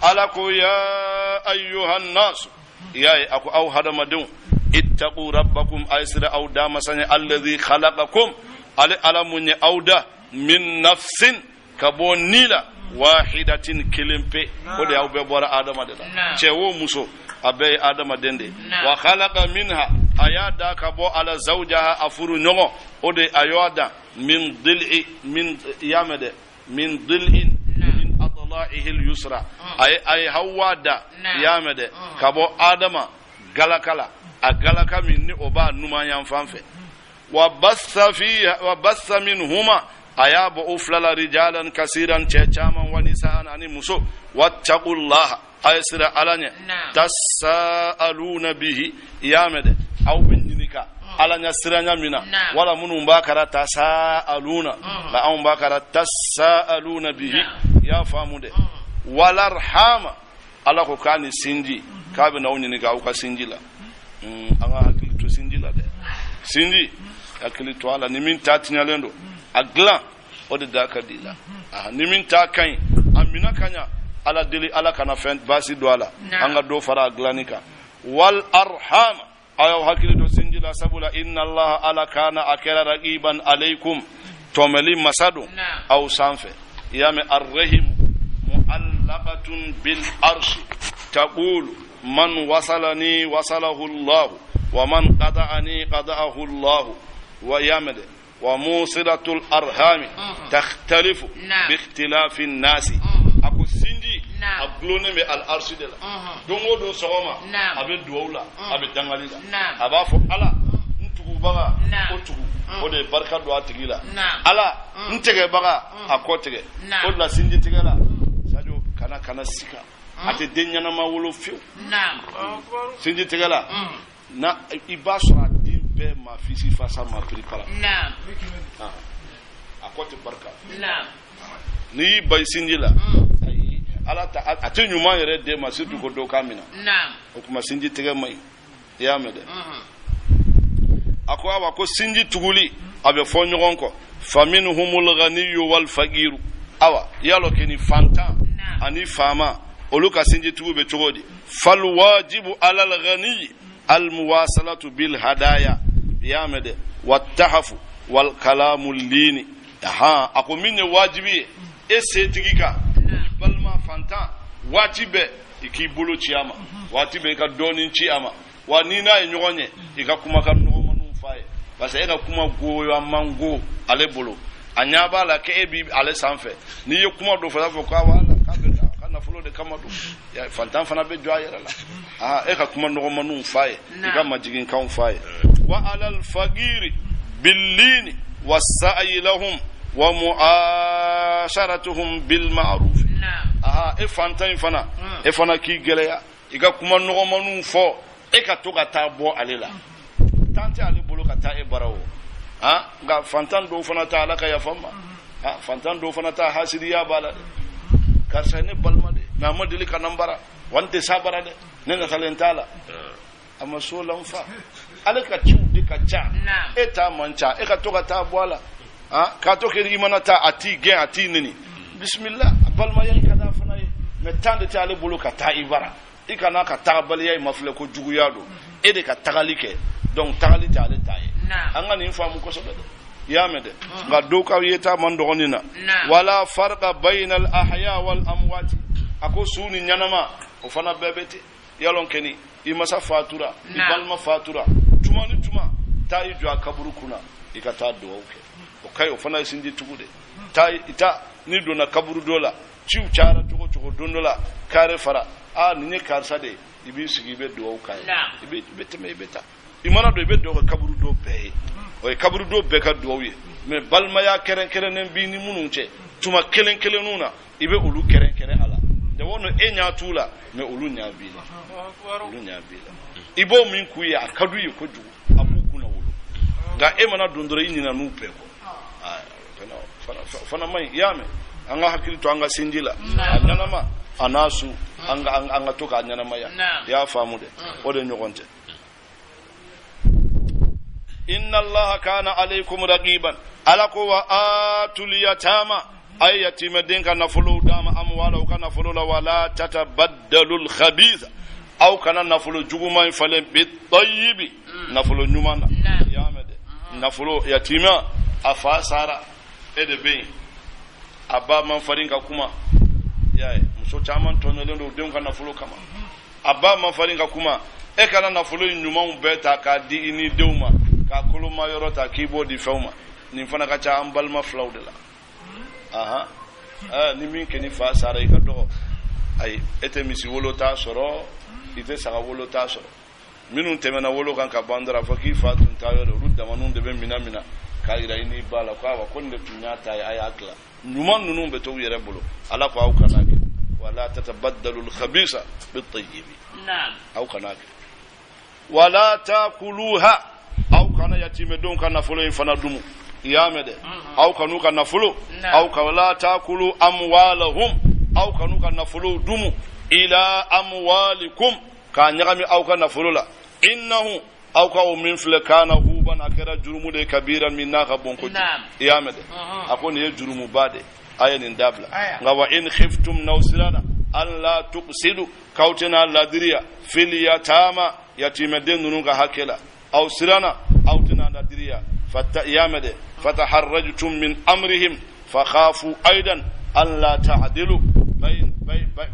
Ala ko ya ayyuhan nas i y'a ye a ko aw hadamadenw ittaqu rabbakum a ye sira aw damasa ɲɛ alladhi khalaqakum ale Ala mun ye aw da min nafsin ka bɔ ni la wahidatin kelen pe o de y'aw bɛɛ bɔra adama de la cɛ o muso a bɛɛ ye adamaden de ye wa khalaqa minha a y'a da ka bɔ a la zawjaha a furu ɲɔgɔn o de a y'a da min dil'i min i y'a mɛn dɛ min dil'in min adla'ihi al-yusra a ye Hawa da i y'a mɛn dɛ ka bɔ Adama galaka la a galaka min ni o b'a numan yan fan fɛ wa bassa fiha wa bassa minhuma a y'a bɔ u fila la rijalan kasiran cɛ caman wa nisaan ani muso wattaqullaha a ye sira Ala ɲɛ tasaaluna bihi i y'a mɛn dɛ aw bɛ ɲininka Ala ɲɛ siranya min na wala minnu b'a kara tasaaluna nka anw b'a kara tasaaluna bihi i y'a faamu dɛ walarhama Ala ko k'a ni sinji k'a bɛ n'aw ɲininka aw ka sinji la. An ka hakili to sinji la dɛ, sinji hakili to a la. Ni min ta tiɲɛlen don a dilan o de da ka di la. Ni min ta ka ɲi a minɛ ka ɲa. Ala deli Ala kana fɛn baasi don a la an ka dɔ fara a dilanni kan. Wal arhama a y'aw hakili to sinji la sabula inna allaha Ala kana a kɛra raqiban alaykum tɔmɛli masa don aw sanfɛ. I y'a mɛn arrahimu mu'allaqatun bil arshi taqulu man wasalani wasalahu allah wa man qata'ani qata'ahu allah wa y'a mɛn dɛ wa musilatul arhami takhtalifu bi ikhtilafi nasi. A ko sinji a gulonnen bɛ al arshi de la. Don o don sɔgɔma a bɛ duwawu la a bɛ dangali la a b'a fɔ Ala n tugubaga o tugu o de ye barika don a tigi la. Ala n tigɛbaga a kɔ tigɛ. O de la sinji tigɛ la Sadio kana sika a tɛ den ɲɛnama wolo fiyewu. Sinji tigɛ la na i b'a sɔrɔ a den bɛɛ ma fisi fasa ma piripara a kɔ tɛ barika. N'i y'i ban sinji la ayi Ala ta a tɛ ɲuman yɛrɛ d'e ma surtout ko dɔ k'a minɛ. O tuma sinji tigɛ man ɲi. I y'a mɛn dɛ, a ko awa ko sinji tuguli a bɛ fɔ ɲɔgɔn kɔ faminhumul ganiyu wal fagiru awa yalɔ kɛ ni fantan ani faama olu ka sinji tugu bɛ cogo di falwajibu alal ganiyi almuwasalatu bil hadaya. I y'a mɛn dɛ, wa tahafu wal kalamu liini. Ahan, a ko min ye wajibi ye e setigi kan, i balima fantan, waati bɛɛ i k'i bolo ci a ma, waati bɛɛ i ka dɔɔnin ci a ma. Wa n'i n'a ye ɲɔgɔn ye, i ka kumakan nɔgɔmaninw f'a ye, parce que e ka kuma goya man go ale bolo. A ɲɛ b'a la k'e bi ale sanfɛ. N'i ye kuma dɔ fɔ, a b'a fɔ k'a wala k'a bɛ a ka nafolo de kama don. Fantan fana bɛ jɔ a yɛrɛ la. Aa, e ka kuma nɔgɔmaninw f'a ye, i ka majiginkanw f'a ye. Wa alal fagiri billini wasa'yi lahum wa mu'asharatuhum bil ma'ruf. Aha, e fantan in fana, e fana k'i gɛlɛya, i ka kuma nɔgɔmaninw fɔ, e ka to ka taa bɔ ale la. Tan tɛ ale bolo ka taa e bara o. Ah, nka fantan dɔw fana ta, Ala ka yafa n ma, ah, fantan dɔw fana ta, hasidiya b'a la dɛ. Karisa ye ne balima de, mais a ma deli ka na n bara wa, n tɛ s'a bara dɛ, ne natalen t'a la. A ma so la n fa, ale ka ciw de ka ca, e ta man ca. E ka to ka taa bɔ a la. Ah, k'a to kɛ i mana taa, a t'i gɛn, a t'i neni. Bisimila, balimaya in ka d'a fana ye, mais temps de tɛ ale bolo ka taa i bara. I kana ka tagabaliya i ma filɛ ko juguya don. E de ka tagali kɛ, donc tagali tɛ ale ta ye. An ka nin faamu kosɛbɛ dɛ, i y'a mɛn dɛ. Nka dɔw ka yeta man dɔgɔnin na. Wala farqa bayna al ahya wal amwati. A ko su ni ɲanama, o fana bɛɛ bɛ ten. Yalɔn kɛni i masa fatura, i balima fatura, tuma ni tuma, taa i jɔ a kaburu kunna, i ka taa dugawu kɛ. O ka ɲi, o fana ye sinji tugu de. Taa i taa, n'i donna kaburu dɔ la, ciw cayara cogo cogo, don dɔ la kare fara, aa, nin ye karisa de ye, i b'i sigi, i bɛ dugawu k'a ye, i bɛ tɛmɛ, i bɛ taa. I mana don, i bɛ dugawu kɛ kaburu dɔ bɛɛ ye. O ye kaburu dɔ bɛɛ ka dugawu ye. Mais balimaya kɛrɛnkɛrɛnnen b'i ni minnu cɛ, tuma kelen kelenninw na, i bɛ olu kɛrɛnkɛrɛn a la. Jawɔ, e ɲɛ t'u la, mais olu ɲɛ b'i la, olu ɲɛ b'i la. I b'o min k'u ye, a ka d'u ye kojugu, a b'u kunna wolo. Nka e mana don dɔrɔn, i ɲinɛn'u bɛɛ kɔ. Fana man ɲi, i y'a mɛn. An ka hakili to an ka sinji la, a ɲɛnama a n'a su, an ka to k'a ɲɛnamaya. I y'a faamu dɛ, o de ɲɔgɔn tɛ. Inna Allaha kana alaykum raqiban. Ala ko wa atul yatama, ay yatimɛden ka nafolow d'a ma, amwala, u ka nafolo la. Wala tatabaddalu lkhabitha, aw kana nafolo juguman in falen, bitayibi, nafolo ɲuman na. I y'a mɛn dɛ, nafolo yatimɛ, a fa sara, e de bɛ yen, a ba man farin ka kuma. I y'a ye, muso caman tɔɲɔlen don denw ka nafolo kama. A ba man farin ka kuma, e kana nafolo in ɲumanw bɛɛ ta k'a di i ni denw ma, k'a koloma yɔrɔ ta k'i b'o di fɛnw ma. Nin fana ka ca an balima filaw de la. Ahan, ni min kɛ ni fa sara, i ka dɔgɔ, ayi, e tɛ misi wolo t'a sɔrɔ, i tɛ saga wolo t'a sɔrɔ. Minnu tɛmɛna wolo kan ka ban dɔrɔn, a fɔ k'i fa tun t'a yɔrɔ, olu damaninw de bɛ mina mina k'a yira i n'i ba la ko awa, ko nin de tun y'a ta ye, a y'a tila. Ɲuman ninnu bɛ to u yɛrɛ bolo. Ala ko aw kana kɛ wala tatabaddalu alkhabisa bitayibi, aw kana kɛ. Wala takuluha, aw kana yatimɛdenw ka nafolo in fana dumu. I y'a mɛn dɛ, aw kan'u ka nafolo, aw ka wala takulu amwalahum, aw kan'u ka nafolo dumu, ila amwalikum, k'a ɲagami aw ka nafolo la. Innahu, aw ka o min filɛ, kana huban, a kɛra jurumu de, kabira, min n'a ka bon kojugu. I y'a mɛn dɛ, a ko nin ye jurumuba de, a ye nin dabila. Nka wa in khiftum, n'aw siranna, an la tuqsidu, k'aw tɛna ladiriya, fil yatama, yatimɛden ninnu ka hakɛ la, aw siranna aw tɛna ladiriya, fata, i y'a mɛn dɛ, fataharrajtum min amrihim fakhafu aidan an la ta'dilu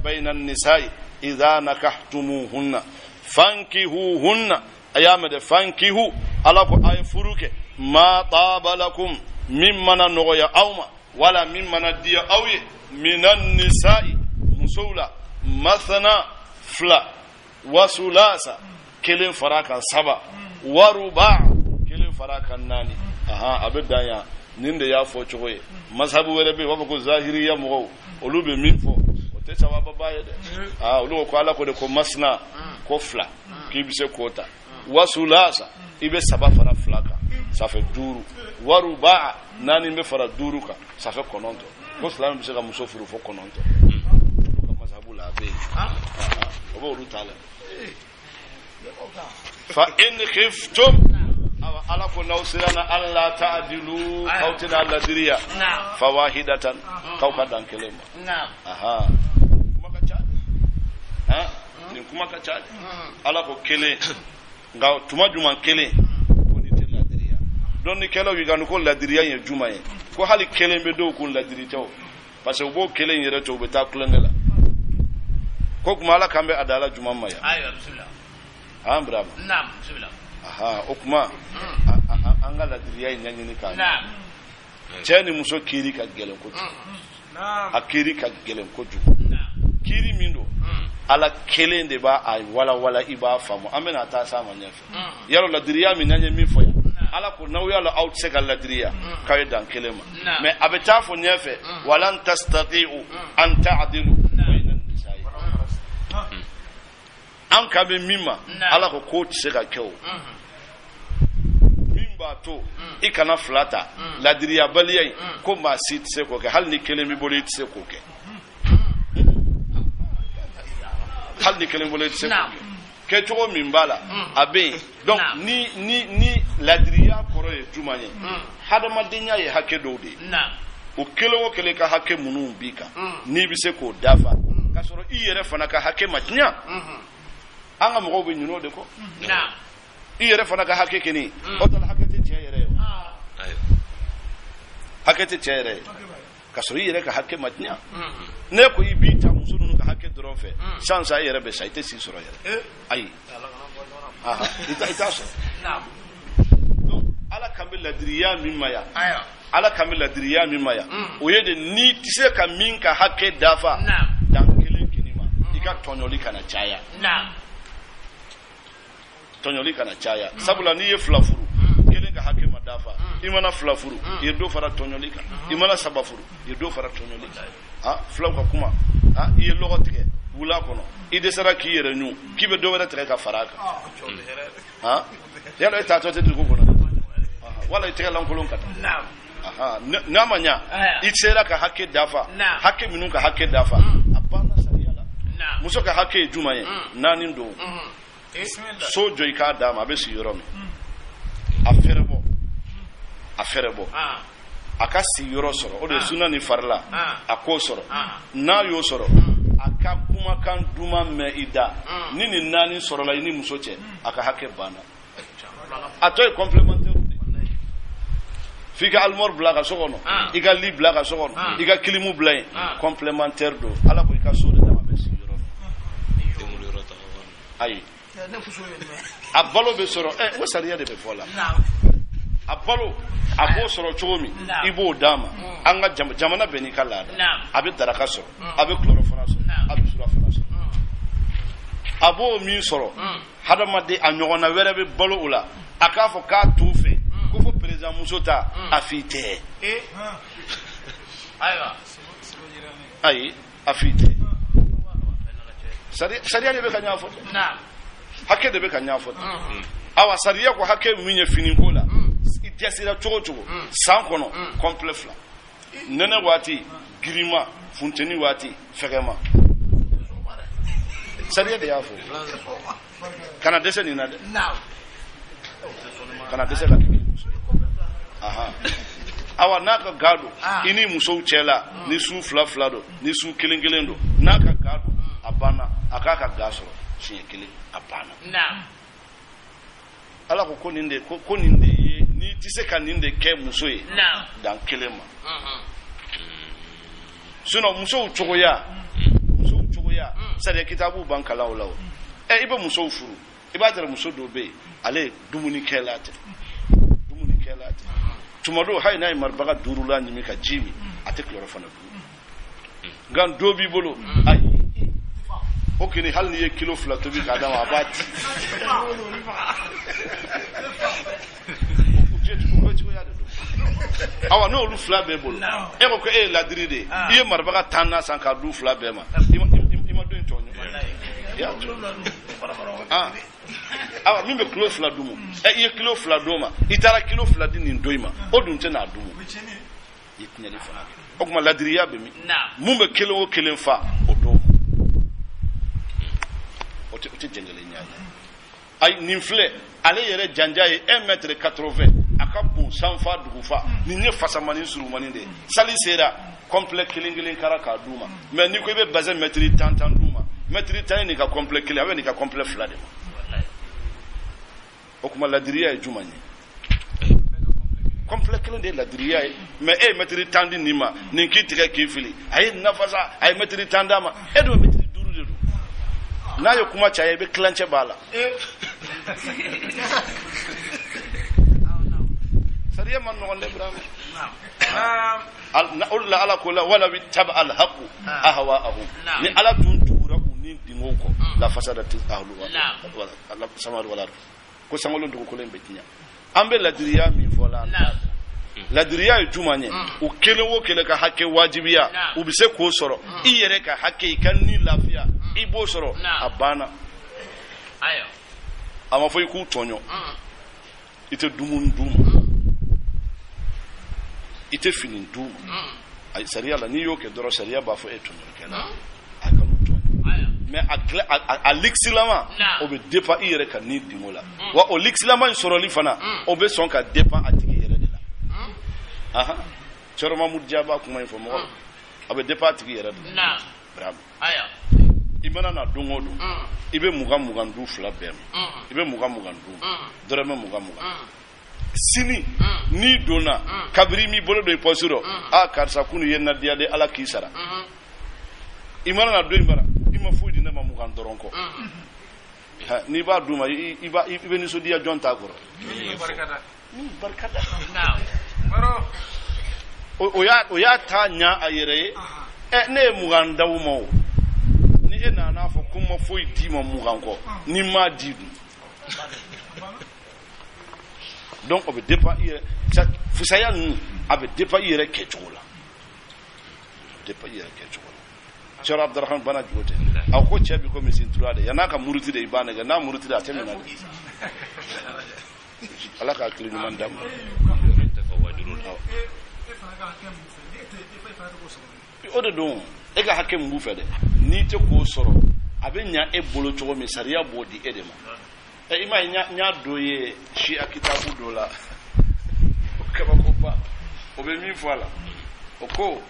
bayna an-nisa'i idha nakahtumuhunna fankihuhunna. A y'a mɛn dɛ, fankihu, Ala ko a ye furu kɛ, ma taba lakum, min mana nɔgɔya aw ma, wala min mana diya aw ye, minan nisa'i, musow la, masana, fila, wasulasa, kelen fara kan saba, waruba, kelen fara kan naani. Ahan, a bɛ dan yan. Nin de y'a fɔ cogo ye. Mazhabu wɛrɛ bɛ yen, u b'a fɔ ko zahiriya mɔgɔw, olu bɛ min fɔ, o tɛ sawababa ye dɛ. Aa, olu ko Ala ko de ko masina, ko fila, k'i bɛ se k'o ta, wasulasa, i bɛ saba fara fila kan, ça fait duuru, waruba, naani bɛ fara duuru kan, ça fait kɔnɔntɔn. Ko silamɛ bɛ se ka muso furu fo kɔnɔntɔn, olu ka mazhabu la, a bɛ yen, o b'olu ta la. Fa in khiftum, awa, Ala ko n'aw siranna, an la ta'dilu, k'aw tɛna ladiriya, fawahidatan, k'aw ka dan kelen ma. Aha, kuma ka ca dɛ, han, nin kuma ka ca dɛ. Ala ko kelen, nka tuma jumɛn kelen? Ko n'i tɛ ladiriya. Dɔnnikɛlaw y'i kan ko ladiriya ye juma ye ko hali kelen bɛ dɔw kun ladiri tɛ o parce que u b'o kelen yɛrɛ to u bɛ taa tulonkɛ la ko kuma ala k'an bɛ adala juma ma yan. Ayiwa, bisimila. An Birama. Naam, bisimila. Aha, o kuma an ka ladiriya in ɲɛɲini k'a ɲɛ. Cɛ ni muso kiiri ka gɛlɛn kojugu. A kiiri ka gɛlɛn kojugu. Kiiri min don, ala kelen de b'a a walawala i b'a faamu. An bɛna taa s'a ma ɲɛfɛ. Yɔrɔ ladiriya min n'an ye min fɔ yan, ala ko n'aw y'a la aw tɛ se ka ladiriya k'aw ye dan kelen ma. Mais a bɛ taa fɔ ɲɛfɛ, walan tastati'u an ta'dilu bayna nisa'i. An ka bɛ min ma, ala ko k'o tɛ se ka kɛ o. Min b'a to i kana fila ta, ladiriyabaliya in ko maa si tɛ se k'o kɛ, hali ni kelen b'i bolo i tɛ se k'o kɛ. Hali ni kelen bolo i tɛ se k'o kɛ. Kɛcogo min b'a la, a bɛ yen. Donc ni ni ni ladiriya kɔrɔ ye jumɛn ye? Hadamadenya ye hakɛ dɔw de ye. O kelen o kelen ka hakɛ minnu b'i kan, n'i bɛ se k'o dafa, k'a sɔrɔ i yɛrɛ fana ka hakɛ ma tiɲɛ. An ka mɔgɔw bɛ ɲinɛ o de kɔ. I yɛrɛ fana ka hakɛ kɛni, o tɛ hakɛ tɛ cɛ yɛrɛ ye o. Hakɛ tɛ cɛ yɛrɛ ye. K'a sɔrɔ i yɛrɛ ka hakɛ ma tiɲɛ. Ne ko i b'i ta muso ninnu ka hakɛ dɔrɔn fɛ, san sa i yɛrɛ bɛ sa, i tɛ si sɔrɔ yɛrɛ. Ayi. I t'a sɔrɔ. Donc ala kan bɛ ladiriya min ma yan, ala kan bɛ ladiriya min ma yan, o ye de n'i tɛ se ka min ka hakɛ dafa, dan kelen kini ma, i ka tɔɲɔli kana caya. Tɔɲɔli kana caya. Sabula n'i ye fila furu, kelen ka hakɛ ma dafa, i mana fila furu, i ye dɔ fara tɔɲɔli kan. I mana saba furu, i ye dɔ fara tɔɲɔli kan. Filaw ka kuma, i ye lɔgɔ tigɛ wula kɔnɔ, i dɛsɛra k'i yɛrɛ ɲun, k'i bɛ dɔ wɛrɛ tigɛ ka fara a kan. Yala e taatɔ tɛ dugu kɔnɔ, wala i tɛgɛ lankolon ka taa. N'a ma ɲa, i sera ka hakɛ dafa, hakɛ minnu ka hakɛ dafa, a banna sariya la. Muso ka hakɛ ye jumɛn ye? Naani don. So jɔ i k'a d'a ma, a bɛ sigi yɔrɔ min, a fɛrɛ bɔ, a fɛrɛ bɔ, a ka sigiyɔrɔ sɔrɔ, o de ye suna ni farila, a k'o sɔrɔ. N'a y'o sɔrɔ, a ka kumakan duman mɛn i da. Ni nin naani sɔrɔla i ni muso cɛ, a ka hakɛ banna. A tɔ ye complémentaire de. F'i ka armoire bila ka so kɔnɔ, i ka lit bila ka so kɔnɔ, i ka kilimu bila yen, complémentaire don. Ala ko i ka so de d'a ma, a bɛ sigi yɔrɔ min. Ayi. A balo bɛ sɔrɔ, o sariya de bɛ fɔ la. A balo, a b'o sɔrɔ cogo min, i b'o d'a ma. An ka jamana bɛɛ n'i ka laada. A bɛ daraka sɔrɔ, a bɛ kulɔrɔ fana sɔrɔ, a bɛ sura fana sɔrɔ. A b'o min sɔrɔ, hadamaden a ɲɔgɔnna wɛrɛ bɛ balo o la, a k'a fɔ k'a t'o fɛ, ko fo président muso ta, a f'i tɛ. Ayi, a f'i tɛ. Sariya de bɛ ka ɲɛfɔ dɛ. Hakɛ de bɛ ka ɲɛfɔ dɛ. Awa sariya ko hakɛ min ye finiko la, i dɛsɛra cogo cogo, san kɔnɔ complet fila. Nɛnɛ waati girima, funteni waati fɛgɛma. Sariya de y'a fɔ. Kana dɛsɛ nin na dɛ. Kana dɛsɛ ka kɛ muso ye. Awa n'a ka ga don, i ni musow cɛ la, ni su fila fila don, ni su kelen kelen don, n'a ka ga don, a banna, a k'a ka ga sɔrɔ siɲɛ kelen, a banna. Ala ko ko nin de ko nin de ye, n'i tɛ se ka nin de kɛ muso ye, dan kelen ma. Sinon musow cogoya, musow cogoya, sariya kitabu b'an kalan o la o. I bɛ musow furu, i b'a sɔrɔ muso dɔw bɛ yen, ale dumunikɛla tɛ, dumunikɛla tɛ. Tuma dɔw hali n'a ye maribaga duuru la ɲimi ka ji min, a tɛ kulɔrɔ fana dun. Nka dɔ b'i bolo, ayi, o kini hali n'i ye kilo fila tobi k'a d'a ma, a b'a di. O bɛ cogoya de don. Awa n'olu fila bɛɛ bolo, e ko ko e ye ladiri de ye, i ye maribaga tan na san k'a du fila bɛɛ ma, i ma dɔ in tɔɲɔ. I y'a tɔɲɔ. Awa min bɛ kilo fila dumu, i ye kilo fila d'o ma, i taara kilo fila di nin dɔ in ma, o dun tɛ n'a dumu. I ye tiɲɛni fana kɛ. O tuma ladiriya bɛ min? Mun bɛ kelen o kelen fa, o d'o ma. O tɛ jɛngɛlenya ye. Ayi, nin filɛ, ale yɛrɛ janja ye 1 mètre 80, a ka bon sanfa dugufa. Nin ye fasamani surumani de ye. Sali sera, complet kelen kelen kara k'a d'u ma. Mais n'i ko i bɛ bazin mètre tan tan d'u ma, mètre tan ye nin ka complet kelen, a bɛ nin ka complet fila de ma. O tuma ladiriya ye jumɛn ye? Complet kelen de ye ladiriya ye. Mais e ye mɛtiri 10 di nin ma, nin k'i tigɛ k'i fili, a ye nafasa, a ye mɛtiri 10 d'a ma, e dun ye mɛtiri 5 de don. N'a ye kuma caya, i bɛ tilancɛ b'a la. Sariya man nɔgɔn dɛ, Ibrahima. O de la Ala ko la walaw ittaba alhaqu ahwaahum. Ni Ala tun tugura u ni dingow kɔ, la fasadati ahlu wala samawati wal ard. Ko sankolo dugukolo in bɛ tiɲɛ. An bɛ ladiriya min fɔ la, ladiriya ye jumɛn ye? U kelen o kelen ka hakɛ wajibiya, u bɛ se k'o sɔrɔ. I yɛrɛ ka hakɛ, i ka ni lafiya, i b'o sɔrɔ, a banna. A ma fɔ i k'u tɔɲɔ, i tɛ dumuni d'u ma, i tɛ fini d'u ma. Ayi, sariya la, n'i y'o kɛ dɔrɔn, sariya b'a fɔ e tɔɲɔlikɛla, a kan'u tɔɲɔ. Mais a likisilama, o bɛ dépend i yɛrɛ ka ni dingo la. Wa o likisilama in sɔrɔli fana, o bɛ sɔn ka dépend a tigi yɛrɛ de la. Ahan, Cɛrɔ Mamudu Diya b'a kuma in fɔ mɔgɔ, a bɛ dépend a tigi yɛrɛ de la. Bravo. I mana na don o don, i bɛ 20 du fila bɛɛ ma, i bɛ 20 d'u ma, dɔrɔmɛ 20. Sini n'i donna, kabiri m'i bolo don i pɔsi rɔ, a karisa kunu ye na diya de, Ala k'i sara. I mana na don in bara, i ma foyi di ne ma 20 dɔrɔn kɔ. N'i b'a d'u ma, i bɛ nisɔndiya jɔn t'a kɔrɔ? Min barika da. O y'a ta ɲa a yɛrɛ ye. Ɛ, ne ye 20 d'aw ma o, ni e nana fɔ ko n ma foyi d'i ma 20 kɔ, ni n m'a di dun? Donc o bɛ dépend i yɛrɛ, fusaya ninnu a bɛ dépend i yɛrɛ kɛcogo la, a bɛ dépend i yɛrɛ kɛcogo la. Cɛrɔ Abdurahman bana jugu tɛ, a ko cɛ bi ko misi tura de, yann'a ka muruti de i b'a nɛgɛ, n'a muruti de a tɛ minɛ dɛ. Ala k'a hakili ɲuman d'a ma. O de don, e ka hakɛ min b'u fɛ dɛ, n'i tɛ k'o sɔrɔ, a bɛ ɲa e bolo cogo min, sariya b'o di e de ma. I m'a ye, n y'a dɔ ye siya kitabu dɔ la, o kabakoba, o bɛ min fɔ a la, o ko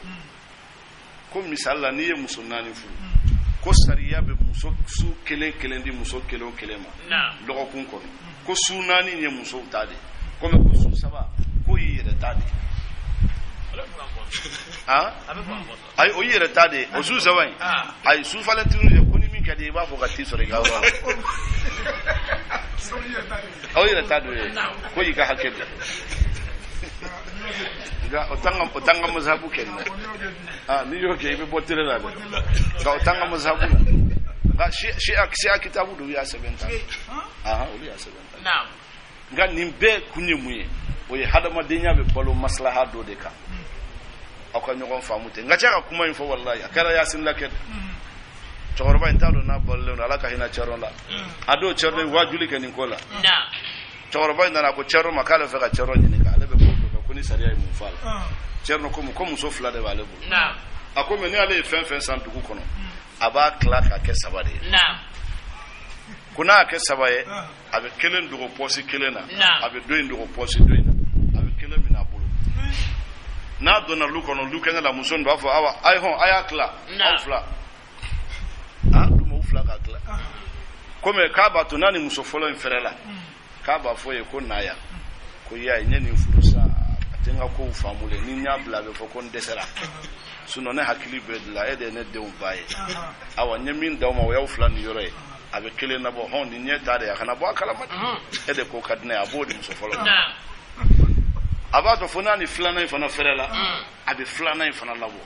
ko misali la, n'i ye muso 4 furu, ko sariya bɛ muso su kelen kelen di muso kelen o kelen ma lɔgɔkun kɔnɔ, ko su 4 ye musow ta de ye, komi ko su 3 k'o y'i yɛrɛ ta de ye. Ayi, o y'i yɛrɛ ta de ye, o su 3 in. Ayi, su falentinu ye ko ni min ka di i b'a fɔ ka t'i sɔrɔ i ka yɔrɔ la, aw yɛrɛ ta de ye, ko y'i ka hakɛ de. Nka o t'an ka masabu kɛ nin dɛ. N'i y'o kɛ, i bɛ bɔ télé la dɛ. Nka o t'an ka masabu la. Nka siya kitabu dɔw y'a sɛbɛn tan. Olu y'a sɛbɛn tan. Nka nin bɛɛ kun ye mun ye? O ye hadamadenya bɛ balo maslaha dɔ de kan. Aw ka ɲɔgɔn faamu ten. Nka cɛ ka kuma in fɔ, walayi, a kɛra Yasin la kɛ. Cɛkɔrɔba in t'a dɔn n'a balolen don, Ala ka hinɛ cɛrɔ la. A don cɛrɔ ye waajuli kɛ nin ko la. Cɛkɔrɔba in nana ko cɛrɔ ma k'ale fɛ ka cɛrɔ ɲininka, ale bɛ ko dɔ kɛ, ko ni sariya ye mun fɔ a la. Cɛrɔ ko ko muso 2 de b'ale bolo. A ko mɛ ni ale ye fɛn fɛn san dugu kɔnɔ, a b'a tila k'a kɛ 3 de ye. Ko n'a y'a kɛ 3 ye, a bɛ kelen dogo pɔsi kelen na, a bɛ dɔ in dogo pɔsi dɔ in na, a bɛ kelen minɛ a bolo. N'a donna lu kɔnɔ, lu kɛnɛ la, muso nin b'a fɔ awa, a ye hɔn, a y'a tila aw 2. A dun u 2 k'a tila. Komi k'a b'a to n'a ni muso fɔlɔ in fɛrɛ la, k'a b'a fɔ ye ko na yan, ko y'a ye n ye nin furu sa, a tɛ n ka kow faamu le, ni n y'a bila a bɛ fɔ ko n dɛsɛra, sinon ne hakili bɛ de la, e de ye ne denw ba ye. Awa, n ye min d'aw ma, o y'aw 2 niyɔrɔ ye, a bɛ kelen nabɔ, hɔn, nin ɲɛ ta de ye, a kana bɔ a kalama dɛ, e de ko ka di ne ye, a b'o di muso fɔlɔ ma. A b'a to fo n'a ni filanan in fana fɛrɛ la, a bɛ filanan in fana labɔ,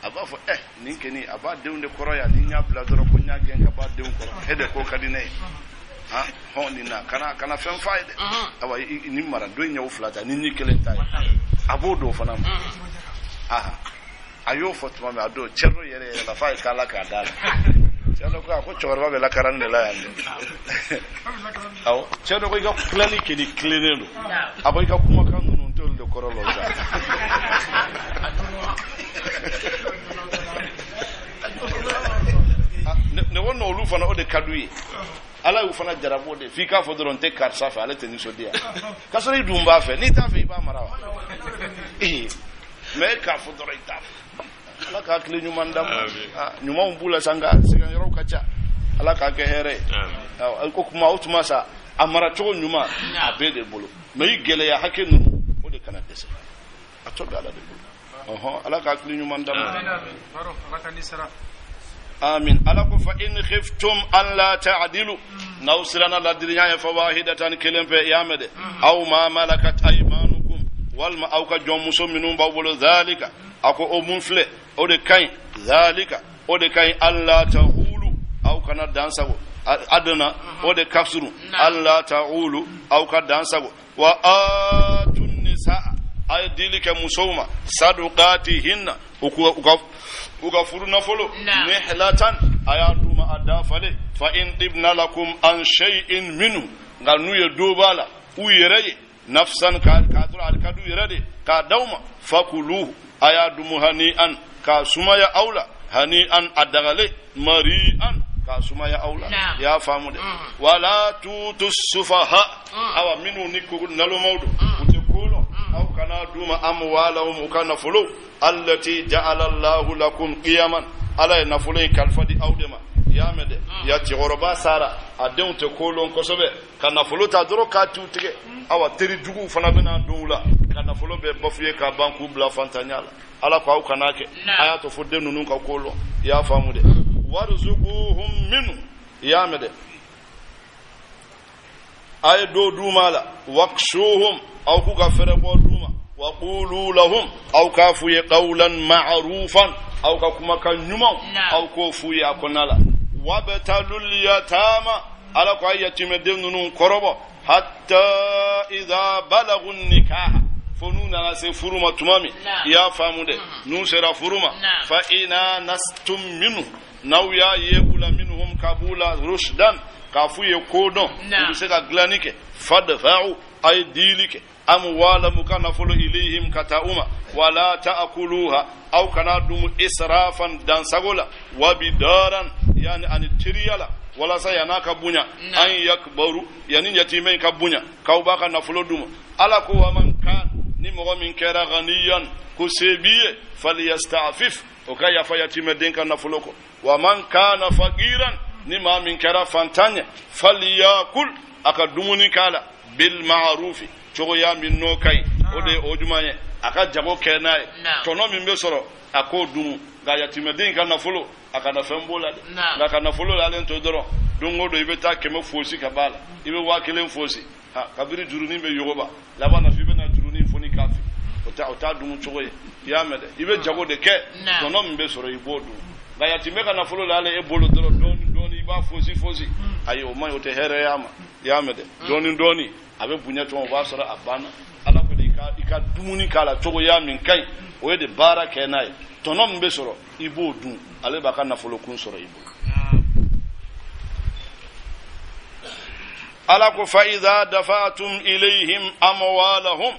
a b'a fɔ ɛ nin kɛni a b'a denw de kɔrɔ yan, ni n y'a bila dɔrɔn ko n y'a gɛn ka bɔ a denw kɔrɔ, e de ko ka di ne ye. Hɔn, nin na kana fɛn f'a ye dɛ. Awa, nin mara dɔ in y'aw 2 ta, ni ni kelen ta ye, a b'o don fana ma. A y'o fɔ tuma min, a don cɛ dɔ yɛrɛ yɛrɛ la f'a ye k'ala k'a d'a la. Cɛ dɔ ko a ko cɛkɔrɔba bɛ lakaranni de la yan dɛ. Awɔ, cɛ dɔ ko i ka tilali kɛ ni tilennen don, a ko i ka kumakan ninnu n t'olu de kɔrɔ lɔn sa. Ne ko olu fana o de ka d'u ye. Ala y'u fana jarabo de, f'i k'a fɔ dɔrɔn n tɛ karisa fɛ, ale tɛ nisɔndiya, k'a sɔrɔ i dun b'a fɛ, n'i t'a fɛ i b'a mara wa? Mɛ e k'a fɔ dɔrɔn i t'a fɛ. Ala k'a hakili ɲuman d'an ma. Ɲumanw b'u la sa, nka sɛgɛn yɔrɔw ka ca. Ala k'a kɛ hɛrɛ ye. O kuma o tuma sa, a mara cogo ɲuman a bɛɛ de bolo, mɛ i gɛlɛya hakɛ ninnu, O de kana dɛsɛ, a tɔ bɛ Ala de bolo. Ɔhɔn, Ala ka hakili ɲuman d'an ma. Amin. Ala ko fa in khiftum an la ta'dilu, n'aw siranna ladiriya ye, fa wahidatan, kelen pe. I y'a mɛn dɛ. Aw ma malakat aymanukum, walima aw ka jɔnmuso minnu b'aw bolo. Zalika, a ko o mun filɛ, o de ka ɲi. Zalika, o de ka ɲi. Alla ta'ulu, aw kana dan sago. Adana, o de ka surun. Alla ta'ulu, aw ka dan sago. Wa atun nisaa, a ye dili kɛ musow ma, sadukatihinna, u ka furu nafolo, nihlatan, a y'a d'u ma a dafale. Fa in tibna lakum an shay'in minhu, nka n'u ye do b'a la u yɛrɛ ye, nafsan, k'a sɔrɔ a ka d'u yɛrɛ de k'a d'aw ma, fakuluhu, a y'a dumu, hani'an, k'a sumaya aw la, hani'an, a dagale, mari'an, k'a sumaya aw la. I y'a faamu dɛ. Wala tutu sufaha, awa minnu ni ko nalomaw don, u tɛ ko lɔn, aw kana d'u ma amwalahum, u ka nafolo, allati ja'ala Allahu lakum qiyaman, Ala ye nafolo in kalifa di aw de ma. I y'a mɛn dɛ. Ya cɛkɔrɔba sara, a denw tɛ ko lɔn kosɛbɛ, ka nafolo ta dɔrɔn k'a t'u tigɛ. Awa teri juguw fana bɛna don u la ka nafolo bɛɛ bafuye ka ban k'u bila fantanya la. Ala ko aw kana kɛ, a y'a to fo den ninnu ka ko lɔn. I y'a faamu dɛ. Warzuquhum minhu, i y'a mɛn dɛ, a ye dɔ d'u ma la. Waksuhum, aw k'u ka fɛrɛ bɔ d'u ma. Wa qulu lahum, aw k'a f'u ye qawlan ma'rufan, aw ka kumakan ɲumanw, aw k'o f'u ye a kɔnɔna la. Wabtalul yatama, Ala ko a ye yatimɛden ninnu kɔrɔbɔ, hatta idha balagu nikaha, fo n'u nana se furu ma tuma min. I y'a faamu dɛ. N'u sera furu ma, fa in anastum minhu, n'aw y'a ye u la, minhum, ka b'u la, rushdan, k'a f'u ye ko dɔn, u bɛ se ka dilanni kɛ, fadfa'u, a ye diili kɛ, amwalahum, ka nafolo, ilayhim, ka taa u ma. Wala ta'kuluha, aw kana dumu, israfan, dansago la, wa bidaran, yani ani teriya la, walasa yan'a ka bonya, an yakbaru, yani yatimɛ in ka bonya k'aw b'a ka nafolo d'u ma. Ala ko wa man kan, ni mɔgɔ min kɛra ganiyan, ko se b'i ye, falyasta'fif, o ka yafa yatimɛden ka nafolo kɔ. Wa man kana faqiran, ni maa min kɛra fantan ye, falyakul, a ka dumuni k'a la, bil ma'rufi, cogoya min n'o ka ɲi. O de ye o jumɛn ye? A ka jago kɛ n'a ye, tɔnɔ min bɛ sɔrɔ, a k'o dumu. Nka yatimɛden ka nafolo, a kana fɛn b'o la dɛ. Nka ka nafolo lalen to dɔrɔn, don o don i bɛ taa 100 fosi ka b'a la, i bɛ 1000 fosi, ha, kabiri jurunin bɛ yogoba laban na, f'i bɛna jurunin foni k'a fi, o t'a dumu cogo ye. I y'a mɛn dɛ. I bɛ jago de kɛ, tɔnɔ min bɛ sɔrɔ, i b'o dun. Nka yatimɛ ka nafolo lalen e bolo dɔrɔn, dɔɔni dɔɔni i b'a fosi fosi, ayi, o man ɲi, o tɛ hɛrɛ y'a ma. I y'a mɛn dɛ. Dɔɔni dɔɔni a bɛ bonya cogo, o b'a sɔrɔ a banna. Ala ko de i ka dumuni k'a la cogoya min ka ɲi, o ye de baara kɛ n'a ye, tɔnɔ min bɛ sɔrɔ, i b'o dun, ale b'a ka nafolo kun sɔrɔ i bolo. Ala ko fa idha dafa'tum ilayhim amwalahum,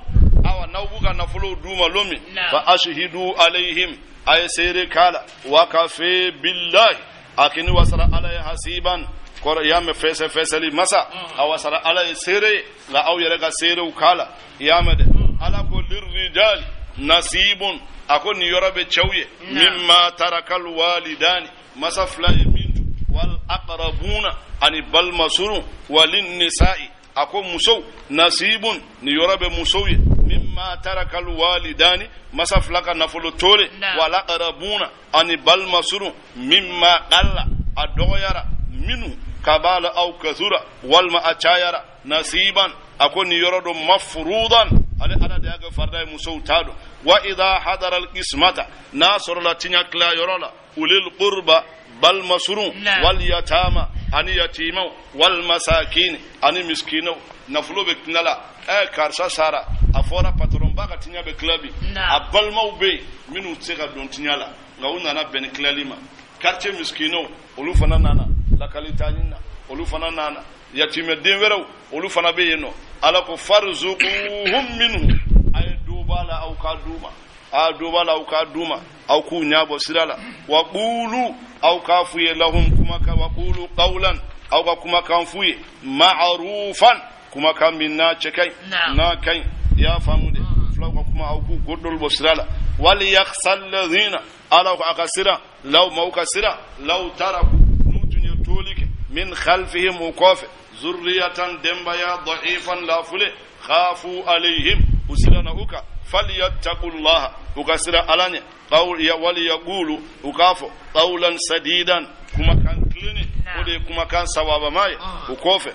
awa n'aw b'u ka nafolo d'u ma lon min, fa ashhidu alayhim, a ye seere k'a la. Wa kafe billahi, a kini wasara Ala ye, hasiban, kɔrɔ i y'a mɛn, fɛsɛ fɛsɛli masa, a wasara Ala ye seere ye, nka aw yɛrɛ ka seerew k'a la. I y'a mɛn dɛ. Ala ko lirrijali nasibun, a ko nin yɔrɔ bɛ cɛw ye, mimma tarakal walidani, masa fila ye min to, wal aqrabuna, ani balima surun, walin nisa'i, a ko musow, nasibun, nin yɔrɔ bɛ musow ye, mimma tarakal walidani, masa fila ka nafolo tole, wal aqrabuna, ani balima surun, mimma qalla, a dɔgɔyara minnu ka b'a la, aw kasura, walima a cayara, nasiban, a ko nin yɔrɔ don mafrudan, ale Ala de y'a kɛ farida ye, musow t'a dɔn. Wa idha hadara alqismata, n'a sɔrɔla tiɲɛ tila yɔrɔ la, ulil qurba, balima surun, wal yatama, ani yatimaw, wal masakin, ani miskinaw. Nafolo bɛ tila la, ɛ, karisa sara, a fɔra patron ba ka tiɲɛ bɛ tila bi, a balimaw bɛ yen minnu tɛ se ka don tiɲɛ la, nka u nana bɛn ni tilali ma. Quartier miskinaw, olu fana nana lakalita ɲini na, olu fana nana, yatimɛden wɛrɛw, olu fana bɛ yen nɔ. Ala ko farzuquhum minhu, a ye do b'a la, aw ka d'u ma, a do b'a la, aw ka d'u ma, aw k'u ɲɛ bɔ sira la. Wa qulu, aw k'a f'u ye, lahum, kumakan, wa qulu qawlan, aw ka kumakan f'u ye, ma'rufan, kumakan min n'a cɛ ka ɲi, n'a ka ɲi. I y'a faamu de. Fulaw ka kuma, aw k'u godolu bɔ sira la. Wal yakhsha alladhina, Ala ko a ka siran, law, maaw ka siran, law taraku, n'u tun ye toli kɛ, min khalfihim, u kɔfɛ, zurriyatan, denbaya, da'ifan, lafule, khafu alayhim, U siranna u kan, falyattaqullaha, u ka siran Ala ɲɛ, waliyaqulu, u k'a fɔ, qawlan sadidan, kumakan tilennen, o de ye kumakan sawabama ye. O kɔfɛ,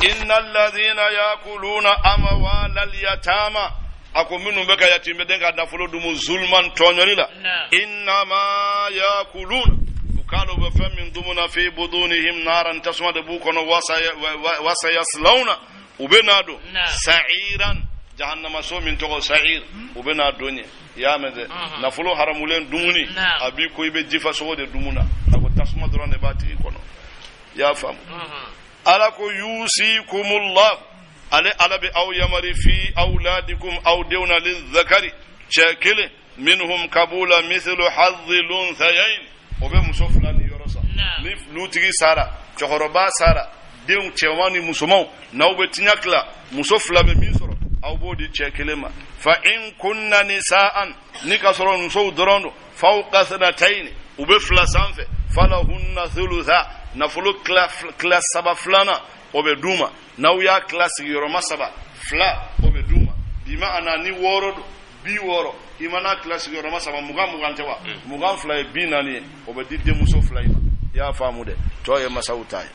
inna alladhina yakuluna amwala alyatama, a ko minnu bɛ ka yatimɛden ka nafolo dumu zulman, tɔɲɔli la, innama yakuluna, u k'a dɔn u bɛ fɛn min dumu na, fi budunihim naran, tasuma de b'u kɔnɔ, wasayaslawna, u bɛ n'a don sa'iran, jahannamaso min tɔgɔ sa'ir, u bɛ n'a don yen. I y'a mɛn dɛ, nafolo haramulen dumuni, a b'i ko i bɛ jifasogo de dumu na. A ko tasuma dɔrɔn de b'a tigi kɔnɔ. I y'a faamu? Ala ko yusikumullah, ale Ala bɛ aw yamari, fi awladikum, aw denw na, lizakari, cɛ kelen, minhum kabula mithlu hadhi lunthayain, o bɛ muso fila ni yɔrɔ sa. Ni lutigi sara, cɛkɔrɔba sara, denw cɛman ni musomanw, n'aw bɛ tiɲɛ tila, muso fila bɛ min sɔrɔ, aw b'o di cɛ kelen ma. Fa in kunna nisaan, ni ka sɔrɔ musow dɔrɔn don, fawqa thnatayni, u bɛ fila sanfɛ, falahunna thulutha, nafolo tila saba filanan, o bɛ d'u ma. N'aw y'a tila sigiyɔrɔma saba, fila o bɛ d'u ma. Bimaana ni wɔɔrɔ don, 60, i mana tila sigiyɔrɔma saba, 20 20 tɛ wa? 22 ye 40 ye, o bɛ di denmuso fila in ma. I y'a faamu dɛ? Tɔ ye masaw ta ye.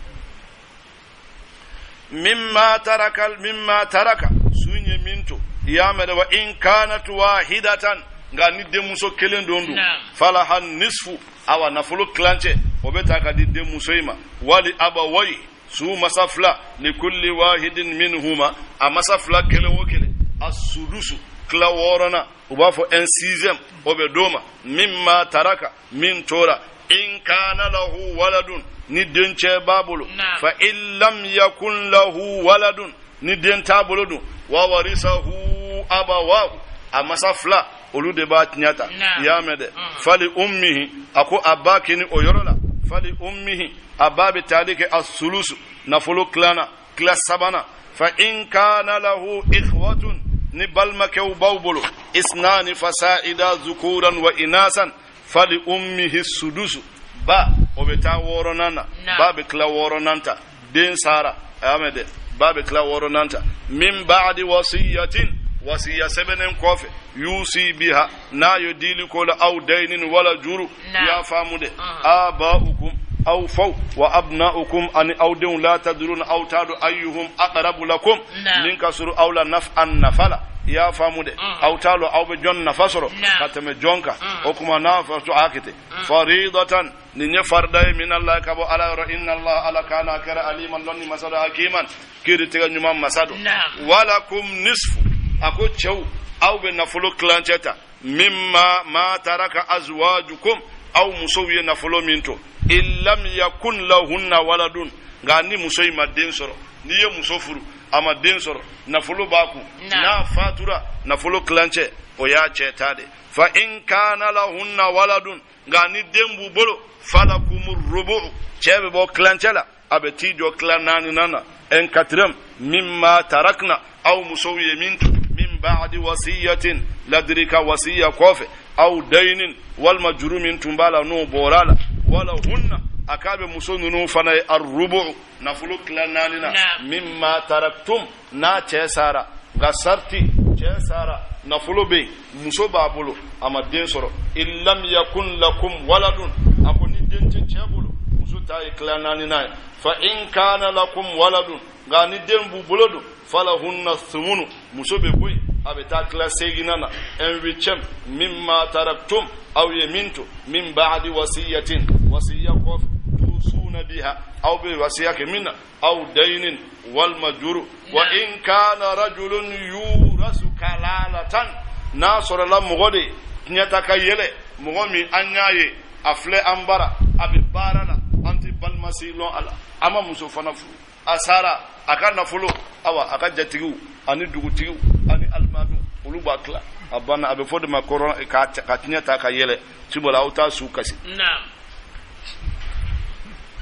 Mimma taraka, mimma taraka, su ye min to. I y'a mɛn dɛ? Wa in kanat wahidatan, nka ni denmuso kelen don dun, falaha nisfu, awa nafolo tilancɛ o bɛ ta ka di denmuso in ma, wali abawayi, su masa fila, likulli wahidin minhuma, a masa fila kelen o kelen, a sudusu, tila wɔɔrɔnan, u b'a fɔ un sixième, o bɛ d'o ma, mimma taraka, min tora, in kana lahu waladun, ni dencɛ b'a bolo. Fa in lam yakun lahu waladun, ni den t'a bolo dun, wa warisahu abawahu, a masa fila olu de b'a tiɲɛ ta. I y'a mɛn dɛ? Fali ummihi, a ko a ba kini o yɔrɔ la, fali ummihi, a ba bɛ taali kɛ asulusu, nafolo tilana tila sabanan. Fa in kana lahu ikhwatun, ni balimakɛw b'aw bolo, isnani fasa'ida zukuran wa inasan, fali ummihi sudusu, ba o bɛ taa wɔɔrɔnan na, ba bɛ tila wɔɔrɔnan ta. Den sara, a y'a mɛn dɛ, ba bɛ tila wɔɔrɔnan ta, min ba'di wasiyatin, wasiya sɛbɛnnen kɔfɛ, yusi biha, n'a ye dili ko la, aw dayinin, wala juru. I y'a faamu dɛ? Aba'ukum, aw faw, wa abna'ukum, ani aw denw, la tadruna, aw t'a dɔn, ayyuhum aqrabu lakum, min ka surun aw la, naf'an, nafa la. I y'a faamu dɛ? Aw t'a dɔn aw bɛ jɔn nafa sɔrɔ ka tɛmɛ jɔn kan. O tuma n'a fɔ to a kɛ ten, faridatan, nin ye farida ye, min Allah, ka bɔ Ala yɔrɔ. Inna Allah, Ala, kana, kɛra, aliman, lɔnni masa don, hakiman, kiiri tigɛ ɲuman masa don. Walakum nisfu, a ko cɛw, aw bɛ nafolo tilancɛ ta, mimma ma taraka azwajukum, aw musow ye nafolo min to, in lam yakun lahunna waladun, nka ni muso in ma den sɔrɔ. N'i ye muso furu, a ma den sɔrɔ, nafolo b'a kun, n'a fatura, nafolo tilancɛ o y'a cɛ ta de. Fa in kana lahunna waladun, nka ni den b'u bolo, falakumu rubu, cɛ bɛ bɔ tilancɛ la, a bɛ t'i jɔ tila naaninan na, un quatrième, mimma tarakna, aw musow ye min to, min ba'di wasiyatin, ladirika wasiya kɔfɛ, aw dayinin, walima juru min tun b'a la n'o bɔra a la, wala hunna, a k'a bɛ muso ninnu fana ye, arrubu, nafolo tila naani na, mimma taraktum, n'a cɛ sara. Nka sariti, cɛ sara, nafolo bɛ yen, muso b'a bolo, a ma den sɔrɔ, in lam yakun lakum waladun, a ko ni den tɛ cɛ bolo, muso ta ye tila naani ye. Fa in kana lakum waladun, nka ni den b'u bolo dun, falahunna thumunu, muso bɛ bɔ yen, a bɛ taa tila seeginnan na, un huitième, mimma taraktum, aw ye min to, min ba'di wasiyatin, wasiya kɔfɛ, tusuna biha, aw bɛ wasiya kɛ min na, aw dayinin, walima juru. Wa in kana rajulun yurasu kalalatan, n'a sɔrɔla mɔgɔ de tiɲɛta ka yɛlɛ, mɔgɔ min an y'a ye a filɛ an bara, a bɛ baara la, an tɛ balima si lɔn a la, a ma muso fana furu, a sara, a ka nafolo, awa a ka jatigiw ani dugutigiw ani alimamiw, olu b'a tila, a banna. A bɛ fɔ de ma kɔrɔ ka tiɲɛ ta ka yɛlɛ cibola, aw t'a su kasi.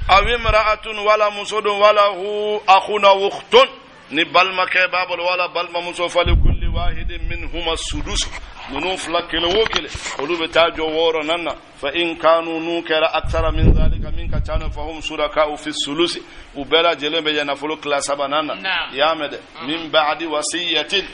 Aw imra'atun, wala muso don, wala hu akhuna ukhtun, ni balimakɛ b'a bolo wala balimamuso, fali kulli wahidin minhuma sudus, ninnu fila kelen o kelen, olu bɛ taa jɔ wɔɔrɔnan na. Fa in kanu, n'u kɛra, aksara min zalika, min ka ca fahum suraka'u fi sulusi u bɛɛ lajɛlen bɛ jɛ nafolo tila sabanan na i y'a mɛn dɛ min ba'di wasiyatin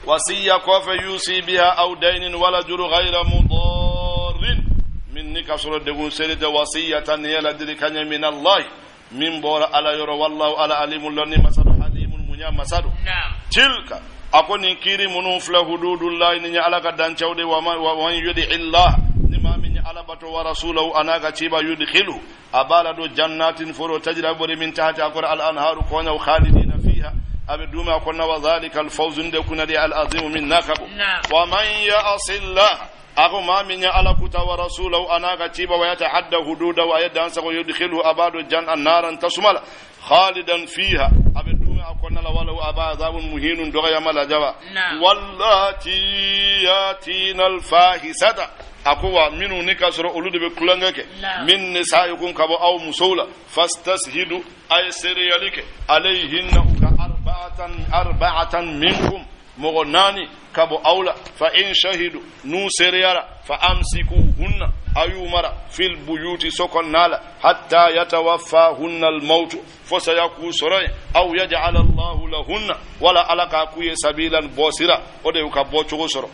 wasiya kɔfɛ yusi biha aw daynin wala juru ghayra mudarrin min ni ka sɔrɔ degun seli tɛ wasiyatan nin ye ladilikan ye min allahi min bɔra ala yɔrɔ wallahu ala alimun lɔnni masa don halimun munya masa don tilka a ko nin kiiri minnu filɛ hududullahi nin ye ala ka dancɛw de wa man yudi illah ni maa min ye ala bato wa rasulahu a n'a ka ciba yudkhilu a b'a ladon jannatin foro tajri a bori min tahti a kɔrɔ al anharu kɔɲaw khalidina fiha a bɛ duumɛ a kɔnɔna wa dhalika al fawzu de kunnadi al azimu min n'a ka bon wa man ya'si llah a ko maa min ye ala kuta wa rasulahu a n'a ka ciba wa yata'adda hududahu a ye dan sago yudkhiluhu a b'a don jan naran tasuma la khalidan fiha a bɛ duumɛ a kɔnɔna la walahu a b'a azabun muhinun dɔgɔyama lajaba wallati yatina alfahisata a ko wa minnu ni ka sɔrɔ olu de bɛ tulonkɛ kɛ min nisaikum ka bɔ aw musow la fastashidu a ye seereyali kɛ alayhinna u kan arba'atan arba'atan minkum mɔgɔ naani ka bɔ aw la fa in shahidu n'u seereyara fa amsikuhunna a y'u mara fil buyuti so kɔnɔna la hatta yatawaffahunna almautu fo saya k'u sɔrɔ yen aw yaj'ala allahu lahunna wala ala k'a k'u ye sabilan bɔsira o de y'u ka bɔcogo sɔrɔ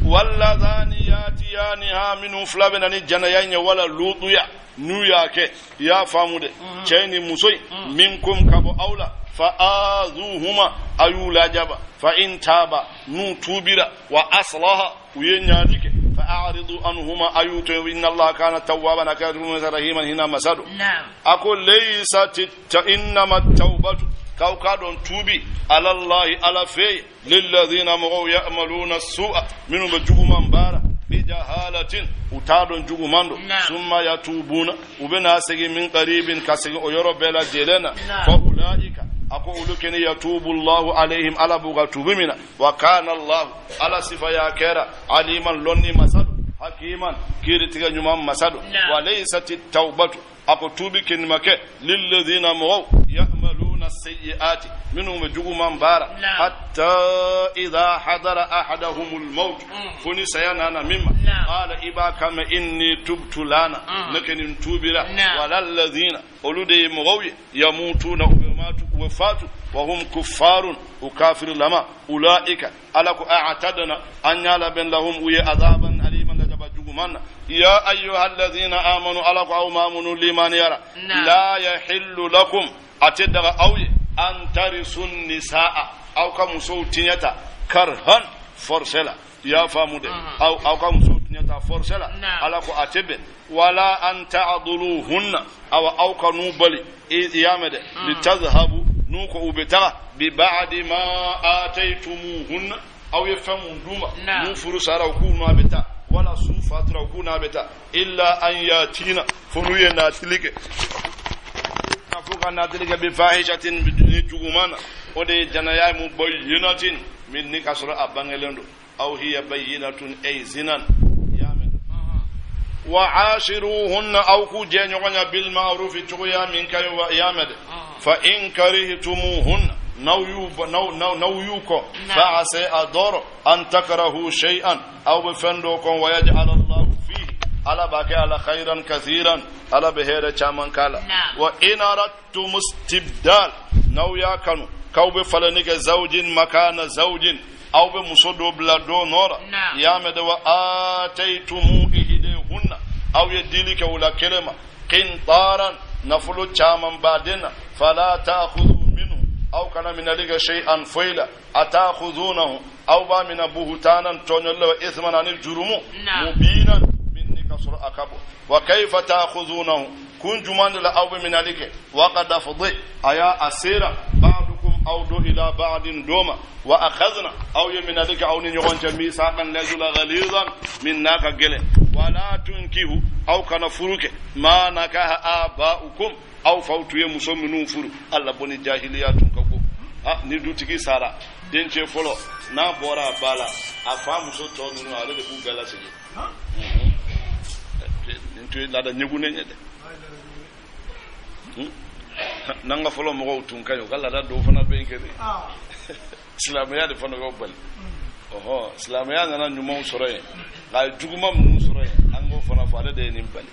walladhani yatiyaniha minnu fila bɛ na ni janaya in ye wala lutuya n'u y'a kɛ i y'a faamu dɛ cɛ ni muso in minkum ka bɔ aw la fa azuhuma a y'u lajaba fa in taba n'u tuubira wa aslaha u ye ɲaali kɛ fa a'ridu anhuma a y'u to yen inna allaha kana tawwaban a kɛra rahiman hina masa don a ko laysat innama tawbatu k'aw k'a dɔn tuubi alallahi ala fɛ yen lilladhina mɔgɔw ya'maluna su'a minnu bɛ juguman baara bi jahalatin u t'a dɔn juguman don summa yatubuna u bɛna segin min qaribin ka segin o yɔrɔ bɛɛ lajɛlen na fa ulaika a ko olu kɛni yatubu llahu alayhim ala b'u ka tuubi mina wa kana allahu ala sifaya kɛra aliman lɔnni masa don hakiman kiiritigɛ ɲuman masa don wa laysat tawbatu a ko tuubi kɛni ma kɛ lilladhina mɔgɔw ya'maluna sayyi'ati minnu bɛ juguman baara hatta idha hadara ahadahumul maut fo ni saya nana min ma qala i b'a kan mɛn inni tubtu lana ne kɛni n tuubira walalladhina olu de ye mɔgɔw ye yamutuna u bɛ matu u bɛ fatu wa hum kuffarun u kafiri lama ulaika ala ko a'tadna an y'a labɛn lahum u ye azaban aliman lajaba juguman na ya ayyuha alladhina amanu ala ko aw maa minnu limaniyara la yahillu lakum a tɛ daga aw ye an tarisu nisaa aw ka musow tiɲɛ ta karhan forcé la i y'a faamu dɛ aw ka musow tiɲɛ ta forcé la ala ko a tɛ bɛn wala an ta'duluhunna awa aw kan'u bali i y'a mɛn dɛ litadhhabu n'u ko u bɛ taga bi ba'di ma ataytumuhunna aw ye fɛn mun d'u ma n'u furu sara u k'u n'a bɛ taa wala su fatura u k'u n'a bɛ taa illa an yatina fo n'u ye natili kɛ fo ka natili kɛ bi fahishatin ni juguman na o de ye janaya ye mubayyinatin min ni ka sɔrɔ a bangelen don aw hiya bayyinatun ay zinan y'a mɛn wa ashiruhunna aw k'u jɛ ɲɔgɔn ya bil ma'rufi cogoya min ka ɲi wa y'a mɛn dɛ fa in karihtumuhunna n'aw y'u n'aw y'u kɔn fa asa a dɔrɔ an takrahu shay'an aw bɛ fɛn dɔ kɔn wa yaj'al Allahu fihi ala b'a kɛ a la khayran kathiran ala bɛ hɛrɛ caman k'a la wa in aradtum istibdal n'aw y'a kanu k'aw bɛ falenni kɛ zawjin makana zawjin aw bɛ muso dɔ bila dɔ nɔ la i y'a mɛn dɛ wa ataytumu ihdahunna aw ye dili kɛ u la kelen ma qintaran nafolo caman baden na fala ta'khudhu minhu aw kana minɛli kɛ shay'an foyi la ata'khudunahu aw b'a mina buhutanan tɔɲɔli la wa ithman ani jurumu mubinan min ni ka sɔrɔ a ka bon wa kayfa ta'khudunahu kun juman de la aw bɛ minɛli kɛ wa qad afdi a y'a a sera ba'dukum aw do ila ba'din dɔ ma wa akhadna aw ye minɛli kɛ aw ni ɲɔgɔn cɛ misaqan layidu la ghalizan min n'a ka gɛlɛn wala tunkihu aw kana furu kɛ ma nakaha aba'ukum aw faw tun ye muso minnu furu alla boni jahiliya tun ka go ah ni dutigi sara dencɛ fɔlɔ n'a bɔra a ba la a fa muso tɔ ninnu ale de b'u bɛɛ lasegin nin tun ye laada ɲegunnen ye dɛ n'an ka fɔlɔ mɔgɔw tun ka ɲi u ka laada dɔw fana bɛ yen kɛ dɛ silamɛya de fana y'o bali ɔhɔ silamɛya nana ɲumanw sɔrɔ yen. Nka juguman minnu sɔrɔ yen, an k'o fana fɔ, ale de ye nin bali.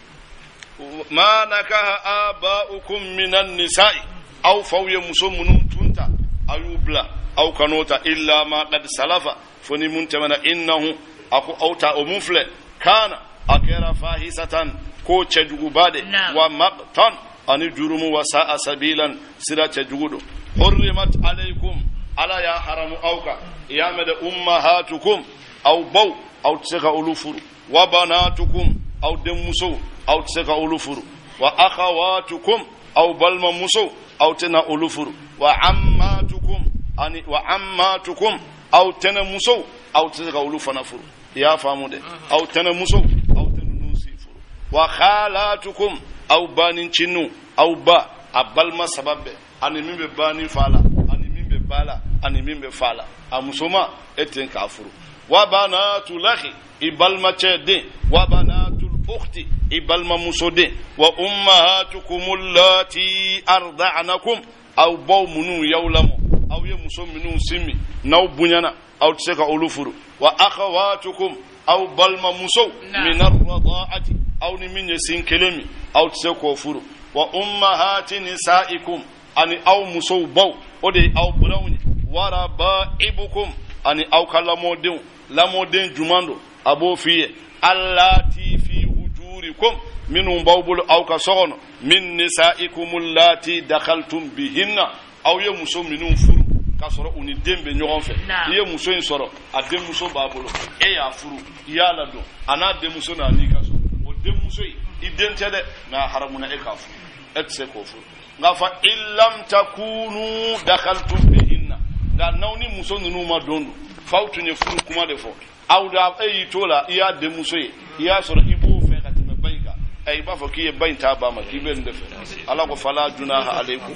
Ma nakaha aba'ukum minan nisa'i, aw faw ye muso minnu tun ta, aw y'u bila, aw kan'o ta. Illa ma qad salafa, fo ni mun tɛmɛna. Innahu, a ko aw ta o mun filɛ, kana, a kɛra, fahisatan, ko cɛjuguba de, wa maqtan, ani jurumu, wa sa'a sabilan, sira cɛjugu don. Hurrimat alaykum, ala y'a haramu aw kan, i y'a mɛn dɛ, ummahatukum, aw baw, aw tɛ se ka olu furu, wa banatukum, aw denmusow, aw tɛ se ka olu furu, wa akhawatukum, aw balimamusow, aw tɛna olu furu, wa ammatukum, ani wa ammatukum, aw tɛnɛmusow, aw tɛ se ka olu fana furu. I y'a faamu dɛ? Aw tɛnɛmusow, aw tɛ ninnu si furu. Wa khalatukum, aw banincinninw, aw ba a balima saba bɛɛ, ani min bɛ ba ni fa la, ani min bɛ ba la, ani min bɛ fa la, a musoma, e tɛ k'a furu. Wa banatul akhi, i balimacɛ den, wa banatul ukhti, i balimamuso den, wa ummahatukum allati arda'nakum, aw baw minnu y'aw lamɔ, aw ye muso minnu sin min, n'aw bonyana, aw tɛ se ka olu furu. Wa akhawatukum, aw balimamusow, min arrada'ati, aw ni min ye sin kelen min, aw tɛ se k'o furu. Wa ummahati nisaikum, ani aw musow baw, o de ye aw buranw ye. Wa rabaibukum, ani aw ka lamɔdenw, lamɔden juman don, a b'o f'i ye, allati fi hujurikum, minnu b'aw bolo aw ka so kɔnɔ, min nisaikum allati dakhaltum bihinna, aw ye muso minnu furu k'a sɔrɔ u ni den bɛ ɲɔgɔn fɛ. I ye muso in sɔrɔ, a denmuso b'a bolo, e y'a furu, i y'a ladon, a n'a denmuso n'a n'i ka so, o denmuso in i den tɛ dɛ, nka a haramuna e k'a furu, e tɛ se k'o furu. Nka fa in lam takunu dakhaltum bihinna, nka n'aw ni muso ninnu ma don, dun faw tun ye furu kuma de fɔ aw da, e y'i t'o la, i y'a denmuso ye, i y'a sɔrɔ i b'o fɛ ka tɛmɛ ba in kan, ɛ, i b'a fɔ k'i ye ba in t'a ba ma, k'i bɛ nin de fɛ. Ala ko fala junaha alaykum,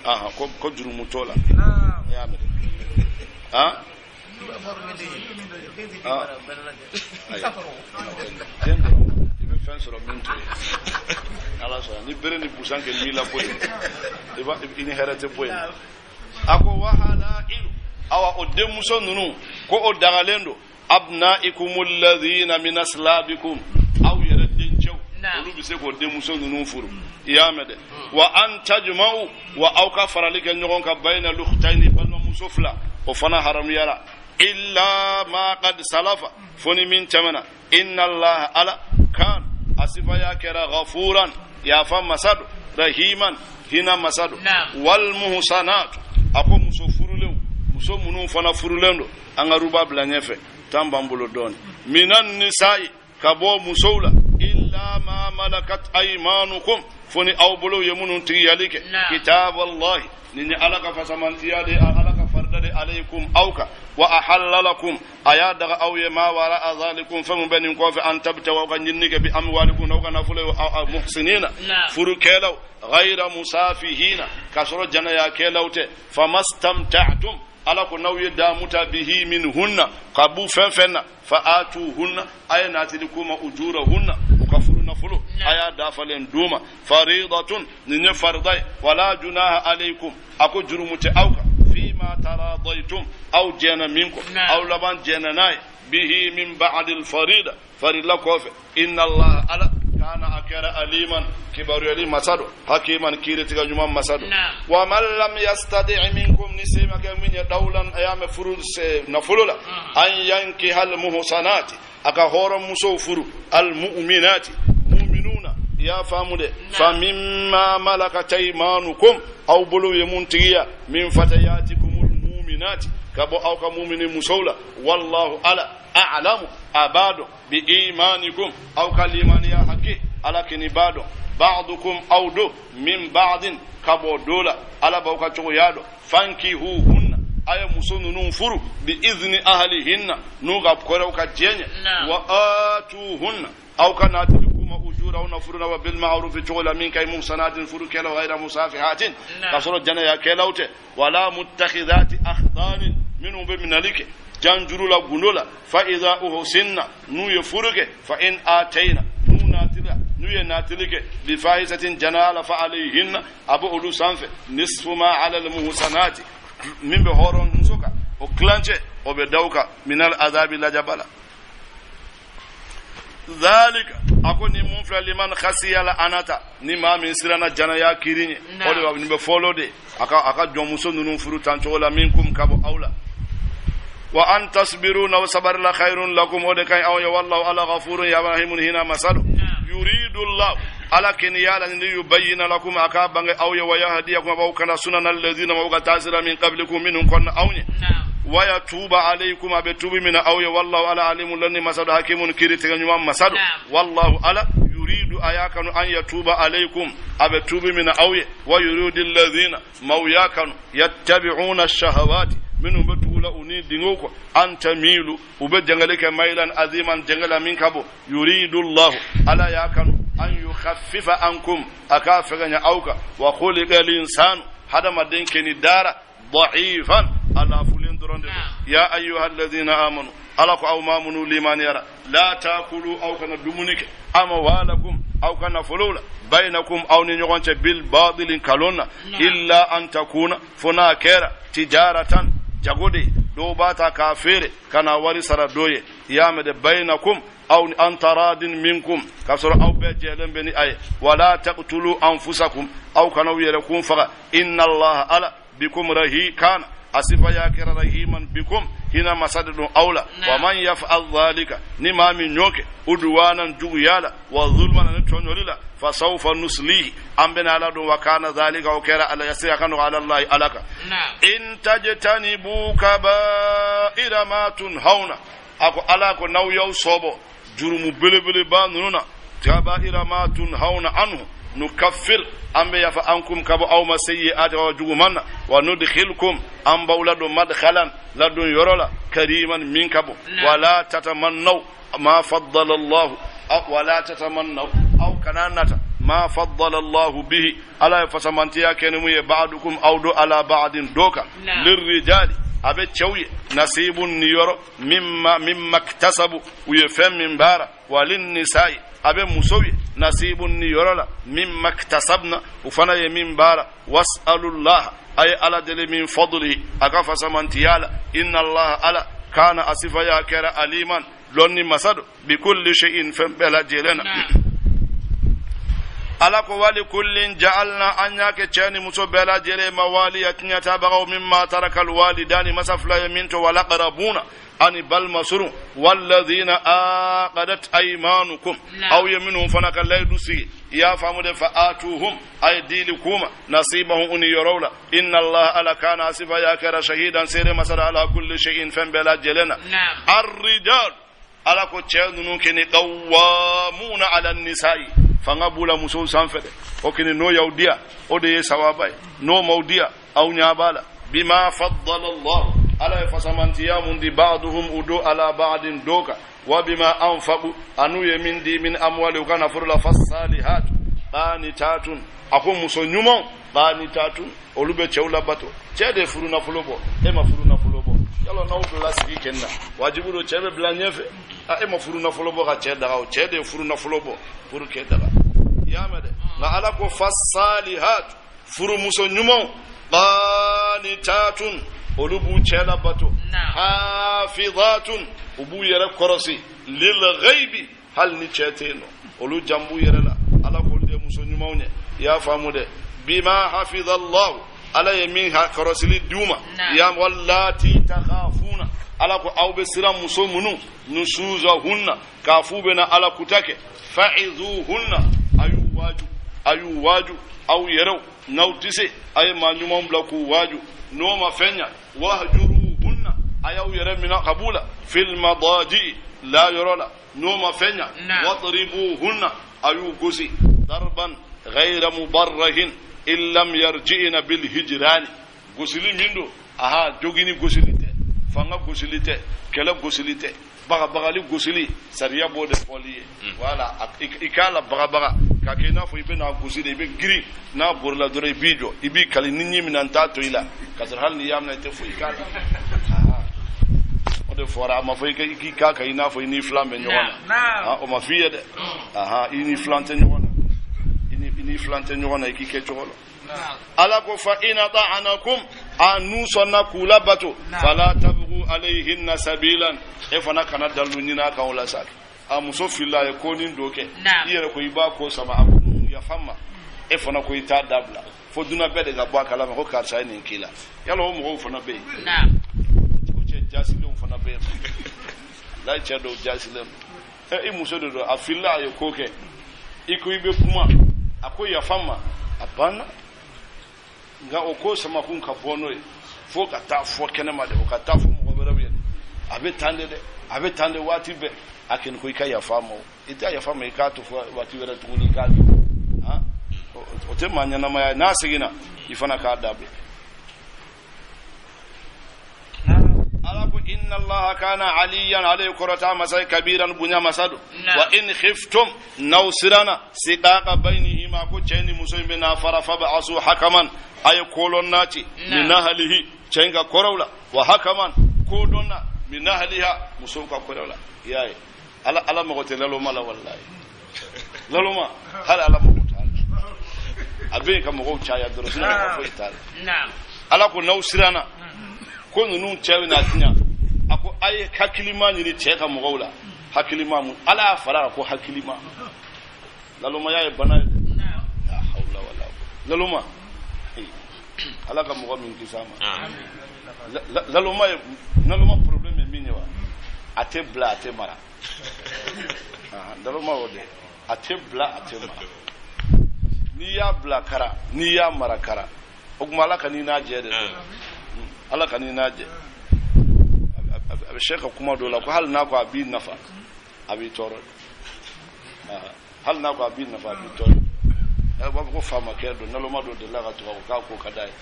aha, ko jurumu t'o la. I y'a mɛn han? Ayi, den dɔrɔn, i bɛ fɛn sɔrɔ min t'o ye. Ala sɔnna, ni bere ni busan kɛ m'i la bɔ yen, i b'a i ni hɛrɛ tɛ bɔ yen. A ko wa halailu, awa o denmuso ninnu ko o dagalen don, abnaikum alladhina min aslabikum, aw yɛrɛ dencɛw, olu bɛ se k'o denmuso ninnu furu. I y'a mɛn dɛ? Wa an tajma'u, wa aw ka farali kɛ ɲɔgɔn kan, bayna lukhtaini, balimamuso fila, o fana haramuyara, illa ma qad salafa, fo ni min tɛmɛna. Inna allaha, ala, kan, a sifaya kɛra, ghafuran, yafa masa don, rahiman, hina masa don. Wal muhsanat, a ko muso furulenw, muso minnu fana furulen don, an ka ruba bila ɲɛfɛ, tan b'an bolo dɔɔni, minan nisa'i, ka bɔ musow la, illa ma malakat aymanukum, fo ni aw bolow ye minnu tigiyali kɛ. Kitaballahi, nin ye ala ka fasamantiya de, ala ka farida de, alaykum, aw kan. Wa ahalla lakum, a y'a daga aw ye, ma wara zalikum, fɛn mun bɛ nin kɔfɛ, an tabtagu, aw ka ɲinini kɛ, bi amwalikum, n'aw ka nafolo ye, muhsinina, furukɛlaw, ghayra musafihina, k'a sɔrɔ janayakɛlaw tɛ. Famastamta'tum, ala ko n'aw ye daamu ta, bihi min hunna, ka b'u fɛn fɛn na, fa atuhunna, a ye natili k'u ma, ujurahunna, u ka furu nafolo, a y'a dafalen d'u ma. Faridatun, nin ye farida ye. Wala junaha alaykum, a ko jurumu tɛ aw kan, fima taradaytum, aw jɛna min kɔ, aw laban jɛna n'a ye, bihi min ba'di alfarida, farila kɔfɛ. Inna allaha, ala, kana, a kɛra, aliman, kibaruyali masa don, hakiman, kiiritigɛ ɲuman masa don. Wa man lam yastadi minkum, ni se ma kɛ min ye, dawlan, a y'a mɛn, furu nafolo la, an yankiha almuhsanati, a ka hɔrɔnmusow furu, almu'minati, mu'minuna, i y'a faamu dɛ? Fa mimma malakat aymanukum, aw bolo ye mun tigiya, min fatayatikumul mu'minati, ka bɔ aw ka mumini musow la. Wallahu, ala, a'lamu, a b'a dɔn, bi imanikum, aw ka limaniya hakke, ala kini b'a dɔn, ba'dukum, aw do, min ba'din, ka bɔ do la, ala b'aw ka cogoya dɔn. Fankihuhunna, a ye muso ninnu furu, bi izni ahlihinna, n'u ka kɔrɛw ka diɲɛ, wa atuhunna, aw ka natili k'u ma, ujurahunna, furu na wa bil ma'rufi, cogo la min ka ɲi, muhsanatin, furukɛlaw, ghayra musafihatin, k'a sɔrɔ janayakɛlaw tɛ, wala muttakhidhati akhdanin, minnu bɛ minɛli kɛ janjuru la gundo la. Fa idha uhsinna, n'u ye furu kɛ, fa in atayna, n'u natila, n'u ye natili kɛ, bi fahisatin, janaya la, fa alayhinna, a bɛ olu sanfɛ, nisfu ma ala al muhsanati, min bɛ hɔrɔn muso kan, o tilancɛ o bɛ da u kan, minal azabi, lajaba la. Dhalika ako ni mun filɛ liman khasiya la anata ni maa min siranna janaya kiri ɲɛ o de nin bɛ fɔlɔ de a ka jɔnmuso ninnu furu tan cogo la minkum ka bɔ aw la wa an tasbiru n'aw sabarila khairun lakum o de ka ɲi aw ye wallahu ala ghafurun ya rahimun hina masalu yuridu llahu ala keni y'a laɲini yubayyina lakum a k'a bange aw ye wa yahdiyakum a b'aw kana sunana alladhina aw ka taasira min qablikum minnu kɔnna aw ɲɛ wa yatuba alaykum a bɛ tubi mina aw ye wallahu ala alimun lɔnni masadu hakimun kiri tigɛ ɲuman masadu wallahu ala yuridu a y'a kanu an yatuba alaykum a bɛ tubi mina aw ye wa yuridu alladhina maaw y'a kanu yattabi'una shahawati minnu bɛ tugu la u ni dingow kɔ an tamilu u bɛ jɛngɛli kɛ mailan aziman jɛngɛla min ka bon yuridu llahu ala y'a kanu an yukhaffifa ankum a k'a fɛgɛnya aw kan wa khuliqa linsanu hadamaden keni dara da'ifan a lafulen dɔrɔn de don ya ayyuha alladhina amanu ala ko aw maa minnu limaniyara la takulu aw kana dumuni kɛ amwalakum aw ka nafolow la bainakum aw ni ɲɔgɔn cɛ bil batili nkalon na illa an takuna fo n'a kɛra tijaratan jago de dɔw b'a ta k'a feere ka na wari sara dɔ ye i y'a mɛn dɛ bainakum aw an taradin minkum k'a sɔrɔ aw bɛɛ jɛlen bɛ ni a ye wala taqtulu anfusakum aw kana aw yɛrɛ kun faga inna allaha ala bikum rahi kana a sifa y'a kɛra rahiman bikum hina masa de don aw la wa man yaf'al dhalika ni maa min y'o kɛ udwanan juguya la wa zulman ani tɔɲɔli la fa sawfa nuslihi an bɛna a ladon wa kana dhalika o kɛra ala yasira ka nɔgɔ ala lahi ala kan in tajtanibu kabaira ma tunhauna a ko ala ko n'aw y'aw sɔbɔ jurumu belebeleba ninnu na kabaira ma tunhauna anhu nukaffir an bɛ yafa ankum ka bɔ aw ma sayyi'ati aw juguman na wa nudkhilkum an b'aw ladon madkhalan ladon yɔrɔ la kariman min ka bon wala tatamannaw ma faddala Allahu wala tatamannaw aw kana nata ma faddala Allahu bihi ala ye fasamantiya kɛ ni mun ye ba'dukum aw do ala ba'din dɔ kan lirrijali a bɛ cɛw ye nasibun niyɔrɔ mimma iktasabu u ye fɛn min baara walin nisa'i a bɛ musow ye nasibun niyɔrɔ la mimma iktasabna u fana ye min baara was'alullah a ye ala deli min fadlihi a ka fasamantiya la inna allaha ala kana a sifa y'a kɛra aliman lɔnni masa don bikulli shay'in fɛn bɛɛ lajɛlen na ala ko wali kullin ja'alna an y'a kɛ cɛ ni muso bɛɛ lajɛlen mawaliya tiɲɛtabagaw mimma tarakal walidani masa fila ye min to wal aqrabuna ani balima surun walladhina aqadat aymanukum aw ye minnu fana ka layidu sigi i y'a faamu de fa atuhum a ye dili k'u ma nasibahum u niyɔrɔw la inna allaha ala kana sifa y'a kɛra shahidan seere masa don ala kulli shay'in fɛn bɛɛ lajɛlen na arrijal ala ko cɛ ninnu kini qawwamuna ala nisa'i fanga b'u la musow sanfɛ dɛ o kini n'o y'aw diya o de ye sawaba ye n'o m'aw diya aw ɲɛ b'a la bima faddala allah ala ye fasamantiya mun di ba'duhum u do ala ba'din do kan wa bima anfaqu an'u ye min di min amwali u ka nafolo la fasalihat qanitatun a ko muso ɲumanw qanitatun olu bɛ cɛw labato cɛ de furu nafolo bɔ e ma furu nafolo bɔ yala n'aw bilala sigi kɛ na wajibu don cɛ bɛ bila ɲɛfɛ a e ma furu nafolo bɔ ka cɛ daga o cɛ de ye furu nafolo bɔ pour que daga i y'a mɛn dɛ nka ala ko fasalihat furumuso ɲumanw qanitatun olu b'u cɛ labato hafizatun u b'u yɛrɛ kɔrɔsi lil ghaibi hali ni cɛ tɛ yen nɔ olu jan b'u yɛrɛ la ala k'olu de ye muso ɲumanw ye i y'a faamu dɛ bima hafizallahu ala ye min kɔrɔsili d'u ma ya wallati takhafuna ala ko aw bɛ siran muso minnu nusuzahunna k'a f'u bɛna ala kuta kɛ fa'izuhunna a y'u waaju a y'u waaju aw yɛrɛw n'aw tɛ se a ye maa ɲumanw bila k'u waaju n'o ma fɛn ɲa wahjuruhunna a y'aw yɛrɛ minɛ ka b'u la fil madaji la yɔrɔ la n'o ma fɛn ɲa wadribuhunna a y'u gosi darban ghayra mubarrahin in lam yarji'na bil hijrani gosili min don aha jogini gosili tɛ fanga gosili tɛ kɛlɛ gosili tɛ bagabagali gosili sariya b'o de fɔli ye voilà i k'a la bagabaga k'a kɛ i n'a fɔ i bɛna gosi de i bɛ girin n'a borila dɔrɔn i b'i jɔ i b'i kali ni ɲi minɛ n t'a to i la k'a sɔrɔ hali n'i y'a minɛ i tɛ foyi k'a la o de fɔra a ma fɔ i k'i k'a kan i n'a fɔ i ni filan bɛ ɲɔgɔn na o ma f'i ye dɛ i ni filan tɛ ɲɔgɔn na i ni filan tɛ ɲɔgɔn na i k'i kɛ cogo la ala ko fa in ata'anakum a n'u sɔnna k'u labato fala tabghu alayhinna sabilan e fana kana dalilu ɲini a kan o la sa A muso filila, a ye ko ni dɔ kɛ, i yɛrɛ ko i b'a ko sama, a ko yafa n ma, e fana ko i t'a dabila fo dunan bɛɛ de ka bɔ a kalama ko karisa ye nin k'i la. Yala o mɔgɔw fana bɛ yen? O cɛ jasilenw fana bɛ yen. Layi, cɛ dɔw jasilen don. I muso de don, a filila, a ye ko kɛ, i ko i bɛ kuma, a ko yafa n ma, a banna. Nka o ko samakun ka bɔ n'o ye fo ka taa fɔ kɛnɛma de, o ka taa fɔ mɔgɔ wɛrɛw ye, a bɛ tan de dɛ, a bɛ tan de waati bɛɛ. A kɛni ko i ka yafa a ma, o i tɛ yafa ma, i k'a to fo waati wɛrɛ tuguni i k'a di. O tɛ maa ɲɛnamaya ye. N'a seginna, i fana k'a dabila. Ala ko inna allaha kana aliyan, ale ye kɔrɔta masa ye, kabiran, bonya masa don. Wa in khiftum, n'aw siranna, siqaqa bainihima, ko cɛ ni muso in bɛ n'a fara, fab'asu hakaman, a ye kolɔnna ci, min ahlihi, cɛ in ka kɔrɔw la, wa hakaman, kodɔnna, min ahliha, musow ka kɔrɔw la. I y'a ye, ala ala mago tɛ laloma la. Wallahi, laloma hali ala mago t'a la. A bɛ yen ka mɔgɔw caya dɔrɔn, sinon nafa foyi t'a la. Ala ko n'aw siranna ko ninnu cɛ bɛna tiɲɛ, a ko a ye hakilima ɲini cɛ ka mɔgɔw la. Hakilima mun? Ala y'a fara a ko hakilima. Lalomaya ye bana ye dɛ. La hawla wala laloma, ala ka mɔgɔ min kisi a ma. Laloma ye, laloma problème ye min ye wa, a tɛ bila, a tɛ mara. Laloma o de, a tɛ bila, a tɛ mara. N'i y'a bila kara, n'i y'a mara kara. O tuma ala ka n'i n'a jɛ de, ala ka n'i n'a jɛ. A bɛ se ka kuma dɔ la ko hali n'a ko a b'i nafa, a b'i tɔɔrɔ. Hali n'a ko a b'i nafa, a b'i tɔɔrɔ. U b'a fɔ ko faamakɛ don, naloma dɔ delila ka tugu a kɔ k'a ko ka d'a ye.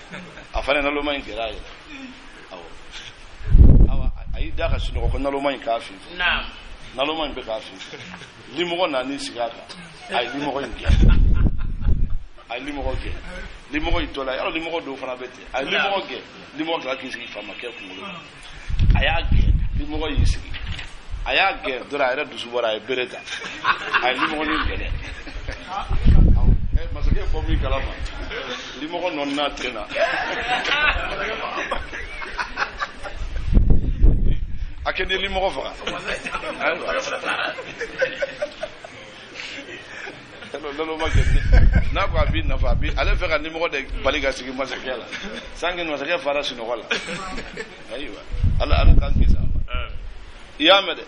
A fana naloma in gɛrɛ a yɛrɛ. Awɔ, awa, a y'i da ka sunɔgɔ ko naloma in k'a fin fɛ. Naloma in bɛ k'a fin fɛ, limɔgɔ nan'i sigi a kan, a ye limɔgɔ in gɛn, a ye limɔgɔ gɛn. Limɔgɔ y'i to la yɔrɔ, limɔgɔ dɔw fana bɛ ten. A ye limɔgɔ gɛn, limɔgɔ kila k'i sigi faamakɛ kunkolo kan. A y'a gɛn, limɔgɔ y'i sigi. A y'a gɛn dɔrɔn, a yɛrɛ dusu bɔra, a ye bere ta, a ye limɔgɔnin gɛlɛ. Masakɛ bɔ min kalama, limɔgɔ nɔ n'a ten na, a kɛ ni limɔgɔ faga. Ayiwa, laloma kɛ, n'a ko a b'i nafa, a b'i ale fɛ ka nimɔgɔ de bali ka sigi masakɛ la sanke masakɛ fara sunɔgɔ la. Ayiwa, ala ala k'an kisi a ma. I y'a mɛn dɛ.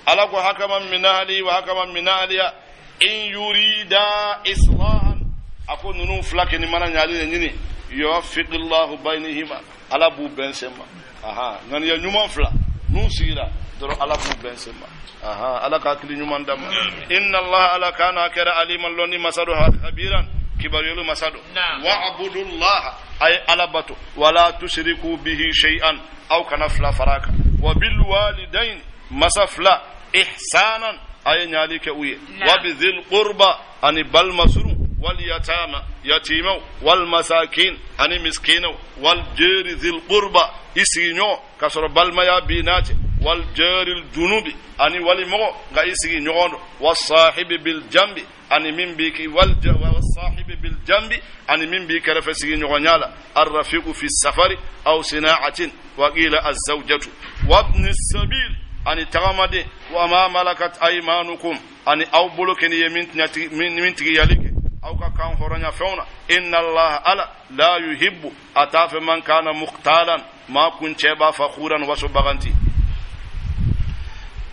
Ala ko hakaman min ahli wa hakaman min ahliha in yurida islahan, a ko ninnu fila kɛ ni mana ɲali de ɲini, yuwaffiqillahu bainihima, ala b'u bɛn sen ma. Aha, ŋaniya ɲuman fila n'u sigira dɔrɔn, ala b'u bɛn sen ma. Aha, ala ka hakili ɲuman d'a ma. Inna allaha, ala, kana, kɛra, aliman, lɔnni masa don, khabiran, kibaruyali masa don. Wa'budullaha, a ye ala bato, wala tushriku bihi shay'an, aw kana fila fara a kan, wa bil walidain, masa fila, ihsanan, a ye ɲali kɛ u ye, wa bidhil qurba, ani balima surun, wal yatama, yatimaw, wal masakin, ani miskinaw, wal jari dhil qurba, i sigiɲɔgɔn k'a sɔrɔ balimaya b'i n'a cɛ, wal jaril junubi, ani walimɔgɔ nka i sigiɲɔgɔn don, wasahibi bil jambi, ani min b'i wal wasahibi bil jambi, ani min b'i kɛrɛfɛ sigiɲɔgɔnya la, arrafiqu fi safari aw sinaatin, wa qila azawjatu, wabni sabil, ani tagamaden, wa ma malakat aymanukum, ani aw bolo kɛni ye min min tigiyali kɛ aw ka kan hɔrɔnya fɛnw na. Inna allaha, ala, la yuhibbu, a t'a fɛ, man kana mukhtalan, maa kuncɛba, fakhuran, waso baganti.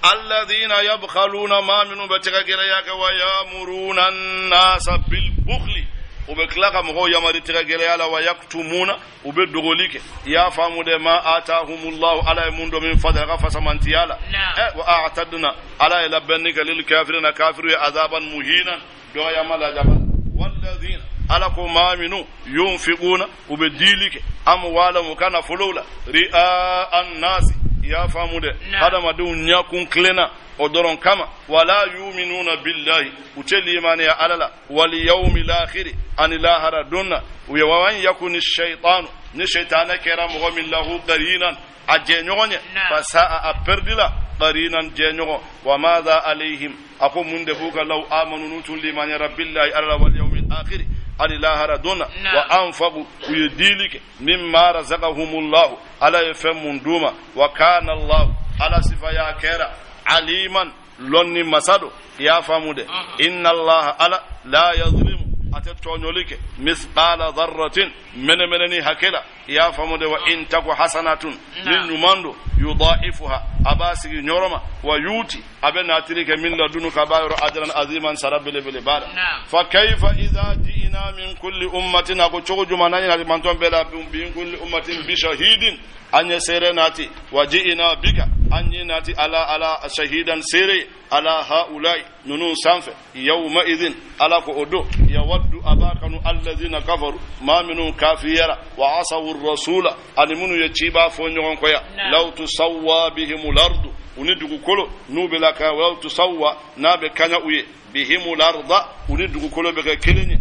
Alladhina yabkhaluna, maa minnu bɛ tɛgɛ gɛlɛya kɛ, wa yamuruna annasa bilbukhli, u bɛ tila ka mɔgɔw yamari tɛgɛ gɛlɛya la, wa yaktumuna, u bɛ dogoli kɛ. I y'a faamu dɛ. Ma atahumullahu, ala ye mun dɔ, min fadli, a ka fasamantiya la. Ɛ wa a'tadna, ala ye labɛnni kɛ, lil kafirina, kafiru ye, azaban muhinan, dɔgɔyama lajaba. Walladhina, ala ko maa minnu, yunfiquna, u bɛ diili kɛ, amwalahum, u ka nafolow la, ri'a annasi, i y'a faamu dɛ, hadamadenw ɲakun tilenna o dɔrɔn kama, wala yuminuna billahi, u tɛ limaniya ala la, wal yawmil akhir, ani lahara don na. U ye wa man yakuni shaytanu, ni shaytana kɛra mɔgɔ min, lahu qarinan, a jɛɲɔgɔn ye, fasa'a, a perdila, qarinan, jɛɲɔgɔn. Wa madha alayhim, a ko mun de b'u ka, law amanu, n'u tun limaniyara, billahi, ala la, wal yawmil akhir, ani lahara don na, wa anfaqu, u ye diili kɛ, mimma razaqahumullahu, ala ye fɛn mun d'u ma. Wa kana allahu, ala sifaya kɛra, aliman. Lonni masado ya faamu de. Inna allaha ala la yazlimu ate toñoli ke misqala dharratin mene mene ni hakela ya faamu de. Wa in taku hasanatun nin ɲuman do yudaifuha aba sigi ñoroma wa yuti abe natiri ke min ladunu ka bayoro ajran aziman sara belebele bada. Fa kayfa idha ji'na min kulli ummatin ako cogo juma na ñinati manton bela min kulli ummatin bi shahidin an ye sere nati wa ji'na bika an ye nati ala ala shahidan sere ala haulai nunu sanfɛ yawma idhin ala ko odo yawaddu abakanu alladhina kafaru ma minu kafiyara wa asawu rasula ani munu ye ciba fo ɲɔgɔn kɔya law tusawwa bihimul ardu uni dugukolo n'u bɛ la ka law tusawwa n'a bɛ kaɲa u ye bihimul arda uni dugukolo bɛ kɛ kelen ye.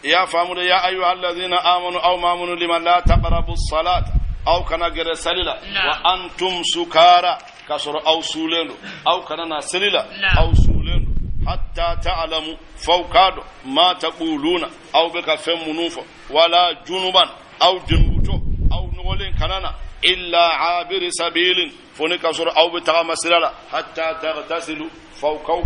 Ya famu ya ayyuha alladhina amanu aw ma amanu liman la taqrabu as-salata aw kana gere salila wa antum sukara kasoro aw sulendo aw kana na salila aw sulendo hatta ta'lamu fawkado ma taquluna aw beka fɛn minnu fɔ wala junuban aw junubuto aw nɔgɔlen kana na illa abiri sabilin fo ni kasɔrɔ aw bɛ tagama sira la hatta tagtasilu fawkaw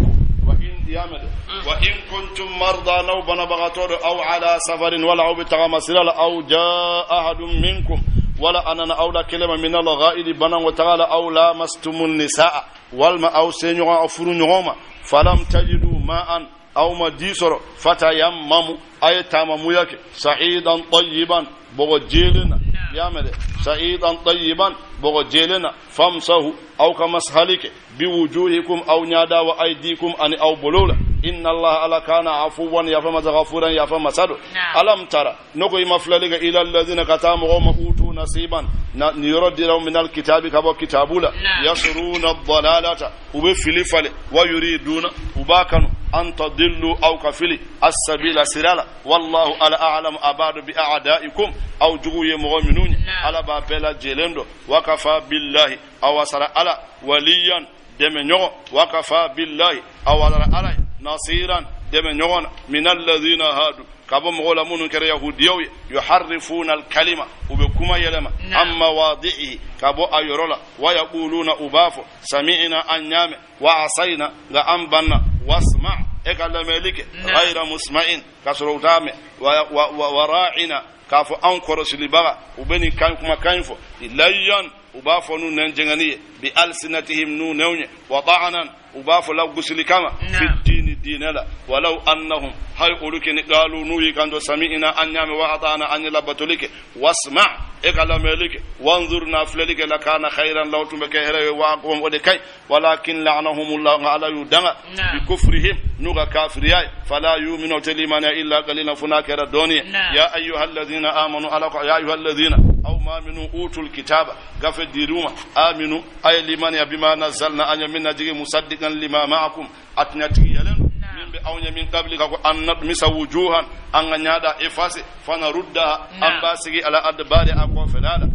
wa in yamede wa in kuntum marda naw banabagatɔ do aw ala safarin wala aw bɛ tagama sira la aw jaa ahadun minkum wala anana aw la kelema min alghaidi banango tagala aw lamastumu nisaa walma aw se ɲɔgɔn aw furu ɲɔgɔn ma falam tajidu ma'an aw ma ji sɔrɔ fatayammamu a ye taamamuya kɛ sa'idan tayyiban bɔgɔ jelen na y'a mɛn dɛ sa'idan tayyiban bɔgɔ jelen na famsahu aw ka masahali kɛ biwujuhikum aw ɲada wa aydikum ani aw bolo la. Inna allaha ala kana afuwan yafa masa ghafuran yafa masa do. Alam tara noko i ma filɛli kɛ ila alladhina ka taa mɔgɔw ma utu nasiban na ni yɔrɔ dira min alkitabi ka bɔ kitabu la yasuruna dalalata u bɛ fili fale wa yuriduna u b'a kanu an tadillu aw ka fili as-sabila sira la. Wallahu ala a'lamu abadu bi a'daikum aw jugu ye mɔgɔ minnu ye ala b'a bɛɛ lajɛlen dɔn. Wa kafa billahi aw wasara ala waliyan dɛmɛ ɲɔgɔn wa kafa billahi aw wasara ala nasiran dɛmɛ ɲɔgɔn na min alladhina hadu ka bɔ mɔgɔw la minnu kɛra yahudiyaw ye yuharrifuna alkalima u bɛ kuma yɛlɛma an mawadi'ihi ka bɔ a yɔrɔ la wa yaquluna u b'a fɔ sami'na an ɲaamɛ wa asayna nka an banna wasma e ka lamɛnli kɛ ghayra musma'in ka sɔrɔ u t'a mɛn wa ra'ina k'a fɔ an kɔrɔsilibaga u bɛ nin kan kuma kan fɔ layyan u b'a fɔ n'u nɛn jɛngɛni ye bi alsinatihim n'u nɛnw ye wa ta'anan u b'a fɔ lagosili kama fi diini diinɛ la walaw annahum hay olu kini qalu n'u y'i kanto sami'ina an ɲaamɛ wa ata'na an ye labatoli kɛ wasma e ka lamɛnli kɛ wanzurna filɛli kɛ lakana khayran law tun bɛ kɛ hɛrɛ ye wa aqwam o de kaɲi walakin la'anahumullah nka ala y'u danga bi kufrihim n'u ka kafiriya ye fala yuminu tɛ limaniya illa qalila fo n'a kɛra dɔɔni ye. Ya ayyuha alladhina amanu ala ko ya ayyuha alladhina aw ma minnu utul kitaba gafe dir'u ma aminu ay limaniya bima nazzalna an ye min najigi musaddiqan lima ma'akum atiɲatigi yɛlɛn do min bɛ aw ɲɛ min qabli ka ko an nadmisa wujuhan an ka ɲada efase fanaruddaha an b'a sigi ala adbari a kɔfɛla la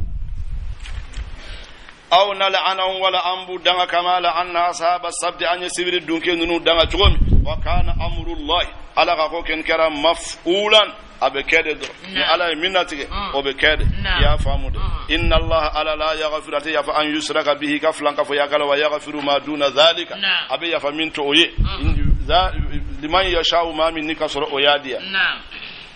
aw nal'anahum wala an b'u danga kama la'anna ashaba sabti an ye sibiri dunke ninnu danga cogo min wa kana amrullahi ala ka ko ken kɛra maf'ulan a bɛ kɛ de dɔrɔn ni ala ye min latigɛ o bɛ kɛ de i y'a faamu de. Inna allaha ala la yaghfiru ate yafa an yusraka bihi ka filan ka fɔ yakala wa yaghfiru ma duna dhalika a bɛ yafa min to o ye liman yasha'u ma min ni ka sɔrɔ o y'a diya.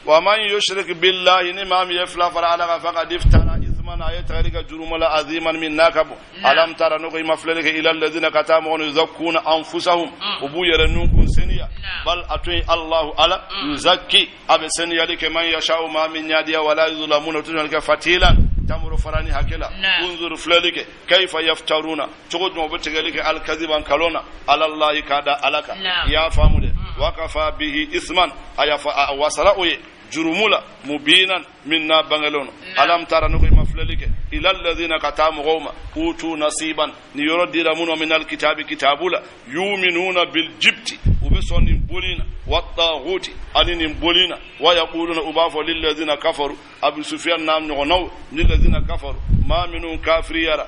Wa man yushrik billahi ni maa min ye fila fara ala kan faqad iftara ithman a ye tagali ka jurumu la aziman min n'a ka bon. Alam tara n'o ko i ma filɛli kɛ ila alladhina ka taa mɔgɔ yuzakkuna anfusahum u b'u yɛrɛ nunkun seniya bal a to yen allahu ala yuzakki a bɛ seniyali kɛ man yasha'u maa min y'a diya wala yuzlamuna u tɛ sɔn kɛ fatilan tamuru farani hakɛ la. Unzur filɛli kɛ kayfa yaftaruna cogo jumɛn u bɛ tigɛli kɛ alkaziban kalon na alallahi k'a da ala kan i y'a faamu de. Wa kafa bihi isman a yafa a wasara o ye jurumu la mubinan min n'a bangelenw na. Alam tara n'o ko i ma filɛli kɛ ila alladhina ka taa mɔgɔw ma utu nasiban ni yɔrɔ dira minnu min alkitabi kitabu la yuminuna biljibti u bɛ sɔn nin boli na wattaghuti ani nin boli na wa yaquluna u b'a fɔ lilladhina kafaru abu sufyan n'a ɲɔgɔnnaw lilladhina kafaru maa minnu kafiriyara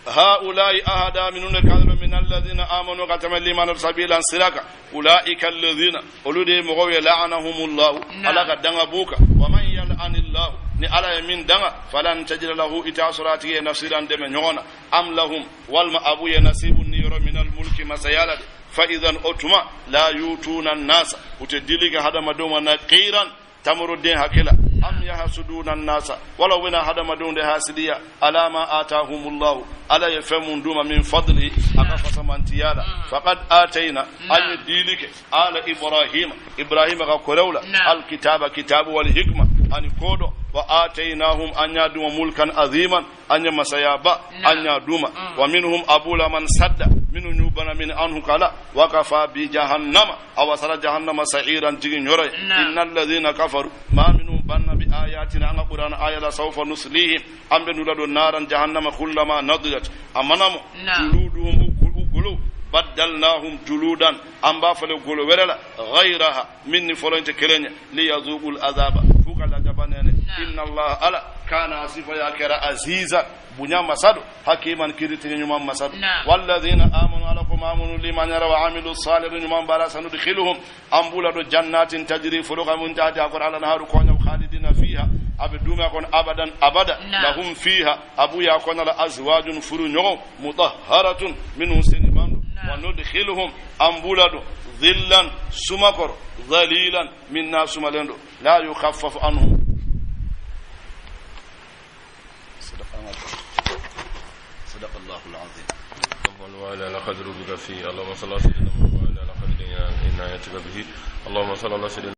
هؤلاء أهدى من كذب من الذين آمنوا كتم الإيمان سبيلا سراكا أولئك الذين أولئك مغوي لعنهم الله على قدام أبوك ومن يلعن الله Ni ala ye min danga falan tajida lahu ita surati nasiran deme ñogona. Am lahum walma abu ye nasibu ni yoro minal mulki masayala de. Fa idan otuma la yutuna an-nasa utedilika hadama doma na qiran tamuru den hakila. Am yahsuduna an-nasa wala wina hadama donde hasidiya ala ma atahumullahu ala yafhamun duma min fadli aka samantiyala. Faqad atayna ay dilike ala ibrahima ibrahima ka kolawla alkitaba kitabu wal hikma ani kodo wa atainahum an yaduma mulkan aziman an masayaba an yaduma. Wa minhum abula man sadda minu nyubana min anhu kala wa kafa bi jahannama aw sara jahannama sa'iran jigin yore. Innal ladhina kafaru ma minhum banna bi ayatina an qur'an ayala sawfa nuslihim am benulado naran jahannama kullama nadijat amanam juluduhum gulu baddalnahum juludan am ba fale gulu werala ghayraha minni folonte kelenya liyazuqul azaba fukala jabanene. Inna allaha ala kana asifa ya kera aziza bunya masadu hakiman kiriti nyuma masadu. Walladhina amanu alakum amanu liman yara wa amilu salihin nyuma bara sanudkhiluhum ambula do jannatin tajri furuqa min tahtiha al anharu konya khalidina fiha abduma kon abadan abada lahum fiha abu ya kon al azwajun furu nyogo mutahharatun min sinimando wa nudkhiluhum ambula do dhillan sumakor dhalilan minna sumalendo la yukhaffaf anhum. صدق الله العظيم. وعلى قدر بك فيه. اللهم صل على سيدنا محمد وعلى قدر عنايتك به. اللهم صل على سيدنا